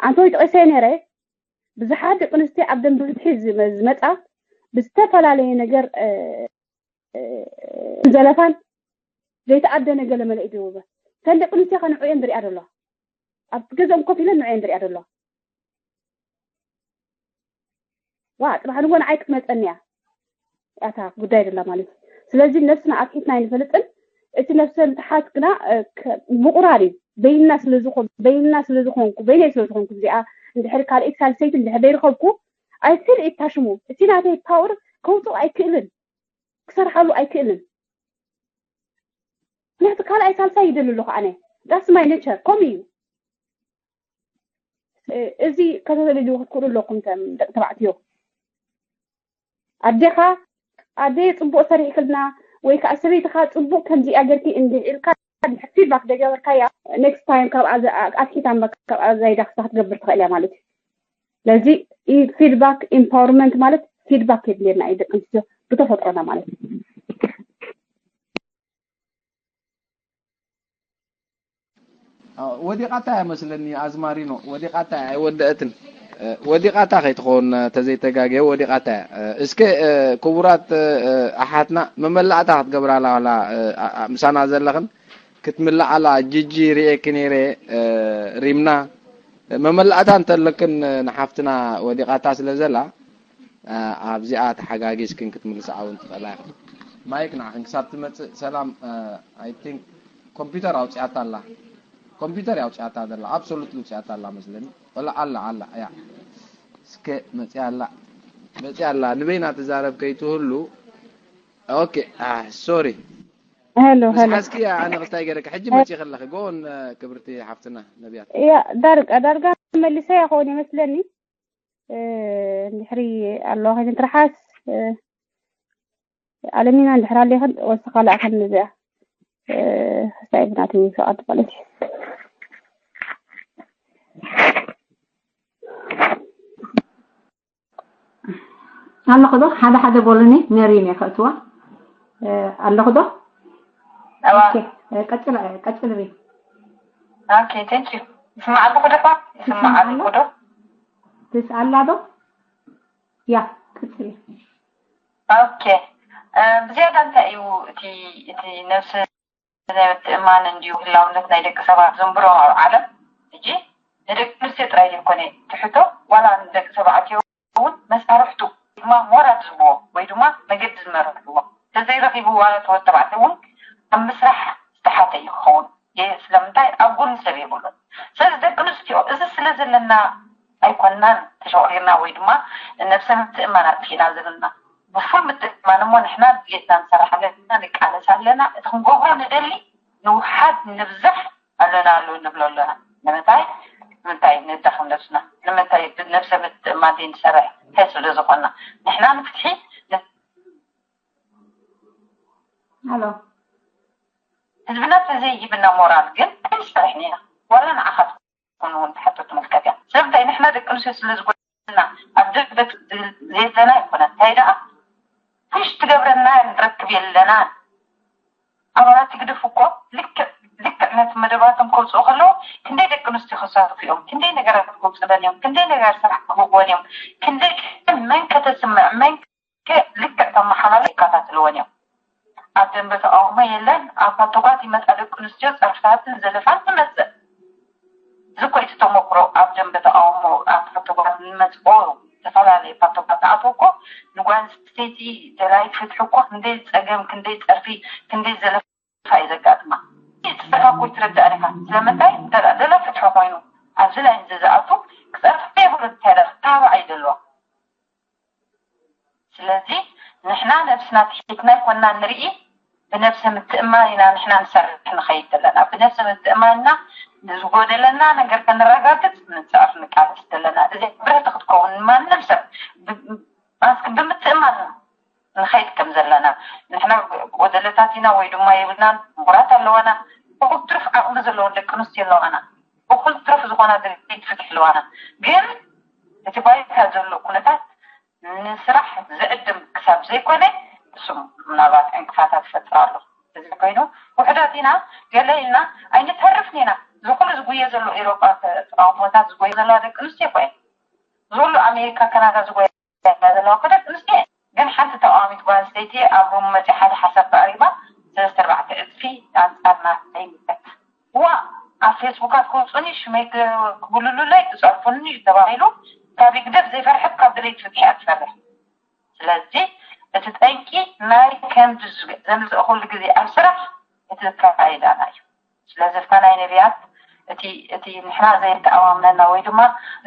ኣንቶይ ጠቂሰ ነይረ፣ ብዙሓት ደቂ ኣንስትዮ ኣብ ደንበ ፍትሒ ዝመ- ዝመፃ ብዝተፈላለየ ነገር ዘለፋን ዘይተኣደነ ገለ መለ ይድውበ። እተን ደቂ ኣንስትዮ ከ ንዕኤን ዝሪኣ ዘሎ፣ ኣብ ገዝኦም ኮፍ ኢለን ንዕኤን ዝሪኣ ዘሎ። ዋ ፅባሕ ንጎ ንዓይ ክትመፀኒ እያ ኣታ ጉዳይ ደላ ማለት እዩ። ስለዚ ነብስና ኣትሒትና ኣይንፈልጥን። እቲ ነብሰ ምትሓት ግና ምቁራር እዩ። በይንና ስለዝኾን በይንና ስለዝኾንኩ በይነይ ስለዝኾንኩ እዚኣ እንድሕር ካልኣይቲ ሳልሰይቲ እንድሕር ዘይረኸብኩ ኣይትል ይታሽሙ። እቲ ናተይ ፓወር ከውፅኦ ኣይክእልን፣ ክሰርሓሉ ኣይክእልን። ምክንያቱ ካልኣይ ሳልሳይ ይደሊ ኣለኹ ኣነ። ዳስ ማይ ኔቸር ከምኡ እዩ። እዚ ከተተልልዩ ክትክእሉ ኣለኩም። ከም ደቂ ተባዕትዮ ኣዴኻ ኣደየ ፅቡቅ ሰሪሕክልና ወይ ከዓ ሰበይትኻ ፅቡቅ ከምዚኣ ገርኪ እንዲህ ኢልካ ፊድባክ ደገበርካያ፣ ኔክስት ታይም ካብኣ ኣትሒታ እምበር ካብኣ ዛይዳ ክሳ ክትገብር ትኽእል እያ ማለት እዩ። ስለዚ ፊድባክ ኢምፓወርመንት ማለት ፊድባክ የድልየና እዩ ደቂ ኣንስትዮ ብተፈጥሮና ማለት እዩ። ወዲቓታ እያ መስለኒ ኣዝማሪኖ፣ ወዲቓታ እያ፣ ኣይወደአትን። ወዲቓታ ከይትኸውን ተዘይተጋግየ ወዲቓታ እያ። እስከ ክቡራት ኣሓትና መመላእታ ክትገብራላ ዋላ ምሳና ዘለኽን ክትምልዓላ ጂጂ ርኤኪ ነይረ። ሪምና መመላእታ እንተለክን ንሓፍትና ወዲቓታ ስለ ዘላ ኣብዚኣ ተሓጋጊዝክን ክትምልስዓ እውን ትኽእላ ኢኽን። ማይክ ንዓኽን ክሳብ ትመፅእ። ሰላም። I think ኮምፒውተር ኣውፂኣታ ኣላ። ኮምፒውተር ኣውፂኣታ ዘላ፣ ኣብሶሉት ኣውፂኣታ ኣላ መስለኒ። ወላ ኣላ ኣላ እያ። እስከ መፅያ ኣላ፣ መፅያ ኣላ። ንበይና ትዛረብ ከይትህሉ። ኦኬ። ሶሪ። ሄሎ ምስ ሄሎ ሓዝክያ ኣነ ክስታይ ገይረካ ሕጂ መፂ ከለኺ ጎን ክብርቲ ሓፍትና ነቢያት። ያ ዳርጋ ዳርጋ መሊሰ ይኸውን ይመስለኒ። እንድሕሪ ኣለዋ ከይትን ትርሓስ ኣለሚና እንድሕር ኣሊኽን ወስኻ ላእኸን ንዚኣ ክስታይ ብናት ይፈቐድ ማለት እዩ። ኣለኹ ዶ ሓደ ሓደ በሉኒ። ነሪም እየ ከእትዋ። ኣለኹ ዶ? እዋ ቀፅል ቀፅል ሪ ኦኬ ቴንክ ዩ። ይስማዕ ኣለኹ ዶ? ይስማዕ ኣለኹ ዶ? ትስኣላ ዶ? ያ ቀፅል። ኦኬ ብዝያዳ እንታይ እዩ እቲ እቲ ነብሲ ናይ ምትእማን እንድዩ ህላውነት ናይ ደቂ ሰባት ዘንብሮ ኣብ ዓለም። ሕጂ ንደቂ ኣንስትዮ ጥራይ ዘይኮነ እቲ ሕቶ ዋላ ንደቂ ተባዕትዮ እውን መሳርሕቱ ድማ ሞራል ዝህብዎ ወይ ድማ መገዲ ዝመርሕዎ ተዘይረኺቡ ዋላ ተወ ተባዕትዮ እውን ኣብ ምስራሕ ዝተሓተ እዩ ክኸውን። ስለምንታይ ኣብ ጎኒ ሰብ የብሉን። ስለዚ ደቂ ኣንስትዮ እዚ ስለ ዘለና ኣይኮንናን ተሸቑሪርና ወይ ድማ ነብሰ ምትእማን ኣጥፊእና ዘለና። ብፉል ምትእምማን እሞ ንሕና ድሌትና ንሰርሕ ኣለና፣ ንቃለስ ኣለና። እቲ ክንገብሮ ንደሊ ንውሓድ ንብዛሕ ኣለና ኣሎ ንብሎ ኣለና። ንምንታይ ንምንታይ ንዳኸም ነብስና? ንምንታይ ብነብሰ ምትእምማን ዘይንሰርሕ? እንታይ ስለ ዝኾንና ንሕና ንፍትሒ ኣሎ ህዝብና ተዘይሂብና ሞራል ግን ኣይንሰርሕን ኢና። ዋላ ንዓኻ ትኹን እውን ትሓቶ ትምልከት እያ። ስለምንታይ ንሕና ደቂ ኣንስትዮ ስለ ዝጎና ኣብ ደገ ዘለና ኣይኮነን። እንታይ ደኣ ሽ ትገብረና ንረክብ የለናን። ኣባላት ህግደፍ እኮ ልክዕ ልክዕ ነቲ መደባቶም ከውፅኡ ከለዉ ክንደይ ደቂ ኣንስትዮ ከሳትፉ እዮም፣ ክንደይ ነገራት ክገልፅለን እዮም፣ ክንደይ ነገር ስራሕ ክህብወን እዮም፣ ክንደይ መን ከተስምዕ መን ልክዕ ተመሓላለ ይከታተልወን እዮም። ኣብ ደንበ ተቃውሞ የለን ኣብ ፓቶጋት ይመፃ ደቂ ኣንስትዮ ፀርፍታትን ዘለፋን ትመፅእ። እዚ እኮ እቲ ተመክሮ ኣብ ደንበ ተቃውሞ ኣብ ፓቶጋት ንመፅኦ ዝተፈላለየ ፓቶጋት ተኣትዎ እኮ ንጓል ኣንስተይቲ ደላይት ፍትሒ እኮ ክንደይ ፀገም ክንደይ ፀርፊ ክንደይ ዘለፋ እዩ ዘጋጥማ። ፅፈካ እኮ ይትረዳእን ኢካ ስለምንታይ ደላ ፍትሒ ኮይኑ ኣብዚ ላይ እዚ ዝኣቱ ክፀርፍ ከይብሉ እንታይ ደኣ ክተባባዕ እዩ ዘለዋ። ስለዚ ንሕና ነብስና ትሒትና ኣይኮንና ንርኢ፣ ብነብሰ ምትእማን ኢና ንሕና ንሰርሕ ንኸይድ ዘለና። ብነብሰ ምትእማን ኢና ንዝጎደለና ነገር ከነረጋግፅ ንፅዕር ንቃለስ ዘለና። እዚ ብረቲ ክትከውን ማንም ሰብ ማስክ ብምትእማን ንኸይድ ከም ዘለና ንሕና ምሁራት ኢና ወይ ድማ የብልናን፣ ምሁራት ኣለዋና፣ እኹል ትርፍ ዓቕሚ ዘለወን ደቂ ኣንስትዮ ኣለዋና፣ እኹል ትርፍ ዝኾና ድሌት ፍትሒ ኣለዋና። ግን እቲ ባይታ ዘሎ ኩነታት ንስራሕ ዝዕድም ክሳብ ዘይኮነ፣ እሱም ምናልባት ዕንቅፋታት ይፈጥር ኣሎ። እዚ ኮይኑ ውሕዳት ኢና፣ ገለ ኢልና ኣይንተርፍን ኢና። እዚ ኩሉ ዝጉየ ዘሎ ኤሮጳ ተቃውሞታት ዝጎየ ዘለዋ ደቂ ኣንስትዮ እኮ እየን። ዝብሉ ኣሜሪካ፣ ካናዳ ዝጎያ ዘለዋ እኮ ደቂ ኣንስትዮ እየን። ግን ሓንቲ ተቃዋሚት ጓል ኣንስተይቲ ኣብ ሩም መፂኣ ሓደ ሓሳብ ተኣሪባ ሰለስተ ኣርባዕተ ዕፅፊ ኣንፃር ናተይ ይምልከት። እዋ ኣብ ፌስቡካት ክውፁኒ ሽመይ ክጉልሉለይ ክፀርፉኒ ተባሂሉ ካብ ይግደፍ ዘይፈርሐት ካብ ድሌት ፍትሒ እያ ትፈርሕ። ስለዚ እቲ ጠንቂ ናይ ከምዚ ዝግ- ዘምፅእ ኩሉ ግዜ ኣብ ስራሕ እቲ ኣካይዳና እዩ። ስለዚ እታ ናይ ነቢያት እቲ እቲ ንሕና ዘይተኣማምነና ወይ ድማ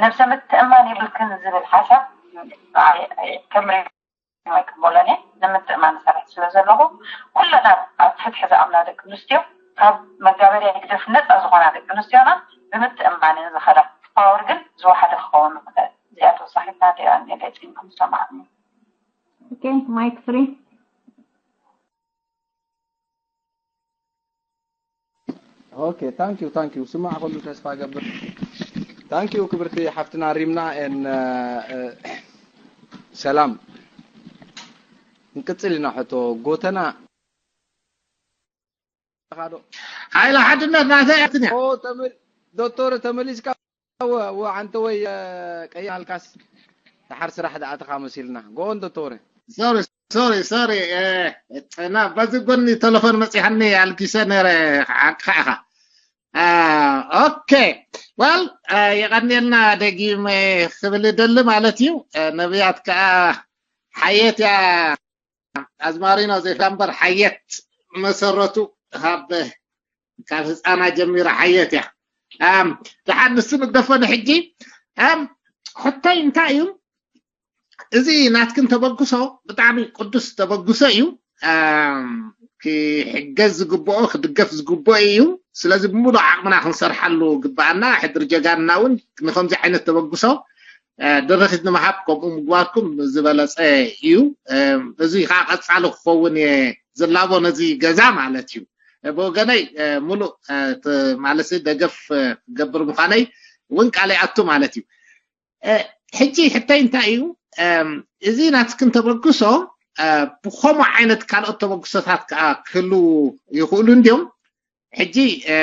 ነብሰ ምትእማን የብልክን ዝብል ሓሳብ ኣይ- ኣይ- ከም ሬድዮ ኣይቅበሎን እየ። ንምትእማን እሰርሕ ስለ ዘለኹ ኩለና ኣብ ፍትሒ ዝኣምና ደቂ ኣንስትዮ ካብ መጋበርያ ህግደፍ ነፃ ዝኾና ደቂ ኣንስትዮና ብምትእማን እየን ዝኸዳ። ፓወር ግን ዝወሓደ ክኸውን ይኽእል። እዚኣ ተወሳኺት ናተይ እያ። ገሊፅኩም ዝሰማዕኒ። Okay, mic free. Okay, thank you, thank you. ስማዕ ከሉ ተስፋ ገብር። Thank you ክብርቲ ሓፍትና ሪምና and ሰላም። ክንቅፅል ኢና ሕቶ ጎተና ዶ ሓይሊ ሓድነት ናተይ እያ። ኦ ተመል ዶክተር ተመሊስካ ወ ወ ዓንተ ወይ ቀይሕ ኣልካስ ተሓር ስራሕ ደኣ ኣተኻ መሲልና ጎን ዶክተር ሶሪ ሶሪ ሶሪ እና በዚ ጎኒ ቴሌፎን መፂሓኒ ኣልጊሰ ነረ ሓቅኻ ኢኻ። ኦኬ well የቐንየልና ደጊመ ክብል ደሊ ማለት እዩ። ነብያት ከዓ ሓየት እያ ኣዝማሪኖ ዘይፋ እምበር ሓየት መሰረቱ ካብ ካብ ህፃና ጀሚራ ሓየት እያ። ኣም፣ ደሓን ንሱ ንግደፎ ንሕጂ። ኣም፣ ሕቶይ እንታይ እዩ? እዚ ናትክን ተበግሶ ብጣዕሚ ቅዱስ ተበግሶ እዩ። ኣም፣ ክሕገዝ ዝግብኦ ክድገፍ ዝግብኦ እዩ። ስለዚ ብምሉእ ዓቕምና ክንሰርሓሉ ግብኣና። ሕድሪ ጀጋንና እውን ንከምዚ ዓይነት ተበግሶ ድርኺት ንምሃብ ከምኡ ምግባርኩም ዝበለፀ እዩ። እዚ ከዓ ቀፃሊ ክኸውን እየ ዝላቦ ነዚ ገዛ ማለት እዩ። ብወገነይ ሙሉእ ማለት ደገፍ ክገብር ምዃነይ እውን ቃል ይኣቱ ማለት እዩ። ሕጂ ሕተይ እንታይ እዩ? እዚ ናትክን ተበግሶ ብኸምኡ ዓይነት ካልኦት ተበግሶታት ከዓ ክህልው ይኽእሉ እንዲዮም። ሕጂ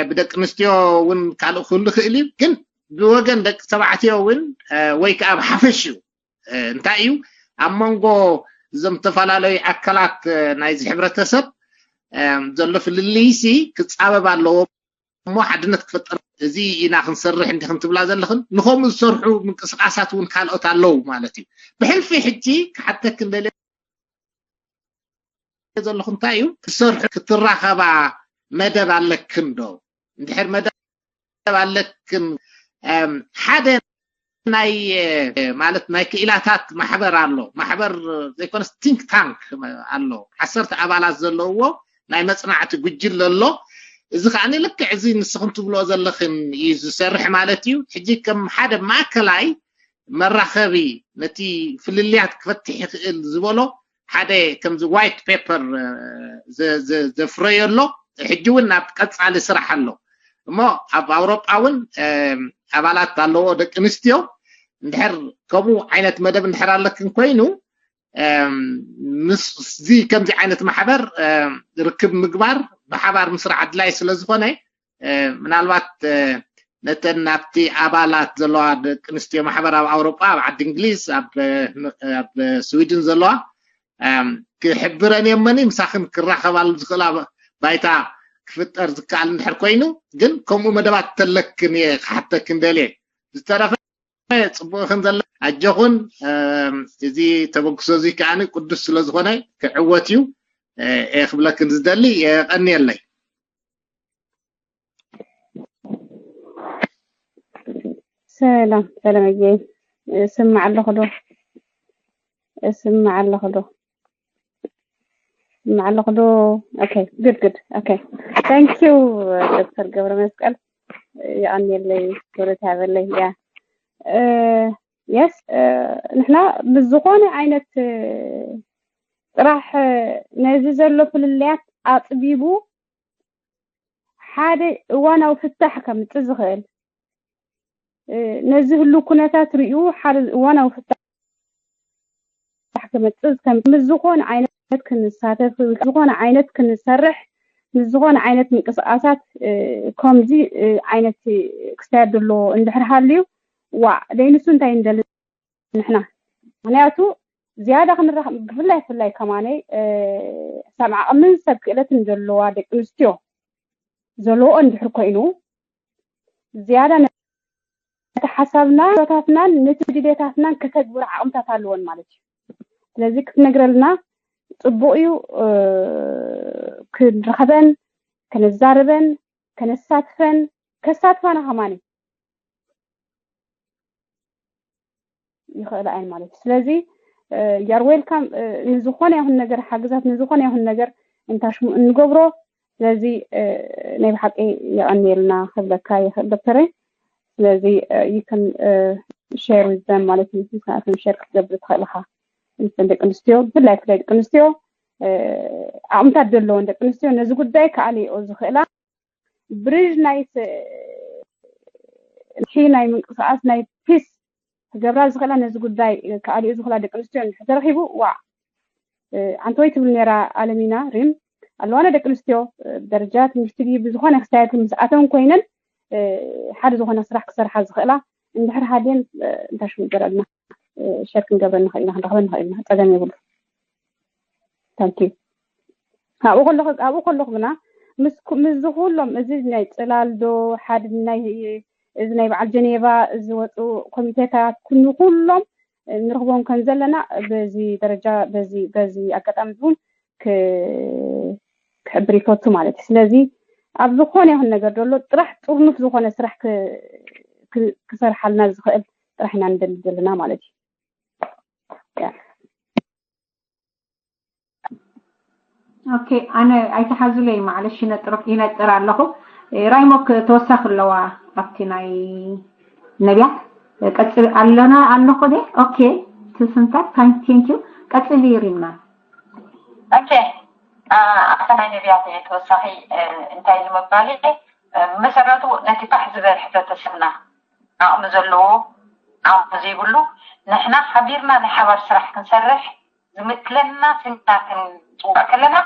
ብደቂ ኣንስትዮ እውን ካልእ ክህሉ ይኽእል እዩ፣ ግን ብወገን ደቂ ተባዕትዮ እውን ወይ ከዓ ብሓፈሽኡ እንታይ እዩ ኣብ መንጎ እዞም ዝተፈላለዩ ኣካላት ናይዚ ሕብረተሰብ ዘሎ ፍልልይሲ ክፃበብ ኣለዎ እሞ ሓድነት ክፈጠር እዚ ኢና ክንሰርሕ እንዲ ክንትብላ ዘለኽን ንኸምኡ ዝሰርሑ ምንቅስቃሳት እውን ካልኦት ኣለዉ ማለት እዩ። ብሕልፊ ሕጂ ክሓተክን ደልየ ዘለኹ እንታይ እዩ ክትሰርሑ ክትራኸባ መደብ ኣለክን ዶ? እንድሕር መደብ ኣለክን ሓደ ናይ ማለት ናይ ክኢላታት ማሕበር ኣሎ። ማሕበር ዘይኮነስ ቲንክ ታንክ ኣሎ። ዓሰርተ ኣባላት ዘለውዎ ናይ መፅናዕቲ ጉጅለ ኣሎ። እዚ ከዓ ልክዕ እዚ ንስኽን ትብልኦ ዘለኽን እዩ ዝሰርሕ ማለት እዩ። ሕጂ ከም ሓደ ማእከላይ መራኸቢ ነቲ ፍልልያት ክፈትሕ ይኽእል ዝበሎ ሓደ ከምዚ ዋይት ፔፐር ዘፍረዮ ኣሎ። ሕጂ እውን ኣብ ቀፃሊ ስራሕ ኣሎ እሞ ኣብ ኣውሮጳ እውን ኣባላት ኣለዎ ደቂ ኣንስትዮ። እንድሕር ከምኡ ዓይነት መደብ እንድሕር ኣለክን ኮይኑ ምስዚ ከምዚ ዓይነት ማሕበር ርክብ ምግባር ብሓባር ምስራሕ ኣድላይ ስለ ዝኾነ ምናልባት ነተን ኣብቲ ኣባላት ዘለዋ ደቂ ኣንስትዮ ማሕበር ኣብ ኣውሮጳ ኣብ ዓዲ እንግሊዝ ኣብ ስዊድን ዘለዋ ክሕብረን እየመኒ ምሳኽን ክራኸባሉ ዝኽእላ ባይታ ክፍጠር ዝከኣል እንድሕር ኮይኑ ግን ከምኡ መደባት ተለክን እየ ክሓተክን ደልየ። ዝተረፈ ፅቡቅ ከም ዘለ ኣጆኹን እዚ ተበግሶ እዚ ከዓኒ ቅዱስ ስለ ዝኾነ ክዕወት እዩ እየ ክብለክን ዝደሊ። የቀንየለይ። ሰላም ሰላም እየ ስማዕ ኣለኹ ዶ ስማዕ ኣለኹ ዶ ስማዕ ኣለኹ ዶ okay good good okay thank you ዶክተር ገብረ መስቀል የቀንየለይ ክብረት ያበለይ ያ yes ንሕና ብዝኾነ ዓይነት ጥራሕ ነዚ ዘሎ ፍልልያት ኣፅቢቡ ሓደ እዋናዊ ፍታሕ ከምፅእ ዝኽእል፣ ነዚ ህሉ ኩነታት ርእዩ ሓደ እዋናዊ ፍታሕ ክመፅእ፣ ከም ዝኾነ ዓይነት ክንሳተፍ፣ ዝኾነ ዓይነት ክንሰርሕ፣ ምስ ዝኾነ ዓይነት ምንቅስቃሳት ከምዚ ዓይነት ክስተያት ዘለዎ እንድሕር ሃልዩ፣ ዋዕ ደይንሱ እንታይ እንደሊ ንሕና። ምክንያቱ ዝያዳ ክንራኸብ ብፍላይ ብፍላይ ከማነይ ሰብ ዓቕምን ሰብ ክእለትን ዘለዋ ደቂ ኣንስትዮ ዘለዎ እንድሕር ኮይኑ፣ ዝያዳ ነቲ ሓሳብና ቶታትናን ነቲ ድሌታትናን ከተግብሩ ዓቕምታት ኣለወን ማለት እዩ። ስለዚ ክትነግረልና ፅቡቕ እዩ። ክንረኸበን፣ ከነዛርበን፣ ከነሳትፈን፣ ከሳትፋና ከማን ይኽእላ እየን ማለት እዩ። ስለዚ you're welcome። ንዝኾነ ይኹን ነገር ሓግዛት፣ ንዝኾነ ይኹን ነገር እንታሽሙ እንገብሮ። ስለዚ ናይ ብሓቂ የቐንየልና ክብለካ ይኽእል ዶክተረይ። ስለዚ you can share with them ማለት እዩ። ንስኻትኩም ሼር ክትገብር ትኽእል ኢኻ። ንሰን ደቂ ኣንስትዮ ብፍላይ ብፍላይ ደቂ ኣንስትዮ ዓቕምታት ዘለወን ደቂ ኣንስትዮ ነዚ ጉዳይ ከኣልየኦ ዝኽእላ ብሪጅ ናይ ናይ ምንቅስቃስ ናይ ፒስ ክገብራ ዝኽእላ ነዚ ጉዳይ ከኣልዩ ዝኽእላ ደቂ ኣንስትዮ እንድሕር ተረኺቡ ዋዕ ኣንተ ወይ ትብል ነራ ኣለሚና ሪም ኣለዋና ደቂ ኣንስትዮ ደረጃ ትምህርቲ ድዩ ብዝኾነ ክስታያት ምስኣተን ኮይነን ሓደ ዝኾነ ስራሕ ክሰርሓ ዝኽእላ እንድሕር ሃድየን እንታይ ሽሙ ገረልና ሸር ክንገብረ ንኽእል ኢና ክንረኽበ ንኽእል ኢና ፀገም የብሉ ታንኪ ኣብኡ ከለኹ ኣብኡ ከለኹ ግና ምስ ምስ ዝኹሎም እዚ ናይ ፅላል ዶ ሓደ ናይ እዚ ናይ በዓል ጀኔቫ ዝወፁ ኮሚቴታት ኩሉ ኩሎም ንረኽቦም ከም ዘለና በዚ ደረጃ በዚ በዚ ኣጋጣሚ እውን ክሕብር ይፈቱ ማለት እዩ። ስለዚ ኣብ ዝኾነ ይኹን ነገር ዘሎ ጥራሕ ጥርኑፍ ዝኾነ ስራሕ ክሰርሓልና ዝኽእል ጥራሕ ኢና ንደሊ ዘለና ማለት እዩ። ኦኬ ኣነ ኣይተሓዙለይ ማዕለሽ ይነጥር ኣለኹ። ራይሞክ ተወሳኺ ኣለዋ ኣብቲ ናይ ነቢያት ቀፅል ኣለና ኣለኹ ደ ኦኬ ትስንታት ታንኪዩ ቀፅል ይሪምና ኦኬ ኣብታ ናይ ነቢያት ተወሳኺ እንታይ ንምባል መሰረቱ ነቲ ፋሕ ዝበል ሕብረተሰብና ዓቕሚ ዘለዎ ዓቕሚ ዘይብሉ ንሕና ሓቢርና ናይ ሓባር ስራሕ ክንሰርሕ ዝምክለና ስሚናር ክንፅውዕ ከለና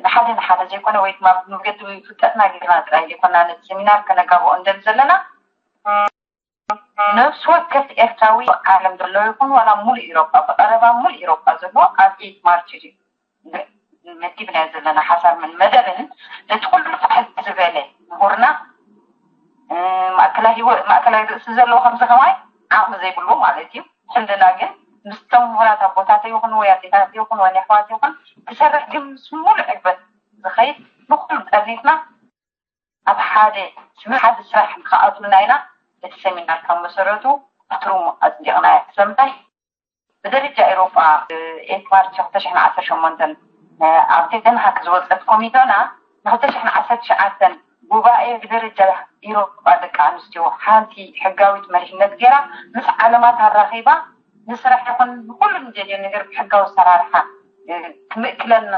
ንሓደ ንሓደ ዘይኮነ ወይ ድማ መገዲ ፍልጠትና ጌርና ጥራይ ዘይኮና ነቲ ስሚናር ከነጋብኦ እንደሊ ዘለና ነብሲ ወከፍ ኤርትራዊ ዓለም ዘሎ ይኹን ዋላ ሙሉእ ኢሮጳ ብቀረባ ሙሉእ ኢሮጳ ዘሎ ኣብ ኤት ማርች እዩ መዲብናዮ ዘለና ሓሳብን መደብን ነቲ ኩሉ ፋሕ ዝበለ ምሁርና ማእከላይ ርእሲ ዘለዎ ከምዚ ከማይ ዓቕሚ ዘይብሉ ማለት እዩ። ኩልና ግን ምስቶም ምሁራት ኣቦታት ይኹን ወይ ኣዴታት ይኹን ወይ ኣሕዋት ይኹን ክሰርሕ ግን ምስ ሙሉእ ዕግበት ዝኸይድ ንኩሉ ጠርኒፍና ኣብ ሓደ ስሚ ሓደ ስራሕ ንክኣትውና ኢና። እቲ ሰሚናር ካብ መሰረቱ ብትርሙ ኣፅዲቕናዮ። ስለምንታይ ብደረጃ ኤሮጳ ኤት ማርች ክልተ ሽሕን ዓሰርተ ሸሞንተን ኣብ ዴንሃክ ዝወፀት ኮሚቶና ንክልተ ሽሕን ዓሰርተ ትሽዓተን ጉባኤ ብደረጃ ኤሮጳ ደቂ ኣንስትዮ ሓንቲ ሕጋዊት መሪሕነት ገይራ ምስ ዓለማት ኣራኺባ ንስራሕ ይኹን ንኩሉ ንደልዮ ነገር ብሕጋዊ ኣሰራርሓ ክምእክለና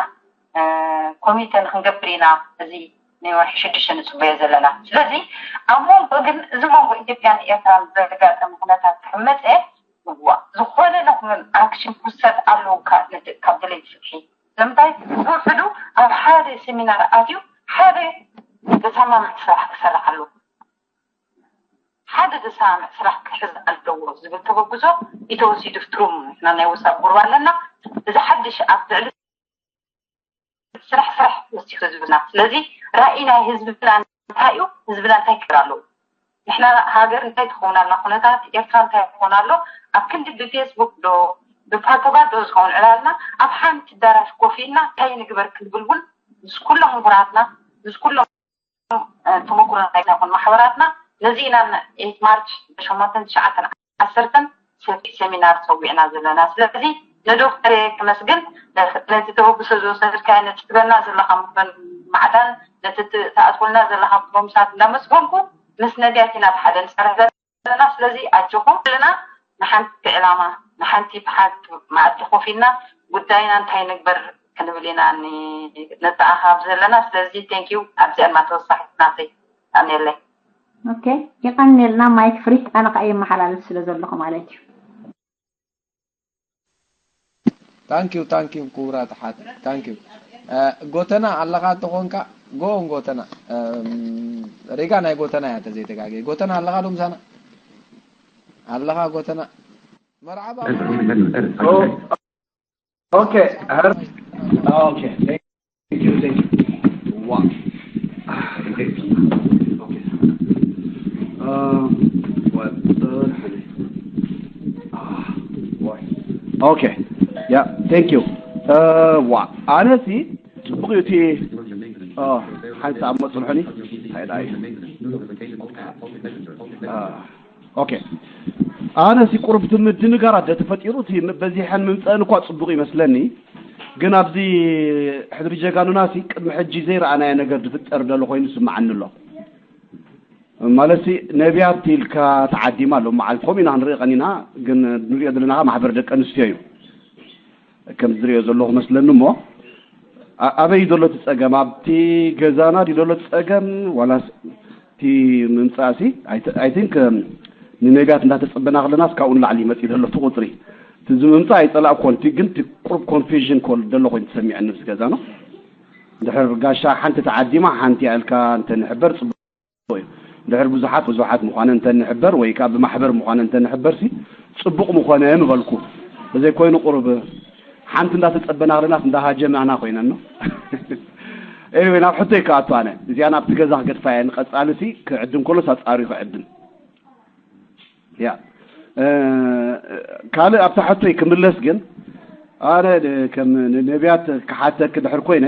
ኮሚተ ንክንገብር ኢና እዚ ንወርሒ ሽዱሽተ ንፅበዮ ዘለና። ስለዚ ኣብ መንጎ ግን እዚ መንጎ ኢትዮጵያን ኤርትራን ዘጋጠመ ኩነታት ክሕመፀ እዋ ዝኾነ ነኹን ኣክሽን ክውሰድ ኣለዎ ካብ ድሌት ፍትሒ ንምንታይ ውሕዱ ኣብ ሓደ ሴሚናር ኣትዩ ሓደ ዘሰማምዕ ስራሕ ክሰርሕ ኣለዎ። ሓደ ዘሰማምዕ ስራሕ ክሕዝ ኣለዎ ዝብል ተበግሶ ኢተወሲዱ ፍትሩም ንሕና ናይ ወሳብ ጉርባ ኣለና። እዚ ሓድሽ ኣብ ልዕሊ ስራሕ ስራሕ ወሲኹ ዝብልና። ስለዚ ራእይ ናይ ህዝብና እንታይ እዩ? ህዝብና እንታይ ክገብር ኣለዎ? ንሕና ሃገር እንታይ ትኸውን ኣላ? ኩነታት ኤርትራ እንታይ ክኾን ኣሎ? ኣብ ክንዲ ብፌስቡክ ዶ ብፓቶጋት ዶ ዝኸውን ዕላልና ኣብ ሓንቲ ኣዳራሽ ኮፍ ኢልና እንታይ ንግበር ክንብል እውን ምስ ኩሎም ምሁራትና ምስ ኩሎም ተመኩሮ ናይታ ይኹን ማሕበራትና ነዚ ኢና ኤት ማርች ሸሞንተን ትሽዓተን ዓሰርተን ሰፊሕ ሴሚናር ፀዊዕና ዘለና። ስለዚ ንዶክተር እየ ክመስግን ነቲ ተበግሶ ዝወሰድካዮ ነቲ ትበና ዘለኻ ምክርን ማዕዳን ነቲ ትኣትወልና ዘለኻ ፕሮምሳት እንዳመስገንኩ ምስ ነቢያት ኢና ብሓደ ንሰርሕ ዘለና። ስለዚ ኣጆኹም ዘለና ንሓንቲ ዕላማ ንሓንቲ ብሓንቲ መኣዲ ኮፍ ኢልና ጉዳይና እንታይ ንግበር ክንብል ኢና ን- ንተኣኻብ ዘለና። ስለዚ ቴንኪዩ ኣብዚኣን ማተወሳኺት ናተይ ኣኔለይ። ኦኬ፣ የቐንየልና። ማይክ ፍሪ፣ ኣነ ከዓ የመሓላልፍ ስለ ዘለኹ ማለት እዩ። ታንኪዩ ታንኪዩ ክቡራት ሓት ታንኪዩ። ጎተና ኣለኻ ተኾንካ ጎን ጎተና። ሬጋ ናይ ጎተና እያ ተዘይተጋገ። ጎተና ኣለኻ ዶ ምሳና? ኣለኻ ጎተና? መርዓባ። ኦኬ። ኦኬ። Thank you, thank you. Wow. Ah, okay. Okay. Um, what the? Ah, boy. Okay. Yeah, thank you. Uh, wow. ኣነ ሲ ጽቡቕ እዩ እቲ ሓንሳብ መጽልሑኒ እንታይ ደኣ እዩ? ኦኬ። ኣነ ሲ ቁሩብ እቲ ምድንጋራት ዶ ተፈጢሩ፣ እቲ በዚሐን ምምፀአን እኳ ፅቡቕ ይመስለኒ። ግን ኣብዚ ሕድሪ ጀጋኑና ሲ ቅድሚ ሕጂ ዘይረኣናዮ ነገር ዝፍጠር ዘሎ ኮይኑ ይስምዓኒ ኣሎ። ማለት ሲ ነቢያት ኢልካ ተዓዲማ ኣሎ መዓልቲ ከምኡ ኢና ክንርኢ ቀኒና። ግን ንሪኦ ዘለና ማሕበር ደቂ ኣንስትዮ እዩ ከም ዝሪኦ ዘለኹ መስለኒ። እሞ ኣበይ ዘሎ እቲ ፀገም? ኣብቲ ገዛና ድዩ ዘሎ እቲ ፀገም ዋላስ እቲ ምምፃእ ሲ? I think ንነቢያት እንዳተፀበና ከለናስ ካብኡ ንላዕሊ ይመፅእ ዘሎ እቲ ቁፅሪ። እቲ እዚ ምምፃእ ኣይፀላእኮን፣ እቲ ግን እቲ ቁሩብ ኮንፊዥን ኮል ዘሎ ኮይኑ ተሰሚዐኒ ኣብዚ ገዛና። ድሕር ጋሻ ሓንቲ ተዓዲማ ሓንቲ እያ ኢልካ እንተንሕበር ፅቡቅ እዩ። ድሕር ብዙሓት ብዙሓት ምዃነን እንተንሕበር ወይ ከዓ ብማሕበር ምዃነን እንተንሕበር ሲ ፅቡቅ ምኾነ ምበልኩ። ብዘይ ኮይኑ ቁሩብ ሓንቲ እንዳተፀበና ከለናስ እንዳሃጀምናና ኮይነን ነው። Anyway ናብ ሕቶይ ክኣቱ ኣነ እዚኣ ናብቲ ገዛ ክገድፋ እየ። ንቐፃሊ ሲ ክዕድም ከሎስ ኣፃርዩ ክዕድም ያ ካልእ ኣብታ ሕቶይ ክምለስ ግን ኣነ ከም ነቢያት ክሓተክ ድሕር ኮይነ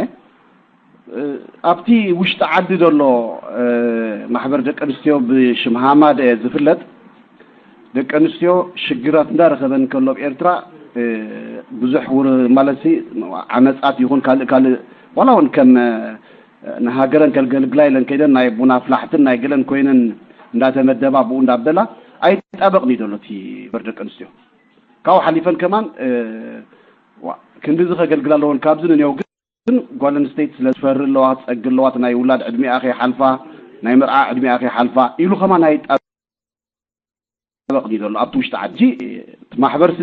ኣብቲ ውሽጢ ዓዲ ዘሎ ማሕበር ደቂ ኣንስትዮ ብሽም ሃማደ ዝፍለጥ ደቂ ኣንስትዮ ሽግራት እንዳረኸበን ከሎ ኣብ ኤርትራ ብዙሕ ውር ማለት ዓመፃት ይኹን ካልእ ካልእ ዋላ እውን ከም ንሃገረን ከገልግላ ኢለን ከይደን ናይ ቡን ኣፍላሕትን ናይ ገለን ኮይነን እንዳተመደባ ብኡ እንዳበላ ኣይጣበቕን እዩ ዘሎ እቲ በር ደቂ ኣንስትዮ ካብኡ ሓሊፈን ከማን ክንድዚ ከገልግላ ኣለዎን ካብዚ ንኔው ግን ጓል ኣንስተይቲ ስለ ዝፈሪ ኣለዋ ትፀጊ ኣለዋ ናይ ውላድ ዕድሚኣ ከይሓልፋ ናይ መርዓ ዕድሚኣ ከይሓልፋ ኢሉ ከማን ኣይጣበቕን እዩ ዘሎ ኣብቲ ውሽጢ ዓዲ ማሕበርሲ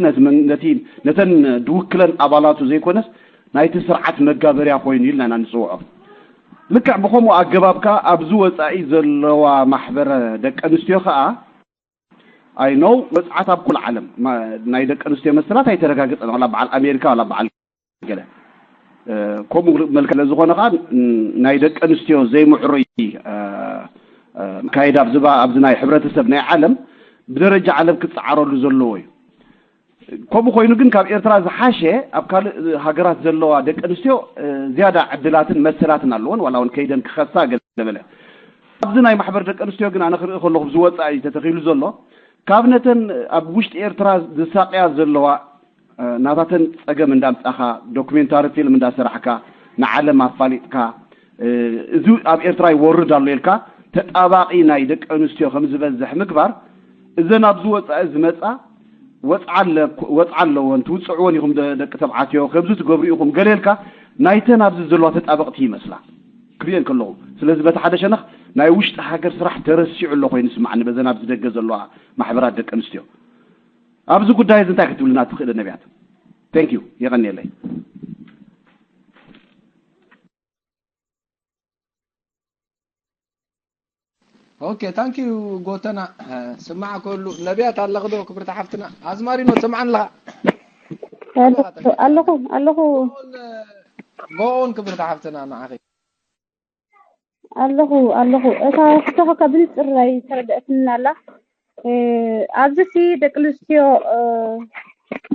ነቲ ነተን ድውክለን ኣባላቱ ዘይኮነስ ናይቲ ስርዓት መጋበርያ ኮይኑ ኢልና ኢና ንፅውዖ። ልክዕ ብኸምኡ ኣገባብ ከኣ ኣብዚ ወጻኢ ዘለዋ ማሕበረ ደቂ ኣንስትዮ ከኣ I know ወጽዓት ኣብ ኩሉ ዓለም ናይ ደቂ ኣንስትዮ መሰላት ኣይተረጋገጸን ዋላ በዓል ኣሜሪካ ዋላ በዓል ገለ ከምኡ መልክዕ ስለ ዝኾነ ከኣ ናይ ደቂ ኣንስትዮ ዘይምዕሩይ ኣካይዳ ኣብዚ ኣብዚ ናይ ሕብረተሰብ ናይ ዓለም ብደረጃ ዓለም ክጸዓረሉ ዘለዎ እዩ። ከምኡ ኮይኑ ግን ካብ ኤርትራ ዝሓሸ ኣብ ካልእ ሃገራት ዘለዋ ደቂ ኣንስትዮ ዝያዳ ዕድላትን መሰላትን ኣለወን ዋላ እውን ከይደን ክኸሳ ገለ በለ ኣብዚ ናይ ማሕበር ደቂ ኣንስትዮ ግን ኣነ ክርኢ ከለኹ ዝወፃ እዩ ተተኺሉ ዘሎ ካብ ነተን ኣብ ውሽጢ ኤርትራ ዝሳቅያ ዘለዋ ናታተን ፀገም እንዳምፃኻ ዶክሜንታሪ ፊልም እንዳሰራሕካ ንዓለም ኣፋሊጥካ እዚ ኣብ ኤርትራ ይወርድ ኣሎ ኢልካ ተጣባቂ ናይ ደቂ ኣንስትዮ ከም ዝበዝሕ ምግባር እዘን ኣብዚ ወፃኢ ዝመፃ ወፅዓ ኣለወን ትውፅዕወን ኢኹም ደቂ ተብዓትዮ ከምዚ ትገብሩ ኢኹም ገለ ኢልካ ናይተን ኣብዚ ዘለዋ ተጣበቕቲ ይመስላ ክርእየን ከለኹ ስለዚ በቲ ሓደ ሸነኽ ናይ ውሽጢ ሃገር ስራሕ ተረሲዑ ኣሎ ኮይኑ ስማዕኒ በዘን ኣብዚ ደገ ዘለዋ ማሕበራት ደቂ ኣንስትዮ ኣብዚ ጉዳይ እዚ እንታይ ክትብልና ትኽእል ነቢያት thank you የቐንየለይ ኦኬ ታንኪዩ ጎተና ስማዕ ከሉ ነቢያት ኣለኽ ዶ ክብርቲ ሓፍትና ኣዝማሪኖ ትሰምዓን ኣለኻ ኣለኹ ኣለኹ ጎኦን ክብርቲ ሓፍትና ንዓኺ ኣለኹ ኣለኹ እታ ሕቶኸ ብንፅር ኣይተረደእትኒ ኣላ ኣብዚ ሲ ደቂ ኣንስትዮ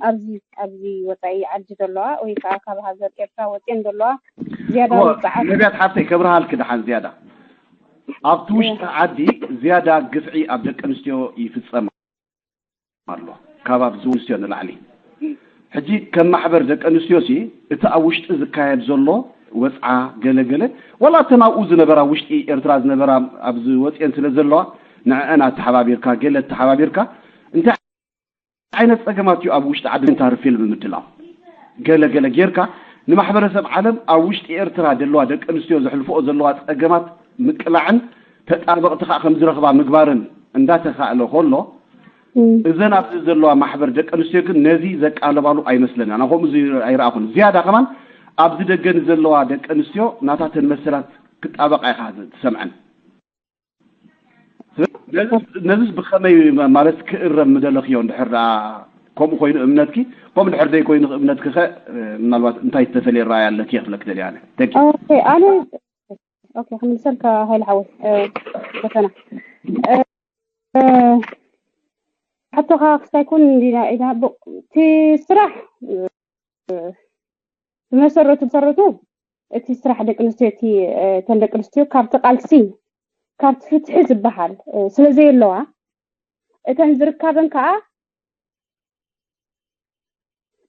ኣብዚ ኣብዚ ወፃኢ ዓዲ ዘለዋ ወይ ከዓ ካብ ሃገር ኤርትራ ወፅየን ዘለዋ ዝያዳ ውፅዓት ነቢያት ሓፍተይ ከብርሃልኪ ደሓን ዝያዳ ኣብቲ ውሽጢ ዓዲ ዝያዳ ግፍዒ ኣብ ደቂ ኣንስትዮ ይፍፀም ኣሎ ካብ ኣብዚ ኣንስትዮ ንላዕሊ ሕጂ ከም ማሕበር ደቂ ኣንስትዮ ሲ እቲ ኣብ ውሽጢ ዝካየድ ዘሎ ወፅዓ ገለገለ ዋላ እተን ኣብኡ ዝነበራ ውሽጢ ኤርትራ ዝነበራ ኣብዚ ወፅየን ስለ ዘለዋ ንዕአን ኣተሓባቢርካ ገለ ኣተሓባቢርካ እንታይ ዓይነት ፀገማት እዩ ኣብ ውሽጢ ዓዲ ዶክሜንታሪ ፊልም ምድላው ገለ ገለ ጌርካ ንማሕበረሰብ ዓለም ኣብ ውሽጢ ኤርትራ ዘለዋ ደቂ ኣንስትዮ ዘሕልፍኦ ዘለዋ ጸገማት ምቅላዕን ተጣበቕቲ ከዓ ከም ዝረኽባ ምግባርን እንዳተኻእለ ከሎ፣ እዘን ኣብዚ ዘለዋ ማሕበር ደቂ ኣንስትዮ ግን ነዚ ዘቃለባሉ ኣይመስለና። ኣነ ከምኡ ዚ- ኣይረኣኹን። ዝያዳ ከማን ኣብዚ ደገ ንዘለዋ ደቂ ኣንስትዮ ናታተን መሰላት ክጣበቃ ኢኻ ትሰምዐን። ነዚስ ብኸመይ ማለት ክእረም ምደለኽዮ? እንድሕር ደኣ ከምኡ ኮይኑ እምነትኪ፣ ከምኡ እንድሕር ዘይኮይኑ እምነትኪ ኸ ምናልባት እንታይ ዝተፈልየ ራእይ ኣለኪ ክብለኪ ደልየ ኣነ። Thank you። ኦኬ ኣነ ኦኬ ክምልሰልካ ሃይለ ሓወይ ፈተና ሕቶኻ ክስታይ ኩን እንዲና ኢና እቲ ስራሕ ብመሰረቱ መሰረቱ እቲ ስራሕ ደቂ ኣንስትዮ እቲ እተን ደቂ ኣንስትዮ ካብቲ ቃልሲ ካብቲ ፍትሒ ዝበሃል ስለ ዘየለዋ እተን ዝርካበን ከዓ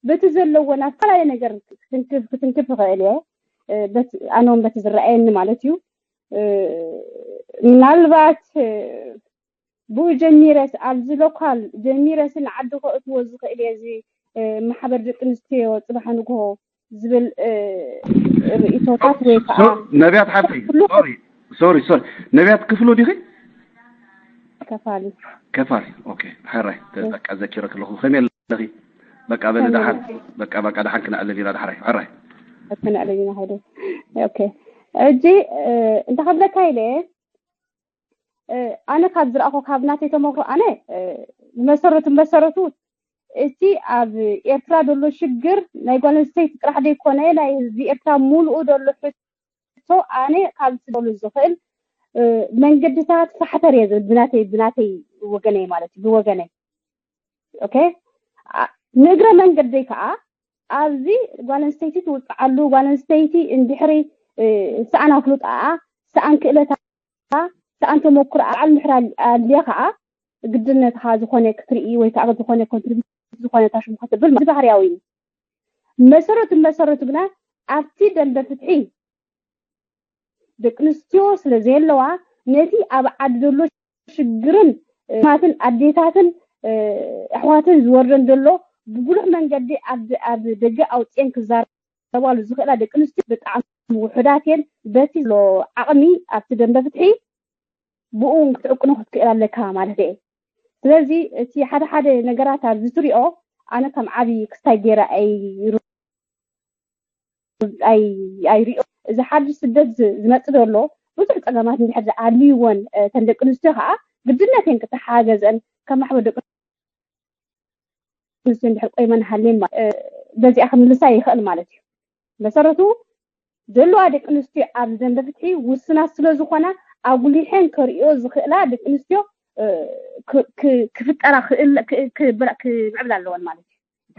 በቲ ዘለወን ኣብ ዝተፈላለየ ነገር ክትንክፍ ይኽእል እየ ኣነ እውን በቲ ዝረኣየኒ ማለት እዩ ምናልባት ብኡ ጀሚረስ ኣብዚ ሎካል ጀሚረስ ንዓዲ ከእትዎ ዝኽእል እየ እዚ ማሕበር ደቂ ኣንስትዮ ፅባሕ ንግሆ ዝብል ርእቶታት ወይ ከዓ ነቢያት ሓፍተይ sorry sorry sorry ነቢያት ክፍሉ ዲኺ ከፋሊ ከፋሊ okay ሕራይ በቃ ዘኪረ ከለኹ ከመይ ኣለኺ በቃ በለ ደሓን በቃ በቃ ደሓን ክነዕልል ኢና ዳሕራይ ሕራይ ክነዕልል ኢና ሓደ okay እጂ እንታይ ክብለካ ኢለ ኣነ ካብ ዝረኣኹ ካብ ናተይ ተመክሮ ኣነ መሰረቱ መሰረቱ እቲ ኣብ ኤርትራ ዘሎ ሽግር ናይ ጓል ኣንስተይቲ ጥራሕ ዘይኮነ ናይ ህዝቢ ኤርትራ ሙሉኡ ዘሎ ሕቶ ኣነ ካብ ዝደሉ ዝኽእል መንገድታት ፋሕተር እየ ዝብል ብናተይ ብናተይ ወገነይ ማለት እዩ ብወገነይ okay ንእግረ መንገደይ ከዓ ኣብዚ ጓል ኣንስተይቲ ትውፅዓሉ ጓል ኣንስተይቲ እንድሕሪ ሰኣን ኣፍልጣኣ ሰኣን ክእለታ ሰኣን ተመክሮ ኣልምሕራ ኣልያ ከዓ ግድነትኻ ዝኾነ ክትርኢ ወይ ከዓ ዝኾነ ኮንትሪቢት ዝኾነ ታሽሙ ክትብል እዚ ባህርያዊ እዩ መሰረቱ መሰረቱ ግና ኣብቲ ደንበ ፍትሒ ደቂ ኣንስትዮ ስለ ዘየለዋ ነቲ ኣብ ዓዲ ዘሎ ሽግርን ማትን ኣዴታትን ኣሕዋትን ዝወርደን ዘሎ ብጉሉሕ መንገዲ ኣብ ደገ ኣውፅኤን ክዛረባሉ ዝኽእላ ደቂ ኣንስትዮ ብጣዕሚ ውሑዳት እየን በቲ ዘሎ ዓቕሚ ኣብቲ ደንበ ፍትሒ ብኡ ክትዕቅኖ ክትክእል ኣለካ ማለት እየ ስለዚ እቲ ሓደ ሓደ ነገራት ኣብዚ ትሪኦ ኣነ ከም ዓብዪ ክስታይ ገይረ ኣይርኦ እዚ ሓድሽ ስደት ዝመፅእ ዘሎ ብዙሕ ፀገማት እንድሕር ዝኣልይዎን እተን ደቂ ኣንስትዮ ከዓ ግድነት እየን ክተሓጋገዘን ከም ማሕበር ደቂ ኣንስትዮ እንድሕር ቆይመን ሃልየን በዚኣ ክምልሳ ይኽእል ማለት እዩ መሰረቱ ዘለዋ ደቂ ኣንስትዮ ኣብ ደንበ ፍትሒ ውስናት ስለ ዝኾና ኣጉሊሐን ከርእዮ ዝኽእላ ደቂ ኣንስትዮ ክፍጠራ ክምዕብል ኣለወን ማለት እዩ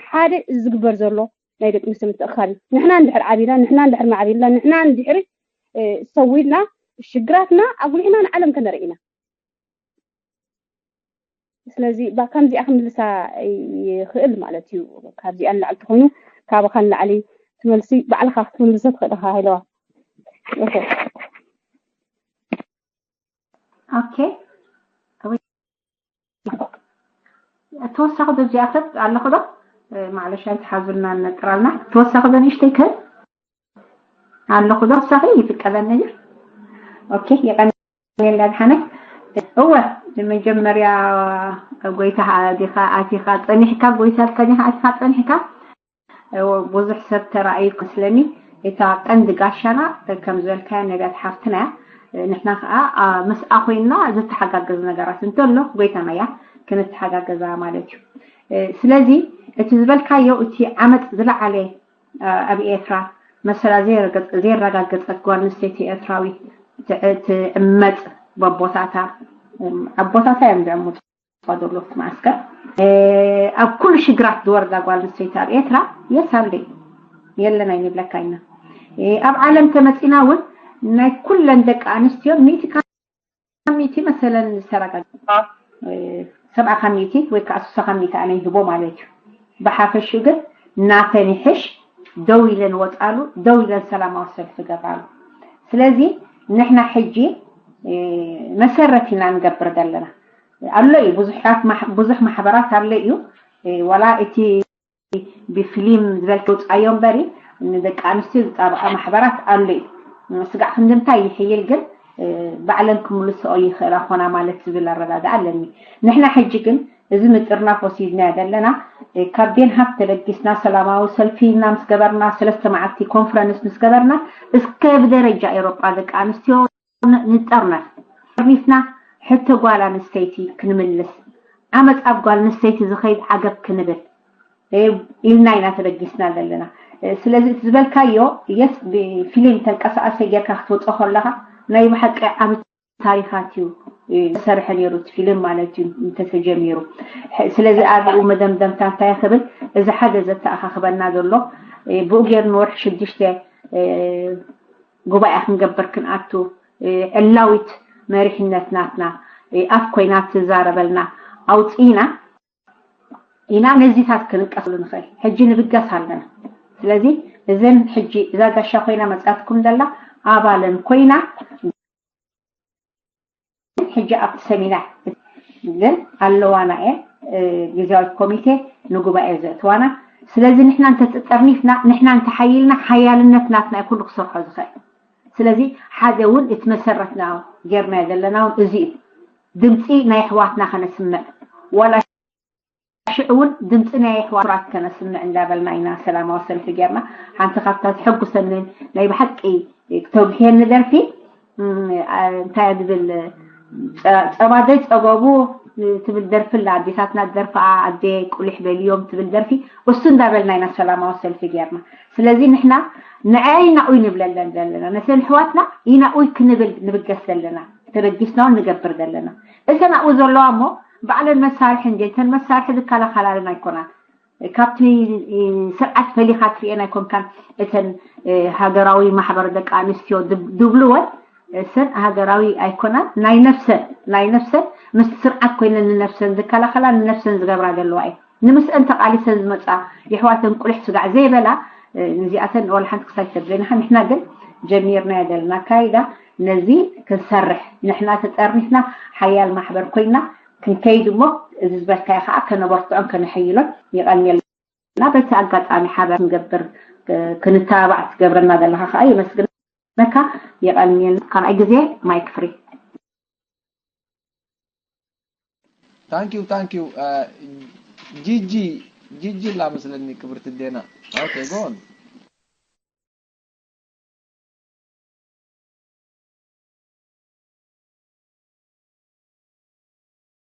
ሓደ እዚ ዝግበር ዘሎ ናይ ደቂ ኣንስትዮ ምትእኻብ እዩ ንሕና እንድሕር ዓቢና ንሕና እንድሕር ማዕቢልና ንሕና እንድሕር ሰዊድና ሽግራትና ኣጉሊሕና ንዓለም ከነርኢ ኢና ስለዚ ከምዚኣ ክምልሳ ይኽእል ማለት እዩ ካብዚኣ ንላዕሊ ተኾይኑ ካባኻ ንላዕሊ ትመልሲ ባዕልኻ ክትምልሶ ትኽእል ኢኻ ሃይለዋ ኦኬ ተወሳኺ በዚኣ ሰብ ኣለኹ ዶ ማዕለሻ ይትሓዙልና ነጥራልና ተወሳኺ በንእሽተይ ክህብ ኣለኹ ዶ ሳኺ ይፍቀደኒ እዩ ኦኬ የቀንየላ ድሓነ እወ መጀመርያ ጎይታ ዲኻ ኣቲኻ ጸኒሕካ ጎይታ ጸኒኻ ኣቲኻ ጸኒሕካ ብዙሕ ሰብ ተራእዩ መስለኒ እታ ቀንዲ ጋሻና ከም ዝበልካያ ነቢያት ሓፍትና እያ ንሕና ከዓ ምስኣ ኮይንና ዝተሓጋገዝ ነገራት እንተሎ ጎይታና እያ ክንተሓጋገዛ ማለት እዩ ስለዚ እቲ ዝበልካዮ እቲ ዓመፅ ዝለዓለ ኣብ ኤርትራ መሰላ ዘየረጋገፀት ጓል ኣንስተይቲ ኤርትራዊት ትዕመፅ በቦታታ ኣቦታታ እዮም ዘዕምፁ ዘሎ ማስከር ኣብ ኩሉ ሽግራት ዝወርዳ ጓል ኣንስተይቲ ኣብ ኤርትራ የሳልደ የለን ኣይንብለካ ኢና ኣብ ዓለም ተመፂና እውን ናይ ኩለን ደቂ ኣንስትዮ ሚእቲ ካብ ሚእቲ መሰለን ዝተረጋገ ሰብዓ ካብ ሚእቲ ወይ ከዓ ስሳ ካብ ሚእቲ ኣነ ይህቦ ማለት እዩ ብሓፈሹ ግን ናተን ይሕሽ ደው ኢለን ወፃሉ ደው ኢለን ሰላማዊ ሰልፊ ገባሉ ስለዚ ንሕና ሕጂ መሰረት ኢና ንገብር ዘለና ኣሎ እዩ ብዙሓት ብዙሕ ማሕበራት ኣሎ እዩ ዋላ እቲ ብፊልም ዝበልክ ውፃዮ እምበሪ ንደቂ ኣንስትዮ ዝጣበቓ ማሕበራት ኣሎ እዩ። ስጋዕ ክንዲ እንታይ ይሕይል ግን ባዕለን ክምልስኦ ይኽእላ ኾና ማለት ዝብል ኣረዳድኣ ኣለኒ። ንሕና ሕጂ ግን እዚ ምጥርናፍ ወሲድናዮ ዘለና ካብ ቤንሃግ ተበጊስና ሰላማዊ ሰልፊ ኢልና ምስ ገበርና ሰለስተ መዓልቲ ኮንፈረንስ ምስ ገበርና እስከ ብደረጃ ኤውሮጳ ደቂ ኣንስትዮ ንጠርነፍ። ጠርኒፍና ሕቶ ጓል ኣንስተይቲ ክንምልስ፣ ዓመፅ ኣብ ጓል ኣንስተይቲ ዝኸይድ ዓገብ ክንብል ኢልና ኢና ተበጊስና ዘለና። ስለዚ እቲ ዝበልካዮ የስ ብፊልም ተንቀሳቀሰ ጌርካ ክትወፅኦ ከለካ ናይ ብሓቂ ዓብ ታሪኻት እዩ ዝሰርሐ ነይሩ እቲ ፊልም ማለት እዩ እንተተጀሚሩ። ስለዚ ኣብኡ መደምደምታ እንታይ ክብል እዚ ሓደ ዘተኣኻኽበና ዘሎ ብኡ ጌር ንወርሒ ሽዱሽተ ጉባኤ ክንገብር ክንኣቱ ዕላዊት መሪሕነት ናትና ኣፍ ኮይና ትዛረበልና ኣውፅኢና ኢና ነዚታት ክንቀስሉ ንኽእል። ሕጂ ንብገስ ኣለና። ስለዚ እዘን ሕጂ እዛ ጋሻ ኮይና መፅኣትኩም ዘላ ኣባለን ኮይና ሕጂ ኣብቲ ሰሚናር ግን ኣለዋና እየን ግዜያዊት ኮሚቴ ንጉባኤ ዘእትዋና። ስለዚ ንሕና እንተጠርኒፍና ንሕና እንተሓይልና ሓያልነት ናትና እዩ ኩሉ ክሰርሖ ዝኽእል። ስለዚ ሓደ እውን እቲ መሰረትና ጌርናዮ ዘለና እውን እዚ እዩ። ድምፂ ናይ ኣሕዋትና ከነስምዕ ዋላ ሽዑ እውን ድምፂ ናይ ኣሕዋት ከነስምዕ እንዳበልና ኢና ሰላማዊ ሰልፊ ጌርና። ሓንቲ ካብታ ትሕጉሰኒ ናይ ብሓቂ ክተጉህየኒ ደርፊ እንታይ ዝብል ጸባ ዘይጸገቡ ትብል ደርፊ ኣላ። ኣዴታትና ዝደርፍኣ ኣደ ቁሊሕ በልዮም ትብል ደርፊ እሱ እንዳበልና ኢና ሰላማዊ ሰልፊ ጌርና። ስለዚ ንሕና ንዐይ ናኡይ ንብለለን ዘለና ነተን ኣሕዋትና ኢናኡይ ክንብል ንብገስ ዘለና ተበጊስና እውን ንገብር ዘለና። እተን ኣብኡ ዘለዋ እሞ ባዕለን መሳርሒ እንጂ እተን መሳርሒ ዝከላኸላለን ኣይኮናን። ካብቲ ስርዓት ፈሊኻ ትሪኤን ኣይኮንካን። እተን ሃገራዊ ማሕበር ደቂ ኣንስትዮ ድብልወን እሰን ሃገራዊ ኣይኮናን። ናይ ነፍሰን ናይ ነፍሰን ምስ ስርዓት ኮይነን ንነፍሰን ዝከላኸላ ንነፍሰን ዝገብራ ዘለዋ እዩ። ንምስአን ተቓሊሰን ዝመፃ የሕዋተን ቁልሕ ስጋዕ ዘይበላ ንዚኣተን ወላ ሓንቲ ክሳይ ሰብ ዘይናኻ ንሕና ግን ጀሚርናዮ ዘለና ኣካይዳ ነዚ ክንሰርሕ ንሕና ተጠርኒፍና ሓያል ማሕበር ኮይና ክንከይድ እሞ እዚ ዝበልካዮ ከዓ ከነበርትዖን ከነሐይሎን ይቐንየልና። በቲ ኣጋጣሚ ሓበራ ክንገብር ክንተባባዕ ትገብረና ዘለካ ከዓ የመስግነካ። ይቐንየልና። ካልኣይ ግዜ ማይክ ፍሪ። ታንኪዩ ታንኪዩ። ጂጂ ጂጂ ላ መስለኒ ክብርቲ ዴና። ኦኬ ጎን